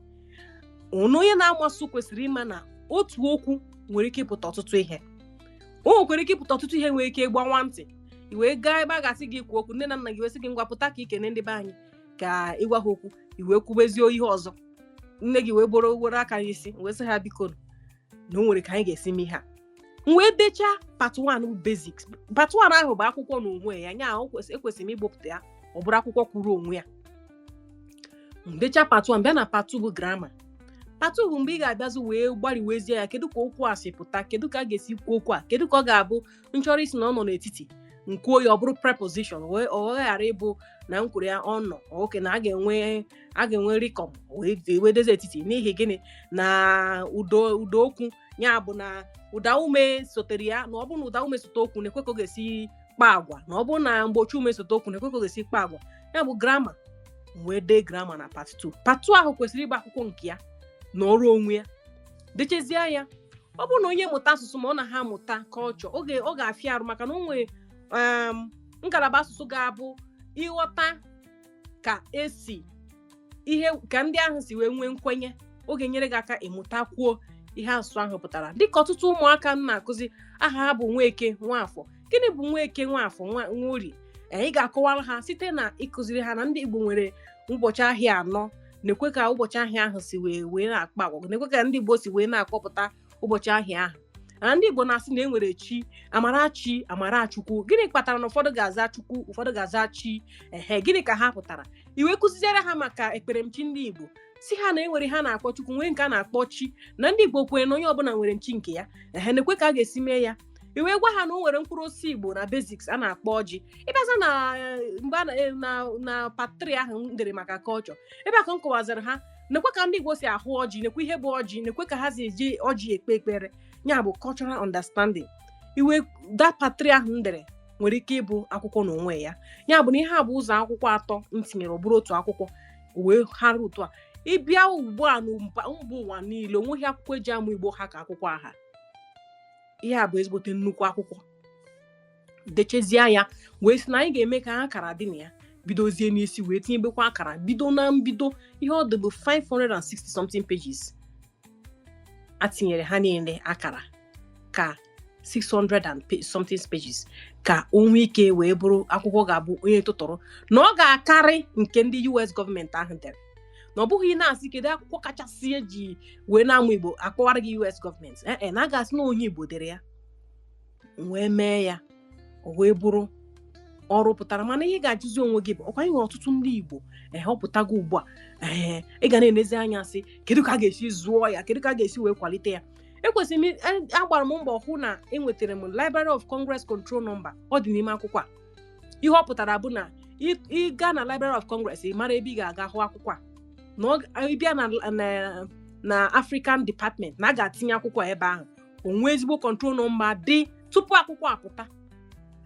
Ụnụ onye na-amasụ kwesịrị ịma na otu okwu nwere ike ịpụta ọtụtụ ihe. O nwekwara ike ịpụta ọtụtụ ihe, nwere ike ịgbawa ntị. I wee gaa ebe a ga-asị gị kwuo okwu, nne na nna gị wee sị gị, "Ngwa, pụta ka ikene ndị be anyị, ka ịgwa ha okwu." I wee kwubezie ihe ọzọ, nne gị wee gboro were aka n'isi wee sị ha, "Biko, na o nwere ka anyị ga-esi mee ihe a." M wee dechaa part 1 bụ basics. Part 1 ahụ bụ akwụkwọ n'onwe ya nya ekwesịrị m igbopụta ya, ọ bụrụ akwụkwọ kwuru onwe ya. M dechaa part 1, bịa na part 2 bụ grammar. Part 2 bụ mgbe ị ga-abịazi wee gbariwezie ya: kedu ka okwu a si pụta? Kedu ka a ga-esi kwuo okwu a? Kedu ka ọ ga-abụ nchọrọ isi na ọ nọ n'etiti, nkwuo ya ọ bụrụ preposition, wee ọ ghara ịbụ na m kwuru ya ọ nọ oke na a ga-enwe rịkọm wee dozie etiti? N'ihi gịnị? Na ụdọ okwu ya bụ na ụda ume sotere ya, na ọ bụrụ na ụda ume sote okwu, na-ekwe ka ọ ga-esi kpaa agwa, na ọ bụrụ na mgbochi ume sote okwu, na-ekwe ka ọ ga-esi kpaa agwa. Ya bụ grammar. Wee dee grammar na part 2. Part 2 ahụ kwesịrị ịgba akwụkwọ nke ya na ọrụ onwe ya. Dechezie ya, ọ bụrụ na onye mụta asụsụ ma ọ na ha amụta kọlchọ, oge ọ ga-afịa arụ, maka na o nwere ngalaba asụsụ ga-abụ ịghọta ka esi ihe ka ndị ahụ si wee nwee nkwenye, ọ ga-enyere gị aka ịmụtakwuo Ihe asụsụ ahụ pụtara, dịka ọtụtụ ụmụaka m na-akụzi, aha ha bụ Nweke, Nwafọ. Gịnị bụ Nweke, Nwafọ, Nworie? Ị ga-akọwara ha site na ịkụziri ha na ndị Igbo nwere ụbọchị ahịa anọ, na-ekwe ka ụbọchị ahịa ahụ si wee na-akpa agwa, na-ekwe ka ndị Igbo si wee na-akpọpụta ụbọchị ahịa ahụ, na ndị Igbo na-asị na e nwere chi, Amarachi, Amarachukwu. Gịnị kpatara na ụfọdụ ga-aza Chukwu, ụfọdụ ga-aza chi? Ehe, gịnị ka ha pụtara? Iwe kụziere ha maka ekperemchi ndị Igbo, si ha na enwere ha na-akpọ Chukwu, nwee nke a na-akpọ chi, na ndị Igbo kwere na onye ọbụla nwere nchi nke ya. Ehe, na-ekwe ka a ga-esi mee ya. Iwe gwa ha na o nwere mkpụrụ osisi Igbo na basics a na-akpọ ọjị. Ịbịaza na mgbe na part 3 ahụ m dere maka culture, ebe a ka m kọwaziri ha nekwe ka ndị Igbo si ahụ ọjị, nekwe ihe bụ ọjị, nekwe ka ha si eji ọjị ekpe ekpere, ya bụ cultural understanding. Iwe that part 3 ahụ m dere nwere ike ịbụ akwụkwọ n'onwe ya. Ya bụ na ihe a bụ ụzọ akwụkwọ atọ m tinyere, ọ bụrụ otu akwụkwọ wee hara otu a. Ịbịa ugbu a na mba ụwa niile, onweghị akwụkwọ eji amụ Igbo ha ka akwụkwọ aha. Ihe a bụ ezigbote nnukwu akwụkwọ. Dechezie ya wee sị na anyị ga-eme ka akara dị na ya, bidozie n'isi wee tinyebekwa akara bido na mbido. Ihe ọ dị bụ 560 something pages, a tinyere ha niile akara ka 600 and something pages, ka o nwee ike wee bụrụ akwụkwọ ga-abụ onye tụtụrụ na ọ ga-akarị nke ndị US gọọmenti ahụ dere. Na ọ bụghị na-asị kedu akwụkwọ kachasị eji wee na-amụ Igbo, akpọwara gị US gọọmenti. Ee, na a ga-asị na onye Igbo dere ya wee mee ya, o wee bụrụ ọrụ pụtara. Mana ihe ga-ajụzi onwe gị bụ, ọkwa anyị nwere ọtụtụ ndị Igbo ọpụtago ugbu a. Ee, ị ga na-enezi anya sị, kedu ka a ga-esi zụọ ya? Kedu ka a ga-esi wee kwalite ya? Ekwesịrị m agbara m mbọ hụ na enwetara m Library of Congress control number. Ọ dị n'ime akwụkwọ a. Ihe ọ pụtara bụ na ị gaa na Library of Congress, ị mara ebe ị ga-aga hụ akwụkwọ a, na ịbịa na African Department, na a ga-atinye akwụkwọ ebe ahụ, o nwee ezigbo control number dị tupu akwụkwọ apụta.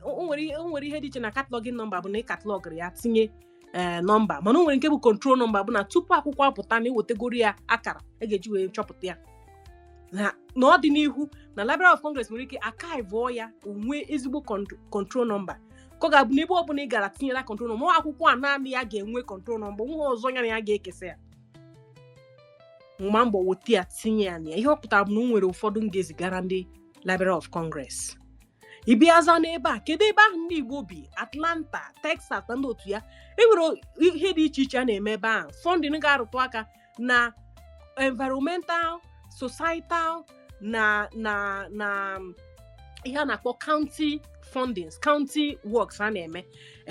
O nwere ihe dị iche na cataloging number, bụ na ị catalogụrụ ya tinye ee nọmba, mana o nwere nke bụ control number, bụ na tupu akwụkwọ apụta na ewetagoro ya akara a ga-eji wee chọpụta ya, na n'ọdịnihu na Library of Congress nwere ike archive ya, onwe ezigbo control number, ka ọ ga-abụ n'ebe ọbụla ị gara tinyela control number akwụkwọ a, naanị ya ga-enwe control number, nwa ọzọ ya na ya ga-ekesa ya. Mgba mbọ weta ya, tinye ya na ya. Ihe ọ pụtara bụ na o nwere ụfọdụ m ga-ezigara ndị Library of Congress. Ị bịaza n'ebe a, kedu ebe ahụ ndị Igbo bi? Atlanta, Texas na ndị otu ya, e nwere ihe dị iche iche a na-eme ebe ahụ, funding ga-arụtụ aka na environmental, societal na ihe a na-akpọ county fundings, county works a na-eme.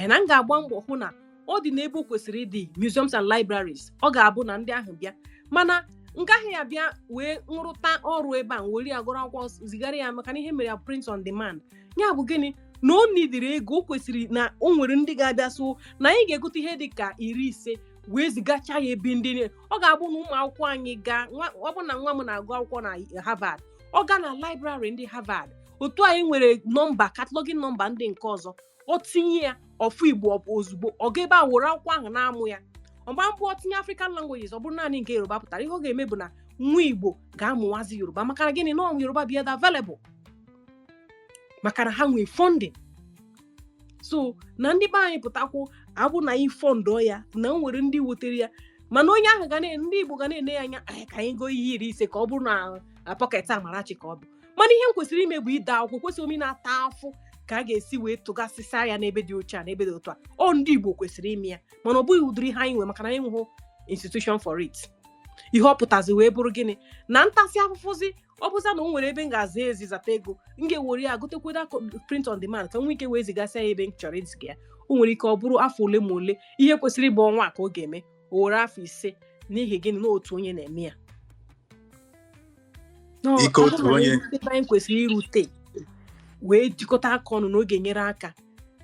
Na m ga-agba mbọ hụ na ọ dị n'ebe o kwesịrị ịdị, museums and libraries. Ọ ga-abụ na ndị ahụ bịa, mana ngaghị abịa wee nrụta ọrụ ebe a, were ya gụrụ akwụkwọ zigara ya, maka na ihe mere ya print on demand. Ya bụ gịnị? Na o nidiri ego o kwesịrị na o nwere ndị ga-abịa, so na anyị ga-egote ihe dị ka 50 wee zigacha ya ebe ndị ọ ga-abụ na ụmụ akwụkwọ anyị gaa. Ọ bụ na nwa m na-agụ akwụkwọ na Harvard, ọ gaa na library ndị Harvard, otu anyị nwere nọmba cataloging number ndị nke ọzọ, ọ tinye ya ọfụ Igbo ozugbo, ọ ga ebe a were akwụkwọ ahụ na-amụ ya. Ọgba mbụ ọ tinye African languages, ọ bụrụ naanị nke Yoruba pụtara, ihe ọ ga-eme bụ na nwa Igbo ga-amụwazi Yoruba. Maka na gịnị? Na Yoruba bịa dị available, maka na ha nwee funding. So na ndị be anyị pụtakwụ abụ na anyị fundụọ ya, na o nwere ndị wetere ya, mana onye ahụ ga ndị Igbo ga na-ene ya anya ka anyị goo ihe 50 ka ọ bụrụ na pocket Amarachi ka ọ bụ. Mana ihe m kwesịrị ime bụ ide akwụkwọ, kwesịrị ome na-ata afụ ka a ga-esi wee tụgasịsịa ya n'ebe dị oche a, n'ebe dị otu a. Ọ ndị Igbo kwesịrị ime ya, mana ọ bụghị ụdịrị ihe anyị nwe, maka na anyị enweghị institution for it. Ihe ọ pụtazi wee bụrụ gịnị? Na ntasị afụfụzi, ọ bụza na o nwere ebe m ga-aza ezi zata ego, m ga-ewere ya gotekweda print on demand ka m nwee ike wee zigasịa ya ebe m chọrọ iziga ya. O nwere ike ọ bụrụ afọ ole ma ole, ihe kwesịrị ịbụ ọnwa ka ọ ga-eme, o were afọ 5. N'ihi gịnị? Na otu onye na-eme ya. Ike otu onye. Ebe anyị kwesịrị irute wee jikọta aka ọnụ na ọ ga-enyere aka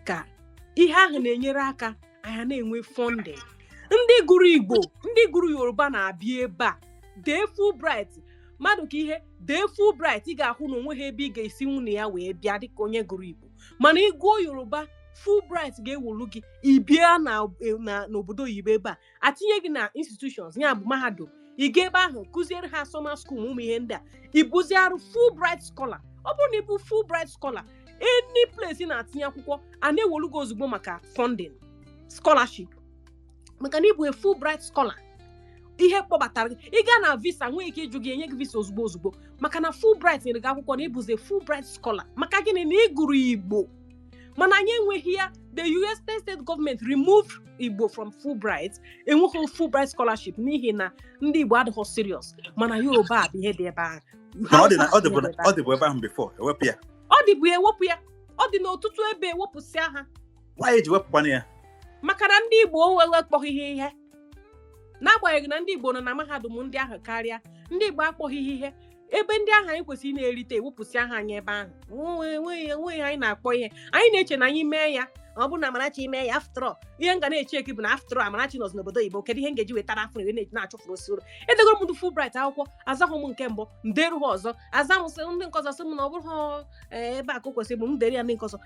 ka ihe ahụ na-enyere aka anyị na-enwe funding. Ndị gụrụ Igbo, ndị gụrụ Yoruba na-abịa ebe a dee Fulbright, mmadụ ka ihe dee Fulbright, ị ga-ahụ na onweghị ebe ị ga-esi nwunye ya wee bịa dịka onye gụrụ Igbo. Mana ị gụọ Yoruba, Fulbright ga-ewolu gị, ị bịa na n'obodo oyibo ebe a, atinye gị na institutions, ya bụ mahadum. Ị ga ebe ahụ kụziere ha summer school, ụmụ ihe ndị a, ị bụziarụ Fulbright scholar. Ọ bụrụ na ị bụ Fulbright scholar, any place ị na-atinye akwụkwọ, a na-ewolu gị ozugbo maka funding scholarship, maka na ị bụ a Fulbright scholar. Ihe kpọbatara gị ị gaa na visa, nwee ike ịjụ gị, enye gị visa ozugbo ozugbo, maka na Fulbright nyere gị akwụkwọ na ịbụzi Fulbright scholar. Maka gịnị? Na ị gụrụ Igbo. Mana anyị enweghị ya. The US state government removed Igbo from Fulbright. Enweghị Fulbright scholarship n'ihi na ndị Igbo adịghị serious. Mana Yoruba bụ ihe dị ebe ahụ. Mana ọ dị na ọ Hausa dịbụ bụ ihe dị ebe ọ dịbụ ebe ahụ before ewepụ ya. Ọ dịbụ, ewepụ ya. Ọ dị n'ọtụtụ ebe, ewepụsịa ha. Nwaanyị eji wepụkwana ya? Maka na ndị Igbo akpọghị ihe ihe, n'agbanyeghị na ndị Igbo nọ na mahadum ndị ahụ karịa. Ndị Igbo akpọghị ihe ebe ndị ahụ anyị kwesịrị na-erite, ewepụsị aha anyị ebe ahụ. Enweghị anyị na-akpọ ihe. Anyị na-eche na anyị mee ya, ọ bụrụ na Amarachi mee ya, after all, ihe m ga na-eche eke bụ na after all, Amarachi nọzi n'obodo oyibo, kedu ihe m ga-eji wetara afọ wee na-achụfuru osi ụlọ? Edegoro m ndị Fulbright akwụkwọ, azahụ m nke mbụ, nderu ha ọzọ, aza m sị ndị nke ọzọ sị m na ọ bụrụ ebe a ka o kwesịrị bụ m dere ya. Ndị nke ọzọ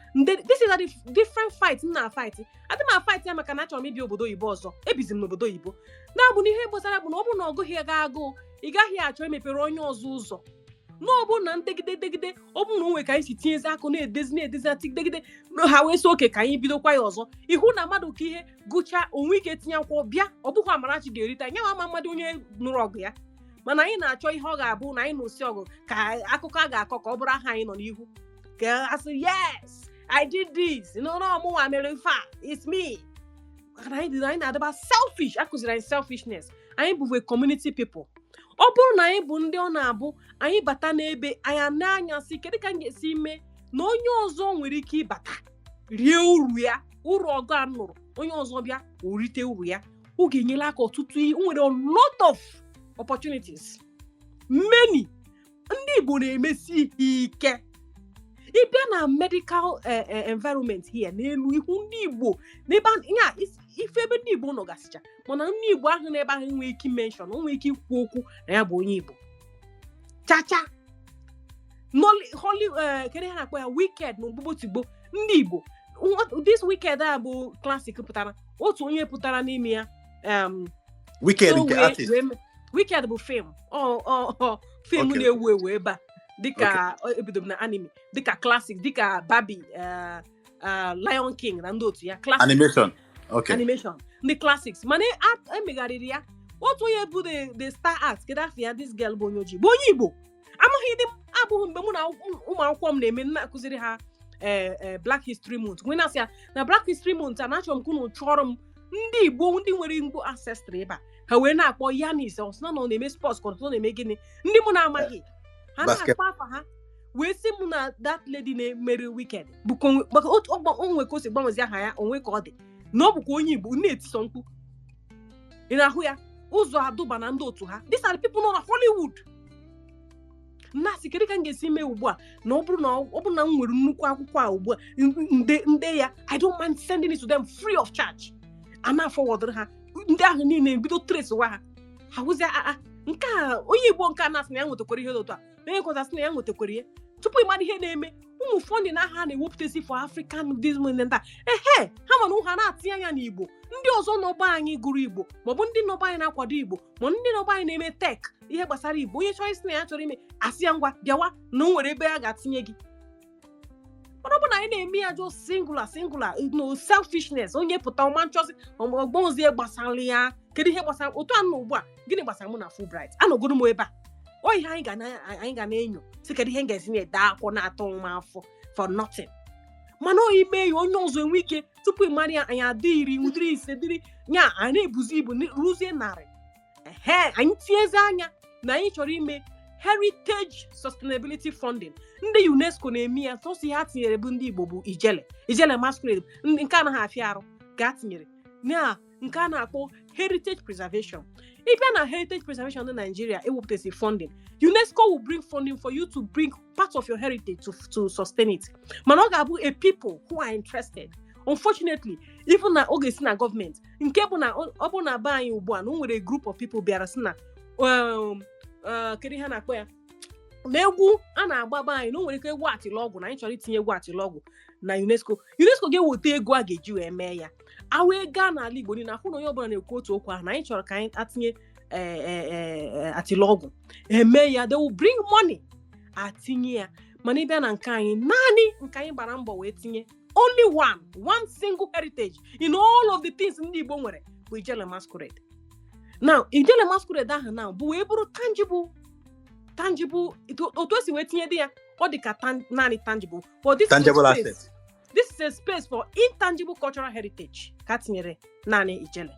this is a different fight m na-fight. Adị m a-fight ya maka na achọrọ m ịbịa obodo oyibo ọzọ. Ebizi m n'obodo oyibo na-abụ na ihe gbasara bụ na ọ bụrụ na ọ gụghị gị agụụ, ị gaghị achọ imepere onye ọzọ ụzọ. Na ọ bụrụ na ndegide degide, ọ bụrụ na o nwere ka anyị si tinyezi akụ na-edezi na-edezi atigidegide ha, wee sị oke ka anyị bidokwa ya ọzọ, ihu na mmadụ ka ihe gụchaa onwe ike tinye akwụkwọ bịa. Ọ bụghị Amarachi ga-erite anya ama mmadụ onye nụrụ ọgụ ya. Mana anyị na-achọ ihe ọ ga-abụ na anyị nụsi ọgụ ka akụkọ a ga-akọ, ka ọ bụrụ aha anyị nọ n'ihu, ka a sị, "Yes, I did this." No, no, mụnwa mere ife a, it's me. Maka na anyị na-adịba selfish. Akụziri anyị selfishness. Anyị bụbu community people. Ọ bụrụ na anyị bụ ndị ọ na-abụ anyị bata n'ebe anyị na-anya sị, kedu ka m ga-esi mee na onye ọzọ nwere ike ịbata rie uru ya, uru ọgụ a nụrụ, onye ọzọ bịa o rite uru ya, ọ ga-enyere aka ọtụtụ ihe. Nwere a lot of opportunities, many. Ndị Igbo na-emesi ihe ike. Ịbịa na medical environment here, n'elu ihu ndị Igbo n'ebe ya, ife ebe ndị Igbo nọgasịcha, mana ndị Igbo ahụ n'ebe ahụ nwee ike mention, o nwee ike ikwu okwu na ya bụ onye Igbo chacha. Holly, kedu ihe na-akpọ ya, Wicked na Ogbugbo ndị Igbo. This Wicked a bụ classic pụtara otu onye pụtara n'ime ya. Wicked nke artist? Wicked bụ film, film na-ewu ewu ebe a, dịka ebido m na anime, dịka classic, dịka Barbie, Lion King na ndị otu ya, classic. Animation, okay. Animation, ndị classics. Mana emegharịrị ya, otu onye bụ the star act, kedu afọ ya, this girl bụ onye ojii, bụ onye Igbo, amaghị dị m abụghị. Mgbe mụ na ụmụ akwụkwọ m na-eme, na-akụziri ha Black History Month, nwee na-asị ya na Black History Month a na-achọrọ m ka unu chọrọ m ndị Igbo, ndị nwere Igbo ancestry ebe a. Ha wee na-akpọ Yanis ọsịna na ọ na-eme sports, ka ọ na-eme gịnị, ndị mụ na-amaghị ha na-akpọ afa ha, wee sị m na that lady na-emere Wicked bụ maka onwe ka o si gbanwezi aha ya, onwe ka ọ dị na ọ bụkwa onye Igbo na-etiso mkpu. Ị na-ahụ ya ụzọ adụba na ndị otu ha. These are the people nọ na Hollywood. Nna-asị, kedu ka m ga-esi mee ugbu a na ọ bụrụ na m nwere nnukwu akwụkwọ a ugbu a, nde ya, I don't mind sending it to them free of charge. A na-afọwọdụrụ ha ndị ahụ niile, bido trace wa ha, ha hụzie aa nke a onye Igbo nke a na-asị na ya nwetakwara ihe dị otu a, onye nkọta sị na ya nwetakwara ihe. Tupu ị mara ihe na-eme, ụmụ funding ahụ a na-ewepụtasị for African disney nta ehe ha, mana ha na-atinye anya n'Igbo. Ndị ọzọ nọba anyị gụrụ Igbo, maọbụ ndị nọba anyị na-akwado Igbo, ma ndị nọba anyị na-eme tech, ihe gbasara Igbo, onye chọrọ isi na ya chọrọ ime, asị ya ngwa bịawa na o nwere ebe a ga-atinye gị. Mana ọ bụ na anyị na-eme ya jụ singular, singular, no selfishness. Onye pụta ọma nchọzi ọgbọnzie gbasara ya, kedu ihe gbasara otu a nọ ugbu a? Gịnị gbasara mụ na Fulbright? Anọgoro m ebe a. Ọ ihe anyị ga na-enyo si, kedu ihe m ga-esi na-ede akwụkwọ na-atọ m afọ for nothing? Mana ọ ime ya, onye ọzọ enwe ike. Tupu ị mara ya, anyị adị 10, ụdịrị 5 dịrị nya, anyị na-ebuzi ibu ruzie 100. Ehe, anyị tinyezi anya na anyị chọrọ ime heritage sustainability funding. Ndị UNESCO na-eme ya. Sọsọ ihe ha tinyere bụ ndị Igbo bụ Ijele, Ijele Masquerade, nke anaghị afịa arụ ka a tinyere na nke a na-akpọ heritage preservation. Ịbịa na heritage preservation na Nigeria, ewepụtasị funding, UNESCO will bring funding for you to bring part of your heritage to sustain it. Mana ọ ga-abụ a people who are interested. Unfortunately, even na ọ ga-esi na gọọmenti, nke bụ na ọ bụ na be anyị ugbu a na o nwere group of people bịara sị na kedu ihe a na-akpọ ya, na egwu a na-agba be anyị, na o nwere ike egwu atịlọgwụ, na anyị chọrọ itinye egwu atịlọgwụ na UNESCO. UNESCO ga-eweta ego a ga-eji wee mee ya. A wee gaa n'ala Igbo niile, ahụ na onye ọbụla na-ekwu otu okwu ahụ, na anyị chọrọ ka anyị atinye atịlọgwụ, eme ya, they will bring money, atinye ya. Mana ịbịa na nke anyị, naanị nke anyị gbara mbọ wee tinye only one single heritage in all of the things ndị Igbo nwere bụ Ijele Masquerade. Now Ijele masquerade ahụ now bụ wee bụrụ tangible otu esi wee tinye dị ya, ọ dị ka naanị tangible, but this is a Tangible space. asset. This is a space for intangible cultural heritage ka tinyere naanị Ijele,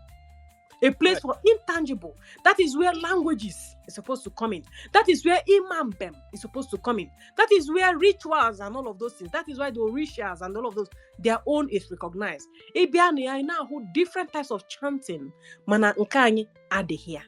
a place for intangible. That is where languages is supposed to come in. That is where Imambem is supposed to come in. That is where rituals and all of those things. That is why the Orishas and all of those, their own is recognized. Ị bịa na ya, ị na-ahụ different types of chanting, mana nke anyị adịghị ya.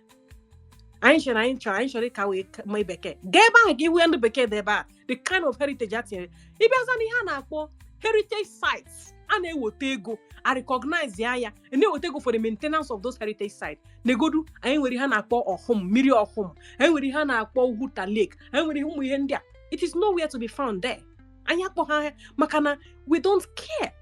Anyị chere anyị chọrọ ịka wee mee bekee gaa ebe ahụ ka ihu ndị bekee dị ebe a, the kind of heritage a tinyere. Ịbịaza n'ihe a na-akpọ heritage sites, a na-eweta ego, a recognize ya, na-eweta ego for the maintenance of those heritage sites. Negodu, anyị nwere ihe a na-akpọ ọhụm mmiri ọhụm, anyị nwere ihe a na-akpọ Ugwuta Lake, anyị nwere ụmụ ihe ndị a. It is nowhere to be found there. Anyị akpọ ha maka na we don't care,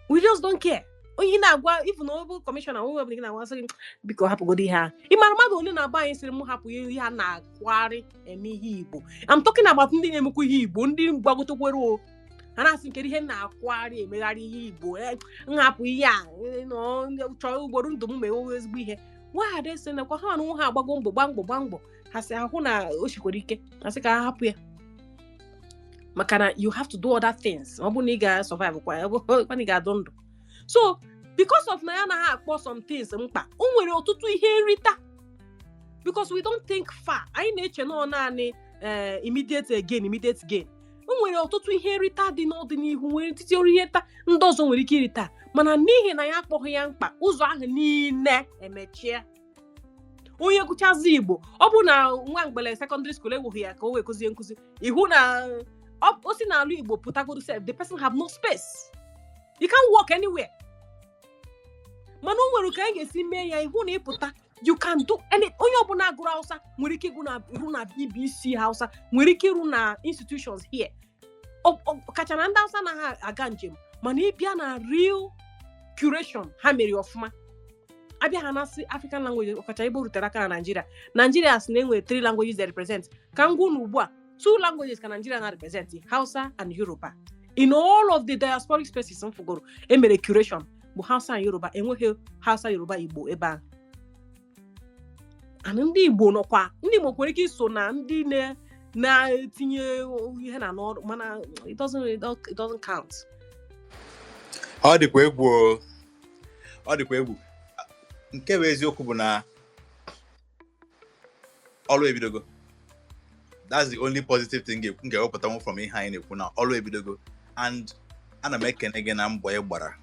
we just don't care. Onye na-agwa even ọ bụ kọmishọna onwe ọbụla gị na-agwa sị gị, "Biko hapụgodo ihe a." Ị mara mmadụ onye na-agba anyị sịrị m hapụ ihe a na-akwagharị eme ihe Igbo? I'm talking about ndị na-emekwa ihe Igbo, ndị gbagotekwere o ha na-asị kedu ihe m na-akwagharị emegharị ihe Igbo, nhapụ ihe a, nọ chọọ ugboro ndụ m mewe ezigbo ihe nwaada sị nakwa ha na ha agbago mbọ, gba mbọ, gba mbọ, ha sị ahụ na o sikwara ike, ha sị ka ha hapụ ya maka na you have to do other things ọ bụrụ na ị ga-survive kwa ya, ọ bụrụ na ị ga-adụ ndụ. So because of na ya anaghị akpọ some things mkpa, o nwere ọtụtụ ihe nrita, because we don't think far. Anyị na-eche nọ naanị immediate gain, immediate gain. O nwere ọtụtụ ihe nrita dị n'ọdịnihu, nwere etiti ọrụ ihe nta ndị ọzọ nwere ike irita, mana n'ihi na ya akpọghị ya mkpa, ụzọ ahụ niile emechie. Onye gụchazi Igbo, ọ bụ na nwa mgbele secondary school ewughị ya ka o wee kụzie nkụzi ihu na o si n'ala Igbo pụtagodo sef, the person have no space, you can't work anywhere. Mana o nwere ka anyị ga-esi mee ya ihu na ịpụta, you can do any. Onye ọbụla gụrụ Hausa nwere ike ịgụ na ịrụ na BBC Hausa, nwere ike ịrụ na institutions here. Kacha na ndị Hausa anaghị aga njem, mana ịbịa na real curation ha mere ọfụma. Abịa ha na-asị African language, ọkacha Igbo rutere aka na Nigeria. Nigeria sị na enwere three languages they represent. Ka m gwa unu ugbu a, two languages ka Nigeria na represent, Hausa and Yoruba. In all of the diasporic spaces m fugoro emere curation bụ Hausa and Yoruba. Enweghị Hausa, Yoruba, Igbo ebe ahụ. And ndị Igbo nọkwa, ndị Igbo nwere ike iso na ndị na-etinye ihe na n'ọrụ, mana it doesn't count. Ọ dịkwa egwu o. Ọ dịkwa egwu. Nke bụ eziokwu bụ na ọrụ ebidogo. That's the only positive thing m ga-ewepụtanwu from ihe anyị na-ekwu, na ọrụ ebidogo. And ana m ekene gị na mbọ ị gbara,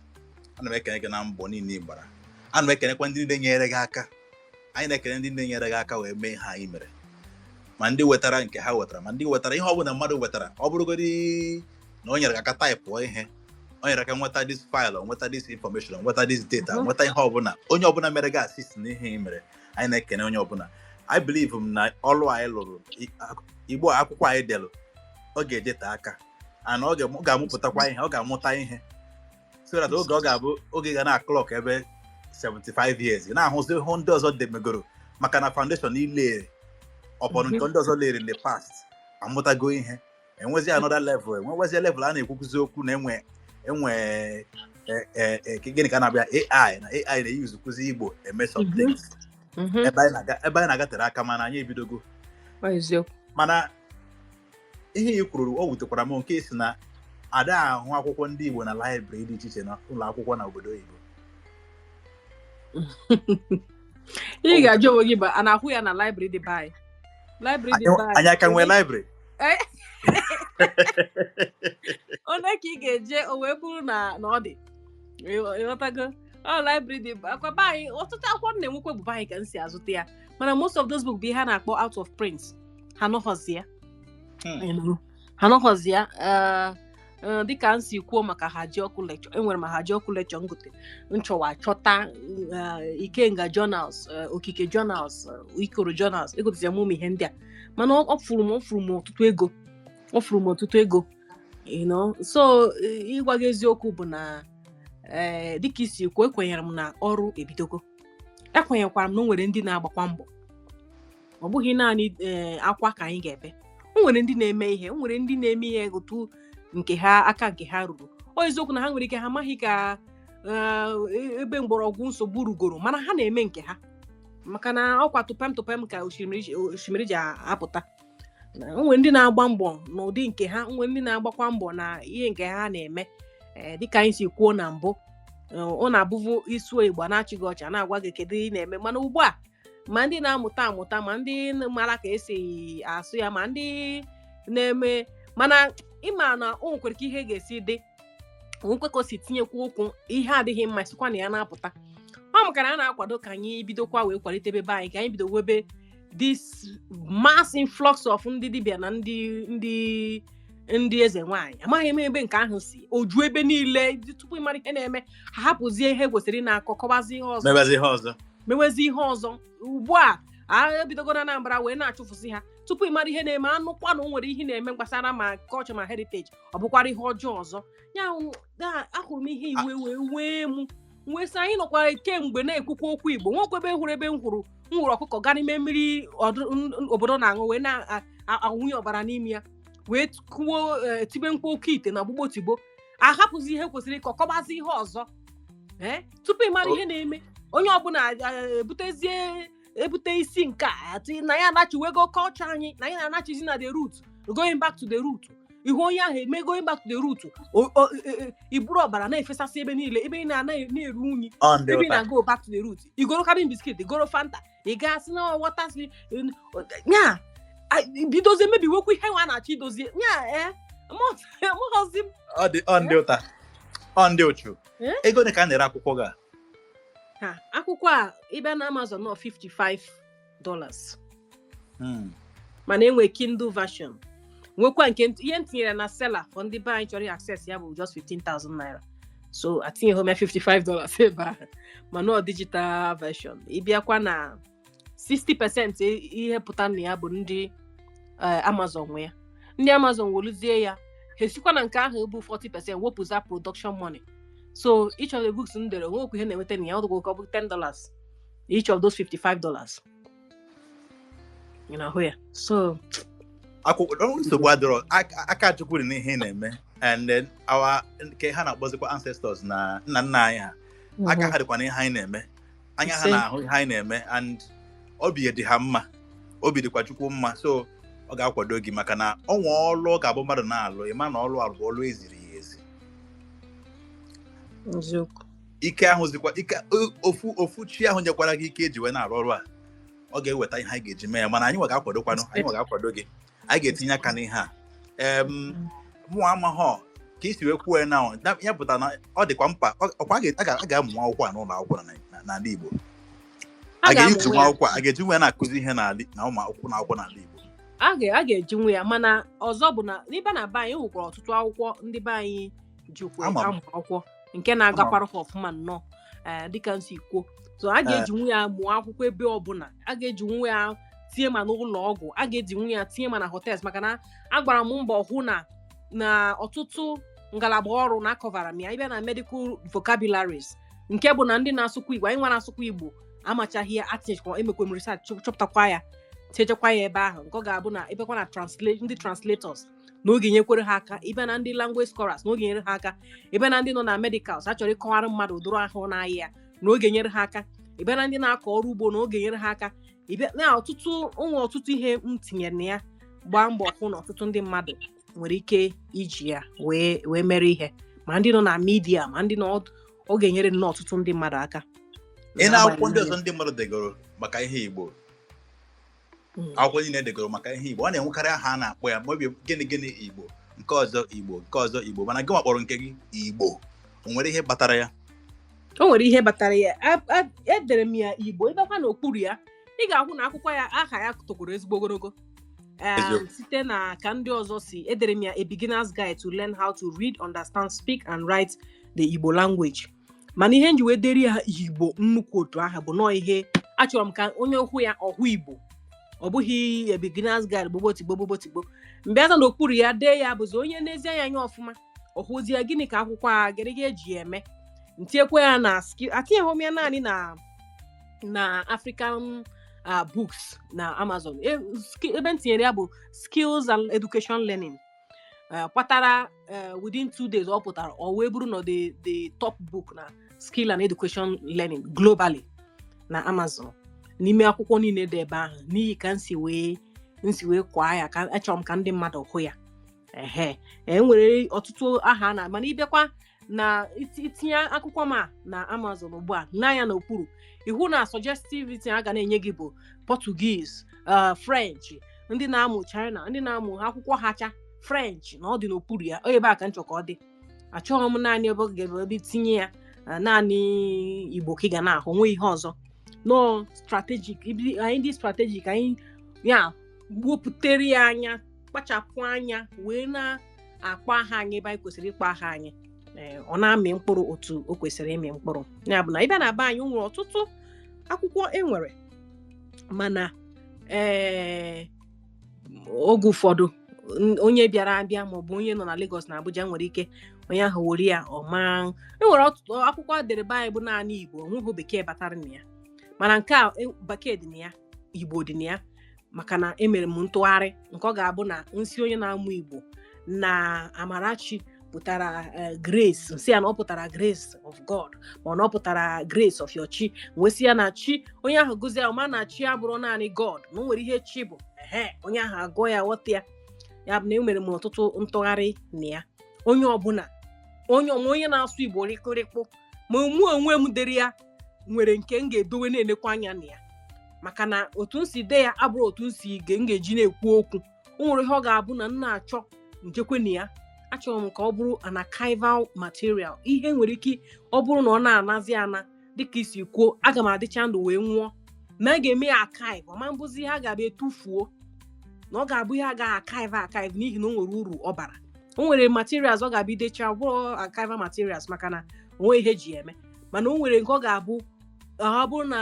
ana m ekene gị na mbọ niile ị gbara, ana m ekenekwa ndị niile nyere gị aka. Anyị na-ekene ndị niile nyere gị aka wee mee ihe anyị mere, ma ndị wetara nke ha wetara, ma ndị wetara ihe ọbụla mmadụ wetara. Ọ bụrụgodị na o nyere gị aka type ihe, o nyere aka nweta this file, nweta this information, nweta this data, nweta ihe ọbụla, onye ọbụla mere gị assist n'ihe ị mere, anyị na-ekene onye ọbụla. I believe m na ọlụ anyị lụrụ, Igbo akwụkwọ anyị delụ, ọ ga-ejete aka and ọ ga-amụpụtakwa ihe, ọ ga-amụta ihe, so that oge ọ ga-abụ oge ga na clock ebe 75 years, ị na-ahụzi hụ ndị ọzọ demegoro, maka na foundation ile ọpọnụ nke ndị ọzọ lere in the past amụtago ihe. Enwezi another level, enwezi level a na-ekwukwuzi okwu na enwe gịnị ka a na-abịa AI na AI na-eyuzukwuzi Igbo eme some things. Ebe anyị na-aga tere aka, mana anyị ebidogo. Ọ eziokwu. Mana ihe i kwuru o wutekwara m, nke si na ada ahụ akwụkwọ ndị Igbo na library dị iche iche na ụlọ akwụkwọ na obodo oyibo. Ị ga-ajụ onwe gị, ba a na-ahụ ya na library dị be anyị, library dị be anyị. Anyị aka nwee library? Ole ka ị ga-eje o wee bụrụ na ọ dị? Ịghọtago? Ọ library dị akwa be anyị, ọtụtụ akwụkwọ m na-enwekwa bụ be anyị ka m si azụta ya, mana most of those books bụ ihe a na-akpọ out of print. Ha nọghọzi ya. Ha nọghọzi ya. Dịka m si kwuo maka Haji Ọkụ lecture, enwere m Haji Ọkụ lecture ngote nchọwa chọta, Ikenga journals, Okike journals, Ikoro journals, egotezia m ụmụ ihe ndị a, mana ọ furu m ọtụtụ ego, ọ furu m ọtụtụ ego. So ịgwa gị eziokwu bụ na dịka isi kwuo, ekwenyere m na ọrụ ebidogo. Ekwenyekwara m na o nwere ndị na-agbakwa mbọ. Ọ bụghị naanị akwa ka anyị ga-ebe. O nwere ndị na-eme ihe, o nwere ndị na-eme ihe otu nke ha aka nke ha ruru. Ọ eziokwu na ha nwere ike ha amaghị ka ebe mgbọrọgwụ nsogbu rugoro, mana ha na-eme nke ha. Maka na ọkwa tụpem tụpem ka osimiri ji apụta. Na onwe ndị na-agba mbọ n'ụdị nke ha, onwe ndị na-agbakwa mbọ na ihe nke ha na-eme. Ee, dịka anyị si kwuo na mbụ, ọ na-abụvu isuo Igbo a na-achị gị ọchị, a na-agwa gị kedu ị na-eme. Mana ugbu a, ma ndị na-amụta amụta, ma ndị mara ka esi asụ ya, ma ndị na-eme, mana ịma na o nwekwara ka ihe ga-esi dị, onwekwe ka o si tinyekwa ụkwụ ihe adịghị mma sikwa na ya na-apụta. Ọ maka na a na-akwado ka anyị bidokwa wee kwalite ebe anyị, ka anyị bido webe this mass influx of ndị dibịa na ndị eze nwaanyị. Amaghị m ebe nke ahụ si oju ebe niile. Tupu ị mara ihe na-eme, ha hapụzie ihe kwesịrị ị na-akọ, kọbazie ihe ọzọ. Mebezi ihe ọzọ. Mewezi ihe ọzọ. Ugbu a a ebidogo na Anambra wee na-achụfụsị ha. Tupu ị mara ihe na-eme, anụkwa na o nwere ihe na-eme gbasara ma culture ma heritage, ọ bụkwara ihe ọjọọ ọzọ ya. Ahụrụ m ihe iwe wee wee m wee sị, anyị nọkwara kemgbe na-ekwukwa okwu Igbo, nwekwa ebe hụrụ ebe m hụrụ ọkụkọ gaa n'ime mmiri obodo na-aṅụ wee na-awụnye ọbara n'ime ya, wee kuo, tibe mkpu oke ite na ọgbụgbo tigbo, ahapụzi ihe kwesịrị ịkọ, kọbazi ihe ọzọ. Ee, tupu ị mara ihe na-eme, onye ọbụla ebutezie ebute isi nke a na ya anachiwego culture anyị, na ya na-anachizi na the root, going back to the root. Ihu onye ahụ eme going back to the root, iburu ọbara na-efesasị ebe niile, ebe ị na-eru unyi. Ọ ndị ebe ị ụta. Na-go back to the root, igoro cabin biscuit, igoro Fanta, ị gaa sị na water si nya bidozie mebiwekwa ihe nwa a na-achọ idozie nya. Ee, amụghọzi m. Ọ dị, ọ ndị ụta, ọ ndị ụchụ. Eh? Ego dị ka a na-ere akwụkwọ gị a? Ha akwụkwọ a, ịbịa na Amazon, nọ $55. Mana enwe Kindle version, nwekwa nke ihe m tinyere na seller for ndị be anyị chọrọ access ya bụ just 15,000 naira. So atinyeghị m ya $55 ebe ahụ, mana ọ digital version. Ịbịakwa na 60% ihe pụta na ya bụ ndị Amazon nwe ya. Ndị Amazon weluzie ya, ha esikwa na nke ahụ bụ 40% wepụza production money. So each of the books m dere, onwekwa ihe na-enweta na ya. Ọ dịkwa ka ọ bụ $10 each of those $55. You na-ahụ ya? So Akwụkwọ nsogbu adịrọ. Aka Chukwu dị n'ihe ị na-eme, and then our nke ha na-akpọzikwa ancestors na nna nna anyị ha, aka ha dịkwa n'ihe anyị na-eme, anya ha Ise. na-ahụ ihe anyị na-eme, and obi dị ha mma, obi dịkwa Chukwu mma. So ọ ga-akwado gị, maka na ọ nwe ọlụ ọ ga-abụ mmadụ na-alụ, ịma na ọlụ a bụ ọlụ eziri ya ezi. Eziokwu. Ike ahụ zikwa ike ofu ofu chi ahụ nyekwara gị ike eji wee na-arụ ọrụ a, ọ ga-eweta ihe anyị ga-eji mee ya. Mana anyị nwe ga-akwadokwanụ, anyị nwe ga-akwado gị, anyị ga-etinye aka n'ihe a. Mụ amaghọ ka isi wee kwuo ya na ya pụtara na ọ dịkwa mkpa. Ọkwa a ga-amụ nwa akwụkwọ a n'ụlọ akwụkwọ n'ala Igbo? A ga-eji nwa akwụkwọ a ga-eji nwa ya na-akụzi ihe n'ala na ụmụ akwụkwọ na akwụkwọ n'ala Igbo? A ga-ejinwu ya, mana ọzọ bụ na n'ịba na be anyị nwekwara ọtụtụ akwụkwọ ndị be anyị jikwa Ama m. amụ akwụkwọ nke na-agakwara ha ọfụma nnọọ. Ee, dịka nsi kwuo, so a ga-ejinwu ya mụọ akwụkwọ ebe ọbụla. A ga-ejinwu ya tinye ma n'ụlọ ọgwụ, a ga-ejinwu ya tinye ma na hotels, maka na agbara m mbọ hụ na ọtụtụ ngalaba ọrụ na-akọvara m ya. Ịbịa na medical vocabularies, nke bụ na ndị na-asụkwa Igbo, anyị nwa na-asụkwa Igbo amachaghị ya, atinyekwa, emekwa m research, chọpụtakwa ya, tinyechakwa ya ebe ahụ, nke ọ ga-abụ na ebekwa na translate, ndị translators na oge nyekwere ha aka, ịbịa na ndị language scholars na oge nyere ha aka, ịbịa na ndị nọ na medicals achọrọ ịkọwara mmadụ ụdịrị ahụ na-aya ya na oge nyere ha aka, ịbịa na ndị na-akọ ọrụ ugbo na oge nyere ha aka, ịbịa na ọtụtụ ụmụ ọtụtụ ihe m tinyere na ya, gbaa mbọ hụ na ọtụtụ ndị mmadụ nwere ike iji ya wee mere ihe, ma ndị nọ na media, ma ndị nọ, ọ ga-enyere nnọọ ọtụtụ ndị mmadụ aka. Ị na akwụkwọ ndị ọzọ ndị mmadụ degoro maka ihe Igbo, akwụkwọ niile degoro maka ihe Igbo, ọ na-enwekarị aha a na-akpọ ya, ma ọ bụ gịnị gịnị Igbo, nke ọzọ Igbo, nke ọzọ Igbo, mana gị kpọrọ nke gị Igbo. O nwere ihe kpatara ya? O nwere ihe batara ya. Edere m ya Igbo. Ịbịakwa n'okpuru ya, ị ga-ahụ na akwụkwọ ya, aha ya tokwuru ezigbo ogologo. Site na ka ndị ọzọ si edere m ya, "A Beginner's Guide to Learn How to Read, Understand, Speak and Write the Igbo Language." Mana ihe nji wee dere ya Igbo nnukwu otu aha bụ nọọ ihe achọrọ m ka onye hụ ya ọhụ Igbo, ọ bụghị "A Beginner's Guide" gbogbo tigbo gbogbo tigbo. Mgbe aza n'okpuru ya dee ya, bụzi onye n'ezi anya anya ọfụma ọhụzie ya, gịnị ka akwụkwọ a gịrị ga-eji eme. Ntinyekwa ya na skill, atinyeghị m ya naanị na African books na Amazon. Ebe m tinyere ya bụ skills and education learning. Kpatara within 2 days ọ pụtara, ọ wee bụrụ na the top book na skill and education learning globally na Amazon. N'ime akwụkwọ niile dị ebe ahụ, n'ihi ka m si wee kwaa ya, ka achọrọ m ka ndị mmadụ hụ ya. Ehe, e nwere ọtụtụ aha na, mana ịbịakwa na itinye akwụkwọ m a na Amazon ugbu a, n'anya n'okpuru, ihu na suggestivity a ga na-enye gị bụ Portuguese, French, ndị na-amụ China, ndị na-amụ akwụkwọ ha cha French, na ọ dị n'okpuru ya. Ọ ebe a ka m chọrọ ka ọ dị. Achọghị m naanị ebe ọ ga-ebe ebe tinye ya, naanị Igbo ka ị ga na-ahụ, nwe ihe ọzọ. Nọọ strategic, anyị dị strategic, anyị ya wepụtere ya anya, kpachapụ anya wee na-akpọ aha anyị ebe anyị kwesịrị ịkpọ aha anyị. Ee, ọ na-amị mkpụrụ otu o kwesịrị ịmị mkpụrụ. Ya bụ na ịbịa na be anyị, o nwere ọtụtụ akwụkwọ e nwere, mana ee, oge ụfọdụ onye bịara abịa maọbụ onye nọ na Lagos na Abuja nwere ike onye ahụ were ya ọma. E nwere ọtụtụ akwụkwọ edere be anyị bụ naanị Igbo, onweghị bekee batara na ya, mana nke a bekee dị na ya, Igbo dị na ya, maka na emere m ntụgharị nke ọ ga-abụ na nsi onye na-amụ Igbo na Amarachi pụtara grace, nsị ya na ọ pụtara grace of God, ma ọ na ọ pụtara grace of your chi, wee sị ya na chi onye ahụ gụzie ya, ma na chi abụrụ naanị God, na o nwere ihe chi bụ. Ehe, onye ahụ agụọ ya, ghọta ya. Ya bụ na enwere m ọtụtụ ntụgharị na ya. Onye ọbụla, onye ma onye na-asụ Igbo rịkụrịkpụ, ma mụ onwe m dere ya, nwere nke m ga-edowe na-enekwa anya na ya, maka na otu m si dee ya abụrụ otu m si m ga-eji na-ekwu okwu. O nwere ihe ọ ga-abụ na m na-achọ njekwe na ya. Achọrọ m ka ọ bụrụ an archival material, ihe nwere ike ọ bụrụ na ọ na-anazi ana, dịka isi kwuo, aga m adịcha ndụ wee nwụọ, na a ga-eme ya archive, ọma mbụzi ihe a ga-abịa etufuo, na ọ ga-abụ ihe a ga-archive archive, n'ihi na o nwere uru ọ bara. O nwere materials ọ ga-abịa idecha ọ bụrụ archival materials, maka na o nweghị ihe eji ya eme, mana o nwere nke ọ ga-abụ ọ bụrụ na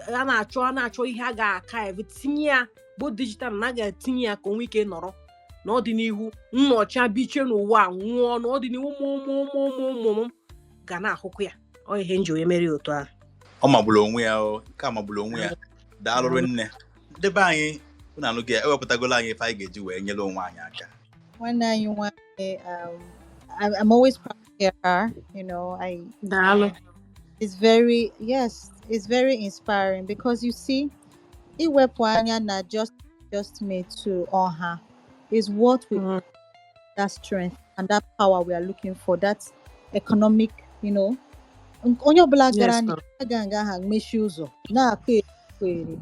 a na-achọ ihe a ga-archive, tinye ya bụ digital, na a ga-etinye ya ka o nwee ike nọrọ n'ọdịnihu. Nnọcha biche n'ụwa a nwụọ, n'ọdịnihu ụmụ ụmụ ụmụ ụmụ ụmụ m ga na-ahụkwa ya. Ọ ihe m ji wee mere ya otu ahụ. Ọ magburu onwe ya o, nke a magburu onwe ya. Daalụrụ nne. Ndị be anyị, unu anụghị ya, ewepụtagola anyị ife anyị ga-eji wee nyere onwe anyị aka. Nwanne anyị nwanyị, I'm always proud to hear her. I Daalụ. It's very, yes, it's very inspiring because you see, iwepụ anya na just me to ọha is what we that strength and that power we are looking for, that economic. Onye ọbụla gara Yes, ma'am. aga nga aha mechie ụzọ na-akụ ekwere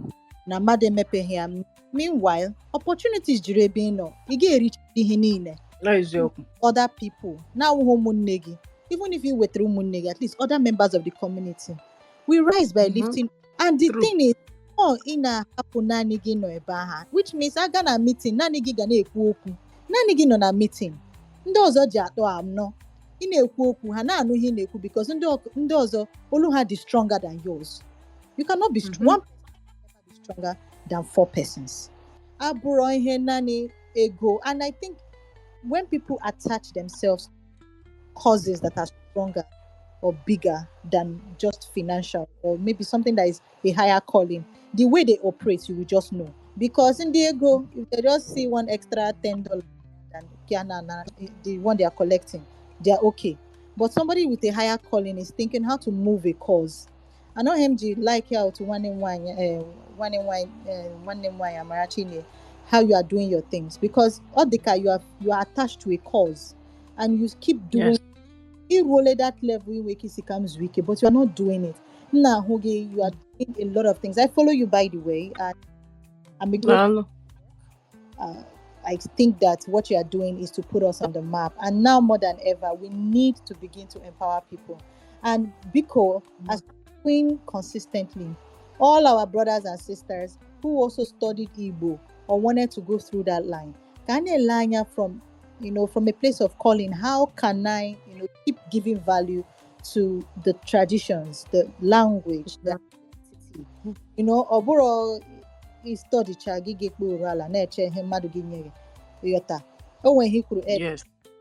na mmadụ emepeghị ya. Meanwhile, opportunities juru ebe ị nọ, ị ga-ericha ihe niile. Eziokwu. Other people na-awụghị ụmụnne gị, even if you wetara ụmụnne gị, at least other members of the community, we rise by lifting. And the thing is, ọ ị na-ahapụ naanị gị nọ ebe ahụ, which means aga na meeting, naanị gị ga na-ekwu okwu, naanị gị nọ na meeting, ndị ọzọ ji atọ anọ. Ị na-ekwu okwu, ha na-anụ ihe ị na-ekwu, because ndị ọzọ olu ha dị stronger than yours. You cannot be one person can never be stronger than four persons. Abụrọ ihe naanị ego. And I think when people attach themselves causes that are stronger or bigger than just financial, or maybe something that is a higher calling, the way they operate, you will just know. Because in the ego, if they just see one extra $10 than the one they are collecting, they are okay. But somebody with a higher calling is thinking how to move a cause. I know MG like how to one in one, one in one, one in one, Amarachi, how you are doing your things, because Odika, you are attached to a cause, and you keep doing. Iruole that level inwe ike isi ka m zuo ike, but you are not doing it. Nna ahụ gị, you are doing a lot of things. I follow you, by the way, and I'm a great Daalụ. I think that what you are doing is to put us on the map. And now more than ever, we need to begin to empower people. And Biko, as doing consistently, all our brothers and sisters who also studied Igbo or wanted to go through that line, ka anyị ele anya from a place of calling, how can I keep giving value to the traditions, the language, the identity? Ọ bụrụ ịstudycha gị ga-ekpe oru ala na-eche ihe mmadụ gị nye gị, ịghọta? O nwere ihe i kwuru,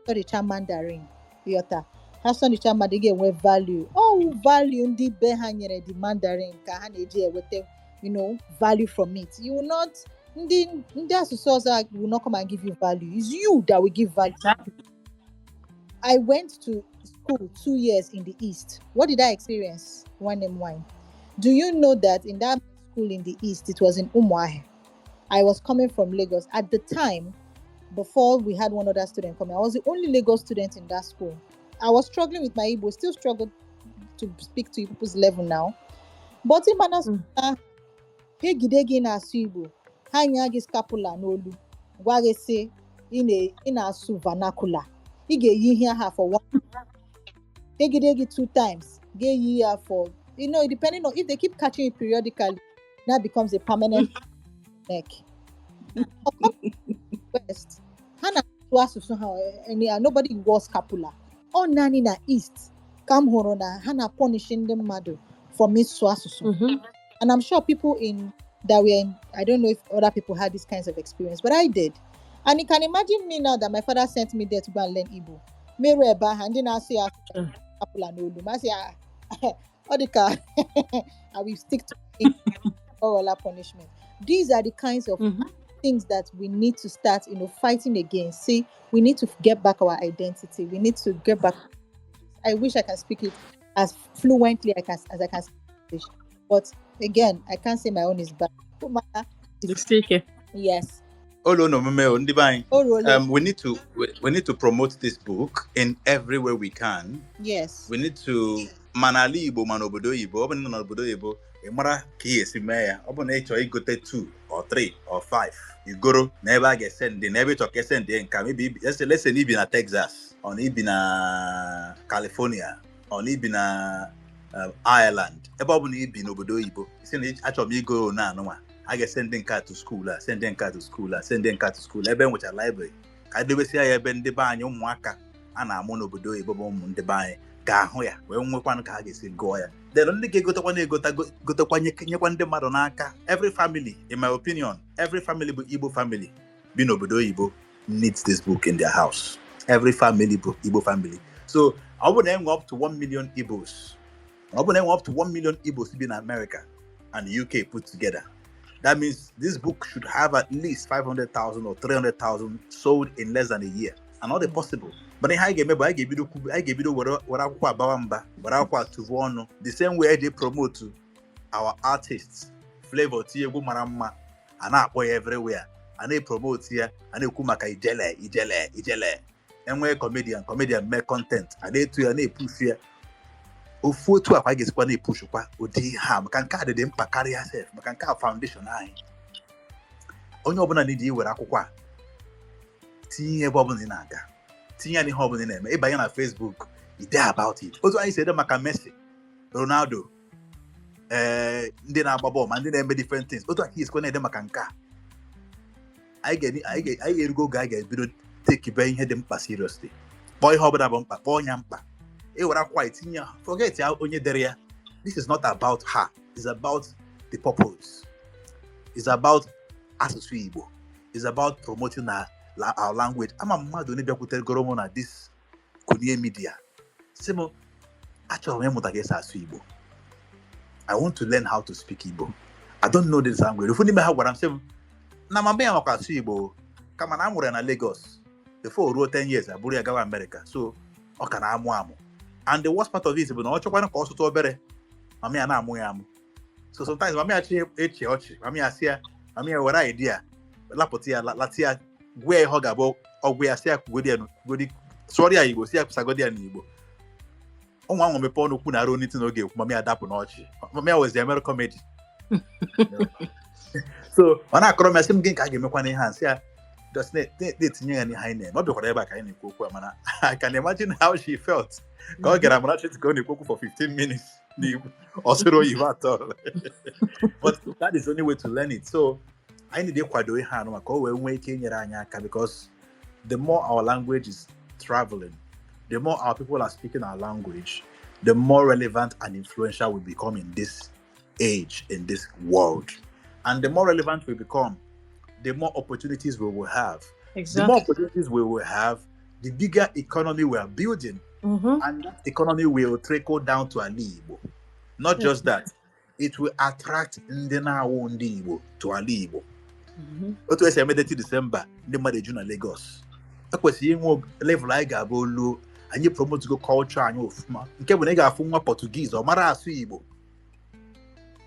studycha Mandarin, ịghọta? Ha studycha mmadụ ga-enwe value, ọ value ndị be ha nyere the Mandarin ka ha na-eji enweta value from it. You will not, ndị asụsụ ọzọ will not come and give you value. It's you that will give value. I went to school 2 years in the East. What did I experience? One name wine. Do you know that in that school school in the East. It was in Umuahia. I was coming from Lagos. At the time, before we had one other student coming, I was the only Lagos student in that school. I was struggling with my Igbo, still struggle to speak to people's level now. But in mana ha egide gị na-asụ Igbo, ha nya gị scapula n'olu, gwa gị sị ị na-asụ vernacular. Ị ga-eyi ihe aha for one, egide gị two times, ga-eyi ya for, depending on if they keep catching it periodically, that becomes a permanent neck. West, ha na-asụ asụsụ ha and nobody wore scapula. Ọ naanị na East ka m hụrụ na ha na-punish ndị mmadụ from ịsụ asụsụ. And I'm sure people in that were in, I don't know if other people had these kinds of experience, but I did. And you can imagine me now that my father sent me there to go and learn Igbo. Meru ebe ahụ, ndị na-asụ ya scapula n'olu. Ma sị, "Ah, ọ dị ka I will stick to it." Or punishment. These are the kinds of things that we need to start fighting against. See, we need to get back our identity. We need to get back. I wish I can speak it as fluently as I can speak English. But again, I can't say my own is bad. Jisie ike. Yes. Olu na omume o, ndị be anyị. O ruola. We need to promote this book in every way we can. Yes. We need to, mana ala Igbo mana obodo oyibo, ọ bụ na ị nọ n'obodo oyibo, ị mara ka ị esi mee ya. Ọ bụ na ị chọrọ igote 2 or 3 or 5, igoro na ebe a ga-esendị, na ebe ị chọrọ ka esendị nka, maybe let's say na ibi na Texas, ọ na ibi na California, ọ na ibi na Ireland, ebe ọ bụ na ibi n'obodo oyibo, si na achọrọ m igo na anụnwa, a ga-esendị nke a to school a, sendị nke a to school a, sendị nke a to school ebe e nwechara library, ka edobesia ya ebe ndị be anyị, ụmụaka a na-amụ n'obodo oyibo bụ ụmụ ndị be anyị ga-ahụ ya wee nwekwanụ ka ha ga-esi gụọ ya. Then ndị ga-egotekwa na-egota, gotekwa nyekwa ndị mmadụ n'aka. Every family, in my opinion, every family bụ Igbo family bi n'obodo oyibo needs this book in their house. Every family bụ Igbo family. So ọ bụrụ na enwe up to 1 million Igbos, ọ bụrụ na enwe up to 1 million Igbos bi na America and the UK put together, that means this book should have at least 500,000 or 300,000 sold in less than a year. And not possible. But ihe anyị ga-eme bụ anyị ga-ebido anyị ga-ebido were akwụkwọ abawa mba, were akwụkwọ atụvu ọnụ, the same way eji promote our artists. Flavor tinye egwu mara mma, a na-akpọ ya everywhere, a na-epromote ya, a na-ekwu maka Ijele, Ijele, Ijele. Enwee comedian, comedian mee content, a na-etu ya, na-epush ya. Ofu otu akwa anyị ga-esikwa na-epushkwa ụdị ihe a, maka nke a dị mkpa karịa sef, maka nke a foundation anyị. Onye ọbụla na iwere akwụkwọ a tinye ebe ọbụla ị na-aga, tinye ya n'ihe ọbụla ị na-eme. Ịbanye na Facebook, ide about it, otu anyị si ede maka Messi, Ronaldo, ee, ndị na-agba bọọlụ, ma ndị na-eme different things, otu aka isikwa na-ede maka nke a. Anyị ga-erugo oge anyị ga-ebido tekibe ihe dị mkpa seriously. Kpọọ ihe ọbụla bụ mkpa, kpọọ ya mkpa. Ewere akwụkwọ itinye ya, forget ya onye dere ya. This is not about her, it's about the purpose. It's about asụsụ Igbo. It's about promoting our language. Ama mmadụ onye bịakwutegoro m na this Kunie Media sị m, "Achọrọ m ịmụta ka esi asụ Igbo. I want to learn how to speak Igbo. I don't know this language." Ofu n'ime ha gwara m sị m na mama ya makwa asụ Igbo, kama na a mụrụ ya na Lagos, before o ruo 10 years abụrụ ya gawa America, so ọ ka na-amụ amụ. And the worst part of it bụ na ọ chọkwana ka ọ sụtụ obere, mama ya na-amụ ya amụ. So sometimes mama ya chi eche ọchị, mama ya sị ya, mama ya were idea lapụta ya, lati ya, gwa ya ihe ọ ga-abụ ọgwụ ya, sị ya kwugodi ya kwugodi, sụọrọ ya Igbo, sị ya kwụsagodi ya n'Igbo. Ụmụ ahụ mepe ọnụ kwu na arụ onye na oge ekwu, mama ya dapụ n'ọchị. Mama ya wezi emere comedy. So ọ na-akọrọ m ya, sị m gị nke a ga-emekwa n'ihe a, nsị ya just na-etinye ya n'ihe anyị na-eme. Ọ bịakwara ebe a ka anyị na-ekwu okwu a, mana I can imagine how she felt ka ọ gara Amarachi ka ọ na-ekwu okwu for 15 minutes n'Igbo, ọ sịrị oyibo atọ. But that is the only way to learn it. So anyị need ịkwado ihe anụ maka o wee nwee ike inyere anyị aka, because the more our language is traveling, the more our people are speaking our language, the more relevant and influential we become in this age, in this world. And the more relevant we become, the more opportunities we will have. The more opportunities we will have, the bigger economy we are building. And that economy will trickle down to Ali Igbo. Not just that, it will attract ndị na-awụ ndị Igbo to Ali Igbo. Otu esi eme Detty December, ndị mmadụ eju na Lagos. Ekwesịrị inwe level anyị ga-abụ olu anyị promote go culture anyị ofụma, nke bụ na ị ga-afụ nwa Portuguese, ọ mara asụ Igbo.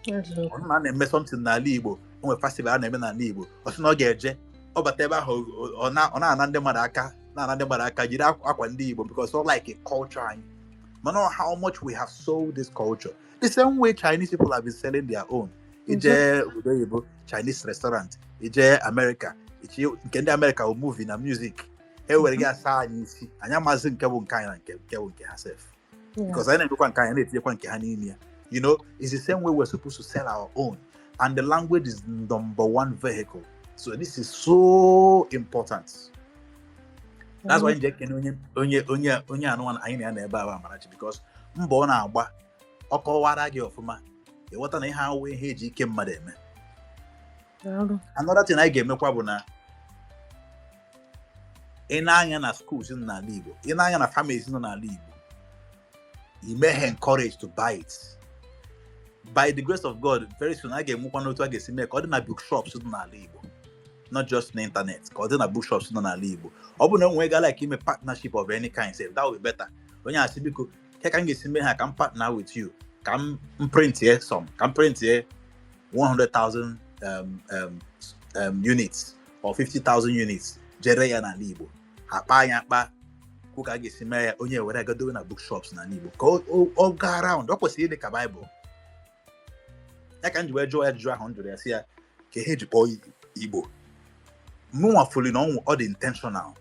Eziokwu. Ọ na na-eme something n'ala Igbo, o nwere festival a na-eme n'ala Igbo, ọ sị na ọ ga-eje. Ọ bata ebe ahụ, ọ na-ana ndị mmadụ aka, na-ana ndị mmadụ aka, jiri akwa ndị Igbo, because ọ like a culture anyị. Mana how much we have sold this culture, the same way Chinese people have been selling their own. Ije obodo oyibo, Chinese restaurant. Ije America, ichi nke ndị America bụ movie na music. E were gị asa anyị isi, anyị amazi nke bụ nke anyị na nke bụ nke ha sef, because anyị na-emekwa nke anyị, na-etinyekwa nke ha n'ime ya. It's the same way we're supposed to sell our own, and the language is number one vehicle. So this is so important. That's why nje ekene onye anụnwa anyị na ya na ebe a bụ Amarachi, because mbọ ọ na-agba, ọ kọwara gị ọfụma, ịghọta na ihe awụ ihe eji ike mmadụ eme. Daalụ. Another thing anyị ga-emekwa bụ na ị na-anya na schools nọ n'ala Igbo, ị na-anya na families nọ n'ala Igbo, ị mee ha encourage to buy it. By the grace of God, very soon a ga-enwekwa n'otu a ga-esi mee ka ọ dị na bookshops dị n'ala Igbo, not just n'internet, ka ọ dị na bookshops nọ n'ala Igbo. Ọ bụrụ na enwee ga like ime partnership of any kind sef, that will be better. Onye asị, "Biko, ke ka m ga-esi mee ha ka m partner with you, ka m printie some, ka m printie 100,000 units or 50,000 units, jere ya n'ala Igbo." Ha kpaa ya akpa, kwu ka a ga-esi mee ya, onye were gadowe na bookshops n'ala Igbo ka ọ gaa round. Ọ kwesịrị ịdị ka Baịbụl. Ya ka m ji wee jụọ ya ajụjụ ahụ m jụrụ ya, sị ya ka ihe eji kpọọ Igbo. Mụnwa fuli na ọnwụ ọ dị intentional.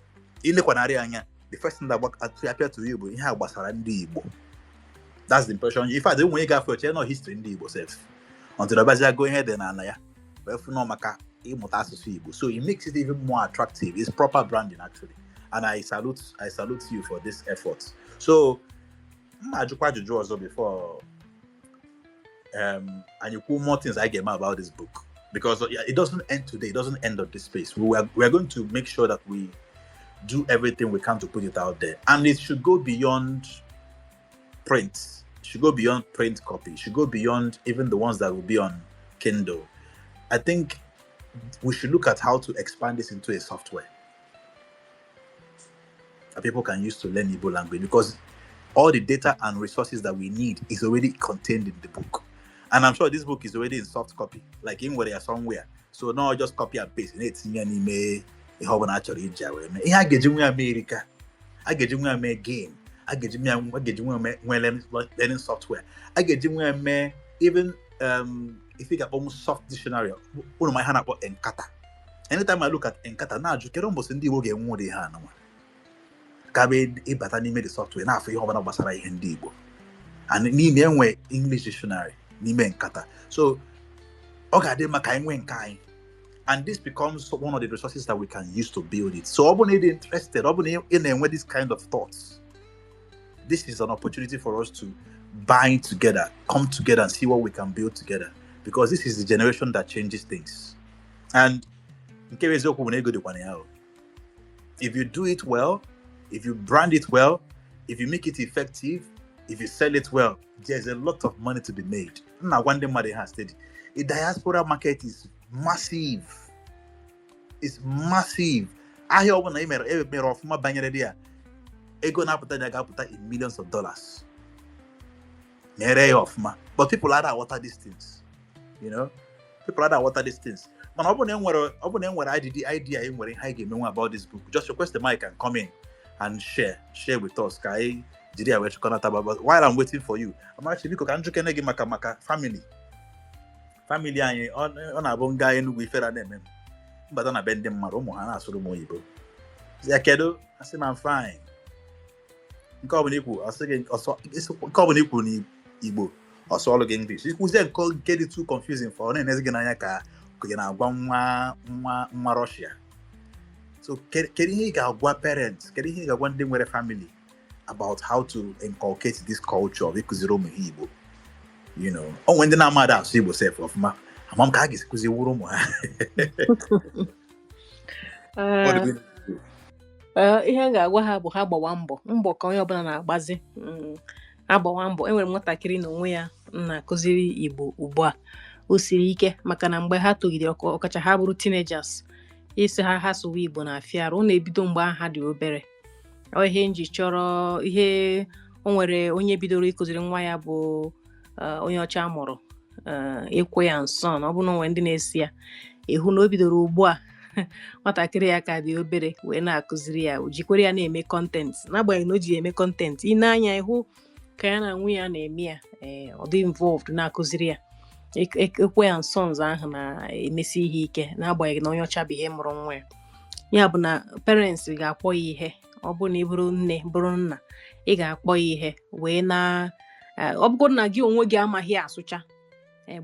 Ilekwanarị anya, the first thing that appear to you bụ ihe a gbasara ndị Igbo. That's the impression. In fact, enwere gafe oche nọ history ndị Igbo sef until ọ bịazie gụọ ihe dị n'ala ya, wee fụ nọ maka ịmụta asụsụ Igbo. So it makes it even more attractive. It's proper branding, actually, and I salute you for this effort. So m ajụkwa ajụjụ ọzọ before anyị kwuo more things I ga-eme about this book, because yeah, it doesn't end today. It doesn't end on this space. We are going to make sure that we do everything we can to put it out there, and it should go beyond print. It should go beyond print copy. It should go beyond even the ones that will be on Kindle. I think we should look at how to expand this into a software that people can use to learn Igbo language, because all the data and resources that we need is already contained in the book. And I'm sure this book is already in soft copy, like in where somewhere. So now just copy and paste. Na-etinye n'ime ihe ọbụla a chọrọ iji ya wee mee. Ihe a ga-eji nwe ya mee erika. A ga-eji nwe ya mee game. A ga-eji nwe ya mee nwee learning software. A ga-eji nwe ya mee even if ị ga-akpọ m soft dictionary, ụnụ ma ihe a na-akpọ Nkata. Anytime I look at Nkata, na-ajụ kedu mbọsị ndị Igbo ga-enwe ụdị ihe anụnwa. Ka bụ ịbata n'ime the software na-afụ ihe ọbụla gbasara ihe ndị Igbo. And n'ime enwe English dictionary n'ime Nkata. So ọ ga-adị mma ka anyị nwee nke anyị. And this becomes one of the resources that we can use to build it. So ọ bụrụ na ị dị interested, ọ bụrụ na ị na-enwe this kind of thoughts, this is an opportunity for us to bind together, come together and see what we can build together. Because this is the generation that changes things. And nke bụ eziokwu bụ na ego dịkwa na ya o. If you do it well, if you brand it well, if you make it effective, if you sell it well, there's a lot of money to be made. M na-agwa ndị mmadụ ha steady. The diaspora market is massive. It's massive. Ahịa ọbụla ị mere ọfụma banyere dị ya, ego na-apụta ya ga-apụta in millions of dollars. Na-ere ya ọfụma. But people ada aghọta these things. People ada aghọta these things. Mana ọ bụrụ na e nwere idea, e nwere ihe anyị ga-emenwe about this book, just request the mic and come in and share with us ka anyị jiri ya wee chịkọnata. But while I'm waiting for you, Amarachi, biko, ka m jụkene gị maka family anyị. Ọ na-abụ nga Enugu, ifere na-eme m mbata na be ndị mmadụ, ụmụ ha na-asụrụ m oyibo. Sị ya, "Kedu?" Asị m, "I'm fine." Nke ọbụla ikwu, asị gị ọsọ nke ọbụla ikwu n'Igbo, ọsọ ọlụ gị English. Ikwuzie nke dị too confusing for ọ na-enezi gị n'anya ka ị na-agwa nwa Russia. So kedu ihe ị ga-agwa parents, kedu ihe ị ga-agwa ndị nwere family about how to inculcate this culture of ịkụziri ụmụ ha Igbo? O nwere ndị na-amadị asụ Igbo sef ọfụma, ama m ka a ga-esi kụzi wuru ụmụ ha. What do we do? Ee, ihe m ga-agwa ha bụ ha gbawa mbọ ka onye ọbụla na-agbazi, agbawa mbọ. Enwere m nwatakịrị na onwe ya m na-akụziri Igbo ugbu a. O siri ike maka na mgbe ha togidere, ọkacha ha bụrụ teenagers, isi ha ha sụwa Igbo na-afịa arụ. Ọ na-ebido mgbe ha dị obere. Ọ ihe m ji chọrọ ihe o nwere onye bidoro ịkụziri nwa ya bụ onye ọcha mụrụ Ekwe and Son. Ọ bụrụ na o nwere ndị na-esi ya, ịhụ na o bidoro ugbu a nwatakịrị ya ka dị obere wee na-akụziri ya, o jikwere ya na-eme content, n'agbanyeghị na o ji ya eme content. Ị na-anya ịhụ ka ya na nwunye ya na-eme ya, ee, ọ dị involved na-akụziri ya. Ekwe and Sons ahụ na-emesi ihe ike, n'agbanyeghị na onye ọcha bụ ihe mụrụ nwa ya. Ya bụ na parents ga-akpọ ya ihe. Ọ bụrụ na ị bụrụ nne, bụrụ nna, ị ga-akpọ ya ihe wee na ọ bụrụ na gị onwe gị amaghị asụcha,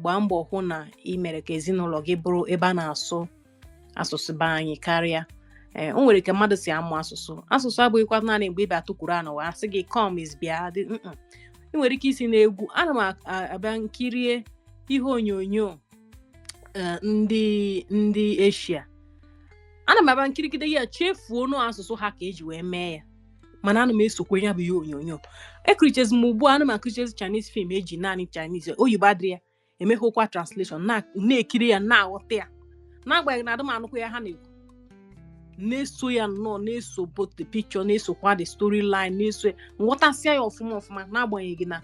gbaa mbọ hụ na ị mere ka ezinụlọ gị bụrụ ebe a na-asụ asụsụ be anyị karịa. Ee, o nwere ka mmadụ si amụ asụsụ. Asụsụ abụghịkwa naanị mgbe ị bịa tụkwuru anụ wee asị gị come is bịa dị. Ị nwere ike isi n'egwu. Ana m abịa nkirie ihe onyonyo ndị Eshia, ana m abịa nkirigide ya, chefuo nụ asụsụ ha ka eji wee mee ya, mana ana m esokwe ya bụ ihe onyonyo. Ekirichezi m ugbu a, ana m akirichezi Chinese film eji naanị Chinese, oyibo adịrị ya, emeghụkwa translation, na-ekiri ya, na-aghọta ya, n'agbanyeghị na adị m anụkwa ya ha na-ekwu. Na-eso ya nnọọ, na-eso both the picture, na-esokwa the storyline, na-eso ya, nghọtasịa ya ọfụma ọfụma, n'agbanyeghị na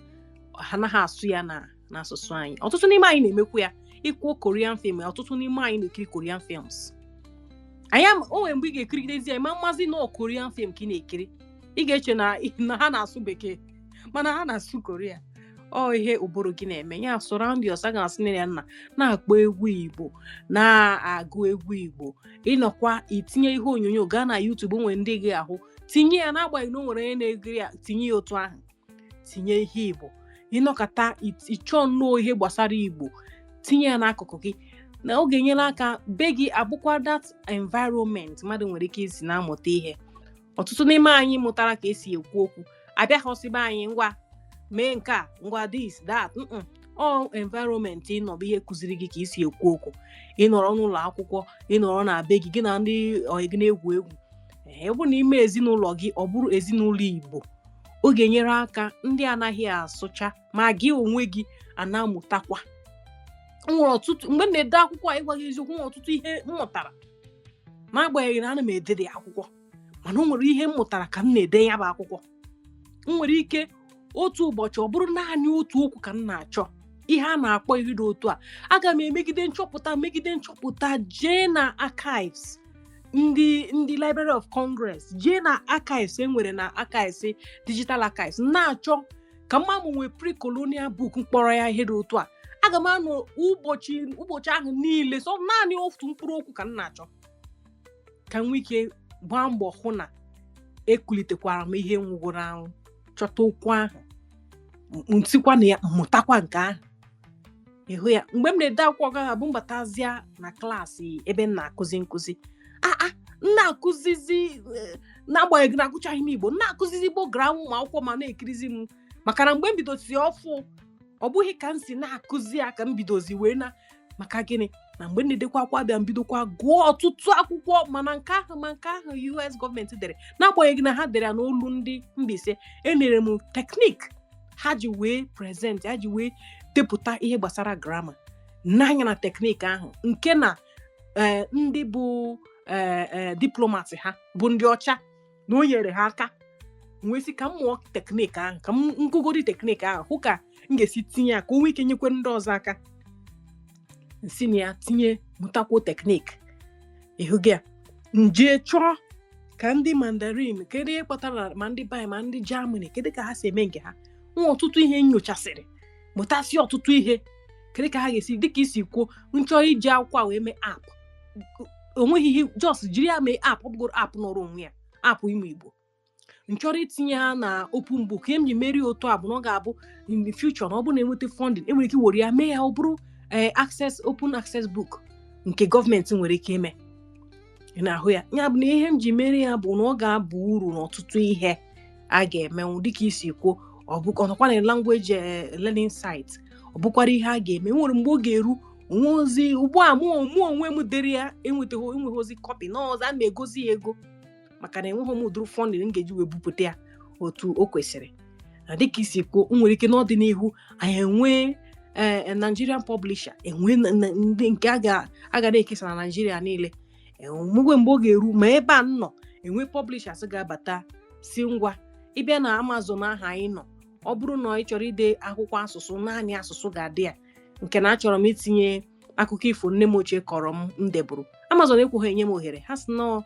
ha anaghị asụ ya na n'asụsụ anyị. Ọtụtụ n'ime anyị na-emekwu ya. Ịkwuo Korean film, ọtụtụ n'ime anyị na-ekiri Korean films. Anyị o nwere mgbe ị ga-ekirigidezi ya, ma mmazi nọ Korean film ka ị na-ekiri, ị ga-eche na ha na-asụ bekee, mana ha na-asụ Korea. Ọ ihe ụbụrụ gị na-eme ya. Surround yourself. A ga-asị nne ya nna na-akpọ egwu Igbo, na-agụ egwu Igbo, ịnọkwa itinye ihe onyonyo, gaa na YouTube, o nwere ndị gị ahụ tinye ya, n'agbanyeghị na o nwere onye na-egiri ya, tinye ya otu ahụ, tinye ihe Igbo. Ịnọkọta, ịchọọ nnọọ ihe gbasara Igbo, tinye ya n'akụkụ gị, na ọ ga-enyere aka be gị abụkwa that environment mmadụ nwere ike isi na-amụta ihe. Ọtụtụ n'ime anyị mụtara ka esi ekwu okwu abịaghọsịba anyị, ngwa mee nke a, ngwa this that. Ọ environment ị nọ bụ ihe kụziri gị ka isi ekwu okwu. Ị nọrọ n'ụlọ akwụkwọ, ị nọrọ na be gị, gị na ndị ọyị gị na-egwu egwu. Ee, ọ bụrụ na ime ezinụlọ gị ọ bụrụ ezinụlọ Igbo, ọ ga-enyere aka. Ndị anaghị asụcha, ma gị onwe gị a na-amụtakwa. O nwere ọtụtụ mgbe m na-ede akwụkwọ a, ịgwa gị eziokwu, nwere ọtụtụ ihe m mụtara, n'agbanyeghị na ana m edede akwụkwọ, mana o nwere ihe m mụtara ka m na-ede ya bụ akwụkwọ. M nwere ike otu ụbọchị, ọ bụrụ naanị otu okwu ka m na-achọ, ihe a na-akpọ ihe dị otu a, aga m emegide nchọpụta, megide nchọpụta, jee na archives ndị Library of Congress, jee na archives e nwere, na archives, digital archives, na-achọ ka mma m nwee pre-colonial book mkpọrọ ya ihe dị otu a. Aga m anọ ụbọchị ahụ niile, so naanị otu mkpụrụ okwu ka m na-achọ, ka m nwee ike gbaa mbọ hụ na ekulitekwara m ihe nwụgoro anwụ, chọta okwu ahụ, nsikwa na ya, mụtakwa nke ahụ. Ịhụ ya, mgbe m na-ede akwụkwọ, gaghị abụ mbatazia na klaasị ebe m na-akụzi nkụzi, aa m na-akụzizi, n'agbanyeghị na agụchaghị m Igbo, m na-akụzizi Igbo grammar, ụmụ akwụkwọ ma na-ekirizi m, maka na mgbe m bidozi ọfụ, ọ bụghị ka m si na-akụzi ya ka m bidozi wee na. Maka gịnị? Na mgbe m na-edekwa akwụkwọ, abịa m bidokwa gụọ ọtụtụ akwụkwọ, mana nke ahụ, ma nke ahụ US gọọmenti dere, n'agbanyeghị na ha dere ya n'olu ndị Mbaise, enyere m technique ha ji wee present, ha ji wee depụta ihe gbasara grammar n'anya, na technique ahụ nke na ndị bụ diplomat ha bụ ndị ọcha, na o nyere ha aka. Nwee sị ka m mụọ technique ahụ, ka m ngụgodi technique ahụ, hụ ka m ga-esi tinye ya ka o nwee ike nyekwe ndị ọzọ aka. Nsi na ya tinye, mụtakwuo technique. Ịhụ gị ya, nje chọọ ka ndị Mandarin, kedu ihe kpatara ma ndị bai, ma ndị Germany, kedu ka ha si eme nke ha? Nwa ọtụtụ ihe nyochasịrị, mụtasị ọtụtụ ihe, kedu ka ha ga-esi, dịka isi kwuo, nchọ iji akwụkwọ a wee mee app. Onweghị ihe, just jiri ya mee app, ọ bụgoro app nọrọ onwe ya, app ịmụ Igbo. Nchọrọ itinye ha na open book. Ihe m ji merie otu a bụ na ọ ga-abụ in the future, na ọ bụrụ na enweta funding, enwere ike were ya mee ya ọ bụrụ access, open access book nke gọọmenti nwere ike ime. Ị na-ahụ ya? Ya bụ na ihe m ji mere ya bụ na ọ ga-aba uru n'ọtụtụ ihe a ga-emenwu, dịka isi kwuo. Ọ bụ ọnọkwa na language learning site, ọ bụkwara ihe a ga-eme. Nwere mgbe ọ ga-eru onwe ozi ugbu a, mụ onwe m dere ya, enwetaghị, enweghị ozi copy na ọzọ a na-egozi ya ego, maka na enweghị m ụdịrị funding m ga-eji wee bupụta ya otu o kwesịrị. Na dịka isi kwuo, o nwere ike n'ọdịnihu anyị enwee ee Nigerian publisher, enwee ndị nke a ga na-ekesa na Nigeria niile. Enwegwe mgbe ọ ga-eru ma ebe a m nọ enwe publishers ga-abata si ngwa, ịbịa na Amazon ahụ anyị nọ, ọ bụrụ na ị chọrọ ide akwụkwọ asụsụ, naanị asụsụ ga-adị ya. Nke na achọrọ m itinye akụkọ ifo nne m ochie kọrọ m m deburu, Amazon ekweghị enye m ohere. Ha sị na ọ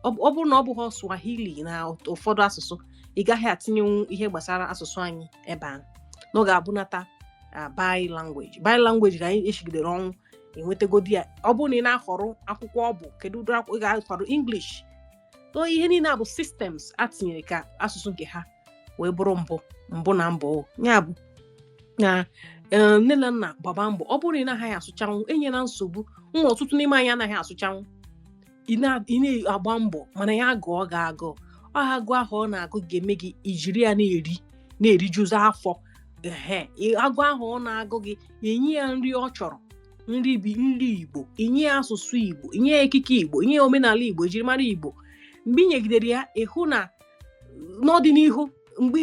ọ bụrụ na ọ bụghị Swahili na ụfọdụ asụsụ, ị gaghị atinyenwu ihe gbasara asụsụ anyị ebe ahụ, na ọ ga-abụnata bi language ka anyị echigidere ọnwụ enwetagodi ya. Ọ bụrụ na ị na-ahọrọ akwụkwọ, ọ bụ kedu ụdị akwụkwọ ị ga-akwado? English. So ihe niile a bụ systems a tinyere ka asụsụ nke ha wee bụrụ mbụ mbụ na mbụ. Ya bụ na nne na nna, gbaba mbọ. Ọ bụrụ na ị naghị asụchanwu, enyela nsogbu nwa. Ọtụtụ n'ime anyị anaghị asụchanwu. Ị na-agba mbọ, mana ya gụọ gị agụụ. Ọ agụ ahụ ọ na-agụ ga-eme gị ijiri ya na-eri, na-erijuzi afọ. Ehe, agụ ahụ ọ na-agụ gị, enye ya nri ọ chọrọ, nri bi nri Igbo, inye ya asụsụ Igbo, inye ya ekike Igbo, inye ya omenala Igbo, ejirimara Igbo. Mgbe ị nyegidere ya, ịhụ na n'ọdịnihu, mgbe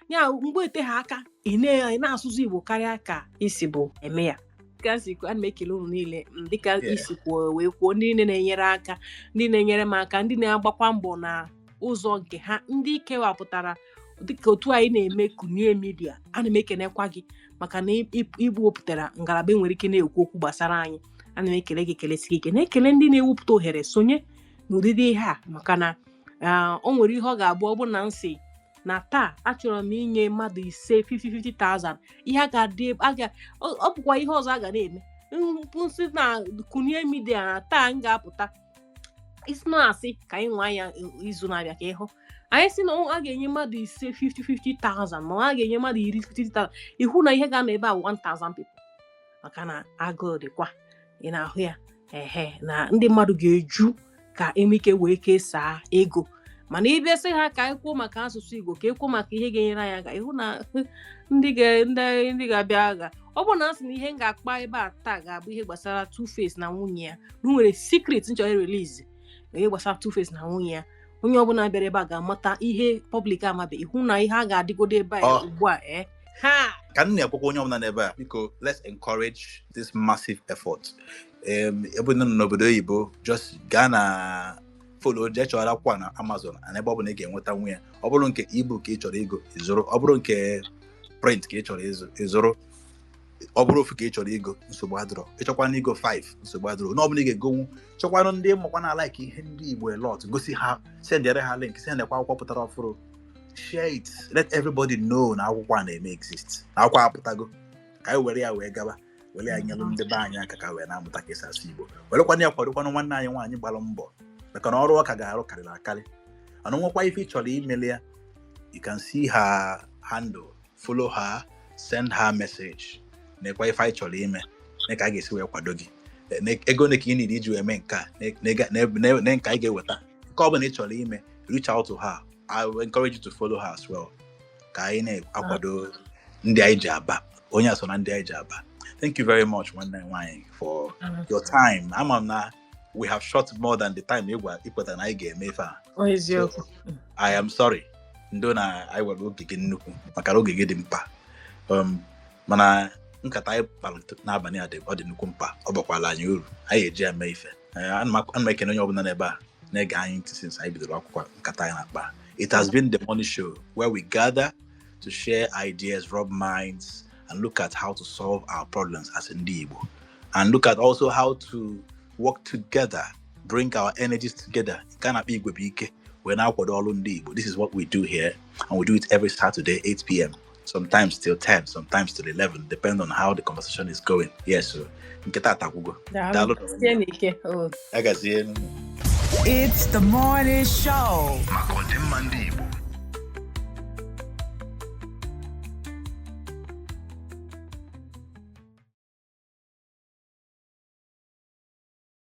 ya mgbe ete ha aka, ị na-asụsụ Igbo karịa ka isi bụ eme ya. Dịka si kwuo, ana m ekele unu niile dịka isi kwuo wee kwuo, ndị niile na-enyere aka, ndị na-enyere m aka, ndị na-agbakwa mbọ na ụzọ nke ha, ndị kewapụtara dịka otu anyị na-eme Kunie Media. Ana m ekenekwa gị maka na iwepụtara ngalaba enwere ike na-ekwu okwu gbasara anyị. Ana m ekele gị, ekelesi gị ike, na-ekele ndị na-ewepụta ohere sonye n'ụdịdị ihe a, maka na o nwere ihe ọ ga-abụ, ọ bụrụ na m si na taa achọrọ m inye mmadụ ise 50-50,000, ihe a ga-adị ọ bụkwa ihe ọzọ a ga na-eme nsị na Kunie Media na taa m ga-apụta isi na-asị ka anyị nwaa ya izu na-abịa, ka ịhụ anyị sị na a ga-enye mmadụ ise 50-50,000, ma a ga-enye mmadụ 10 50,000, ịhụ na ihe ga-anọ ebe a 1000 people, maka na agụụ dịkwa. Ị na-ahụ ya, ehe, na ndị mmadụ ga-eju ka enwike wee kesaa ego. Mana ịbịa sị ha ka anyị kwuo maka asụsụ Igbo, ka ekwuo maka ihe ga-enyere anyị aka, ịhụ na ndị ga-abịa agha. Ọ bụrụ na a sị na ihe m ga-akpa ebe a taa ga-abụ ihe gbasara Two-Face na nwunye ya, na o nwere secret m chọrọ release ihe gbasara Two-Face na nwunye ya, onye ọbụla bịara ebe a ga-amata ihe public amabe. Ịhụ na ihe a ga-adịgodo ebe a ugbu a, ee ha. Ka m na-ekwekwa onye ọbụla n'ebe a, biko, let's encourage this massive effort. Ebe nọ n'obodo oyibo, just gaa na follow, jee chọrọ akwụkwọ na Amazon na ebe ọ bụla ị ga-enweta nwu ya. Ọ bụrụ nke ebook ka ị chọrọ igo, ịzụrụ. Ọ bụrụ nke print ka ị chọrọ ịzụ, ịzụrụ. Ọ bụrụ ofu ka ị chọrọ igo, nsogbu adịrọ. Ịchọkwa na igo 5, nsogbu adịrọ. Onye ọbụla ị ga-egonwu, chọkwanụ ndị makwa na like ihe ndị Igbo a lot, gosi ha, sendere ha link, sendekwa akwụkwọ pụtara ọfụrụ. Share it, let everybody know na akwụkwọ a na-eme exist, na akwụkwọ apụtago, ka anyị were ya wee gaba, were ya nyelụ ndị be anyị aka ka wee na-amụta ka esi asụ Igbo. Werekwana ya kwadokwanụ nwanne anyị nwaanyị gbara mbọ, maka na ọrụ ọ ka ga-arụ karịrị akarị. Ana nwekwa ife ị chọrọ imeli ya, you can see her handle, follow her, send her message, nekwa ife anyị chọrọ ime, ne ka a ga-esi wee kwado gị. Ego ne ka ị niri iji wee mee nke a, ne nke anyị ga-eweta, nke ọ bụla ị chọrọ ime, reach out to her. I will encourage you to follow her as well, ka anyị na-akwado ndị anyị ji aba. Onye a so na ndị anyị ji aba. Thank you very much, nwanne anyị nwaanyị, for your time. Ama m na we have shot more than the time ịgwa ikweta na anyị ga-eme ife a. Ọ eziokwu. I am sorry ndo na anyị were oge gị nnukwu, maka na oge gị dị mkpa. Mana nkata anyị kpara n'abalị a ọ dị nnukwu mkpa, ọ bakwala anyị uru, anyị eji ya mee ife. Ana m ekene onye ọbụla n'ebe a na-ege anyị ntị since anyị bidoro akwụkwọ nkata anyị na-akpa. It has been the Morning Show, where we gather to share ideas, rub minds and look at how to solve our problems as ndị Igbo, and look at also how to work together, bring our energies together, nke a na-akpọ igwe bụ ike, wee na-akwado ọrụ ndị Igbo. This is what we do here, and we do it every Saturday, 8 p.m., sometimes till 10, sometimes till 11, depend on how the conversation is going. Yes, so nke taata agwụgo. Daalụ. Daalụ. Sie n'ike o. Agazie. It's the morning show. Maka ọdịmma ndị Igbo.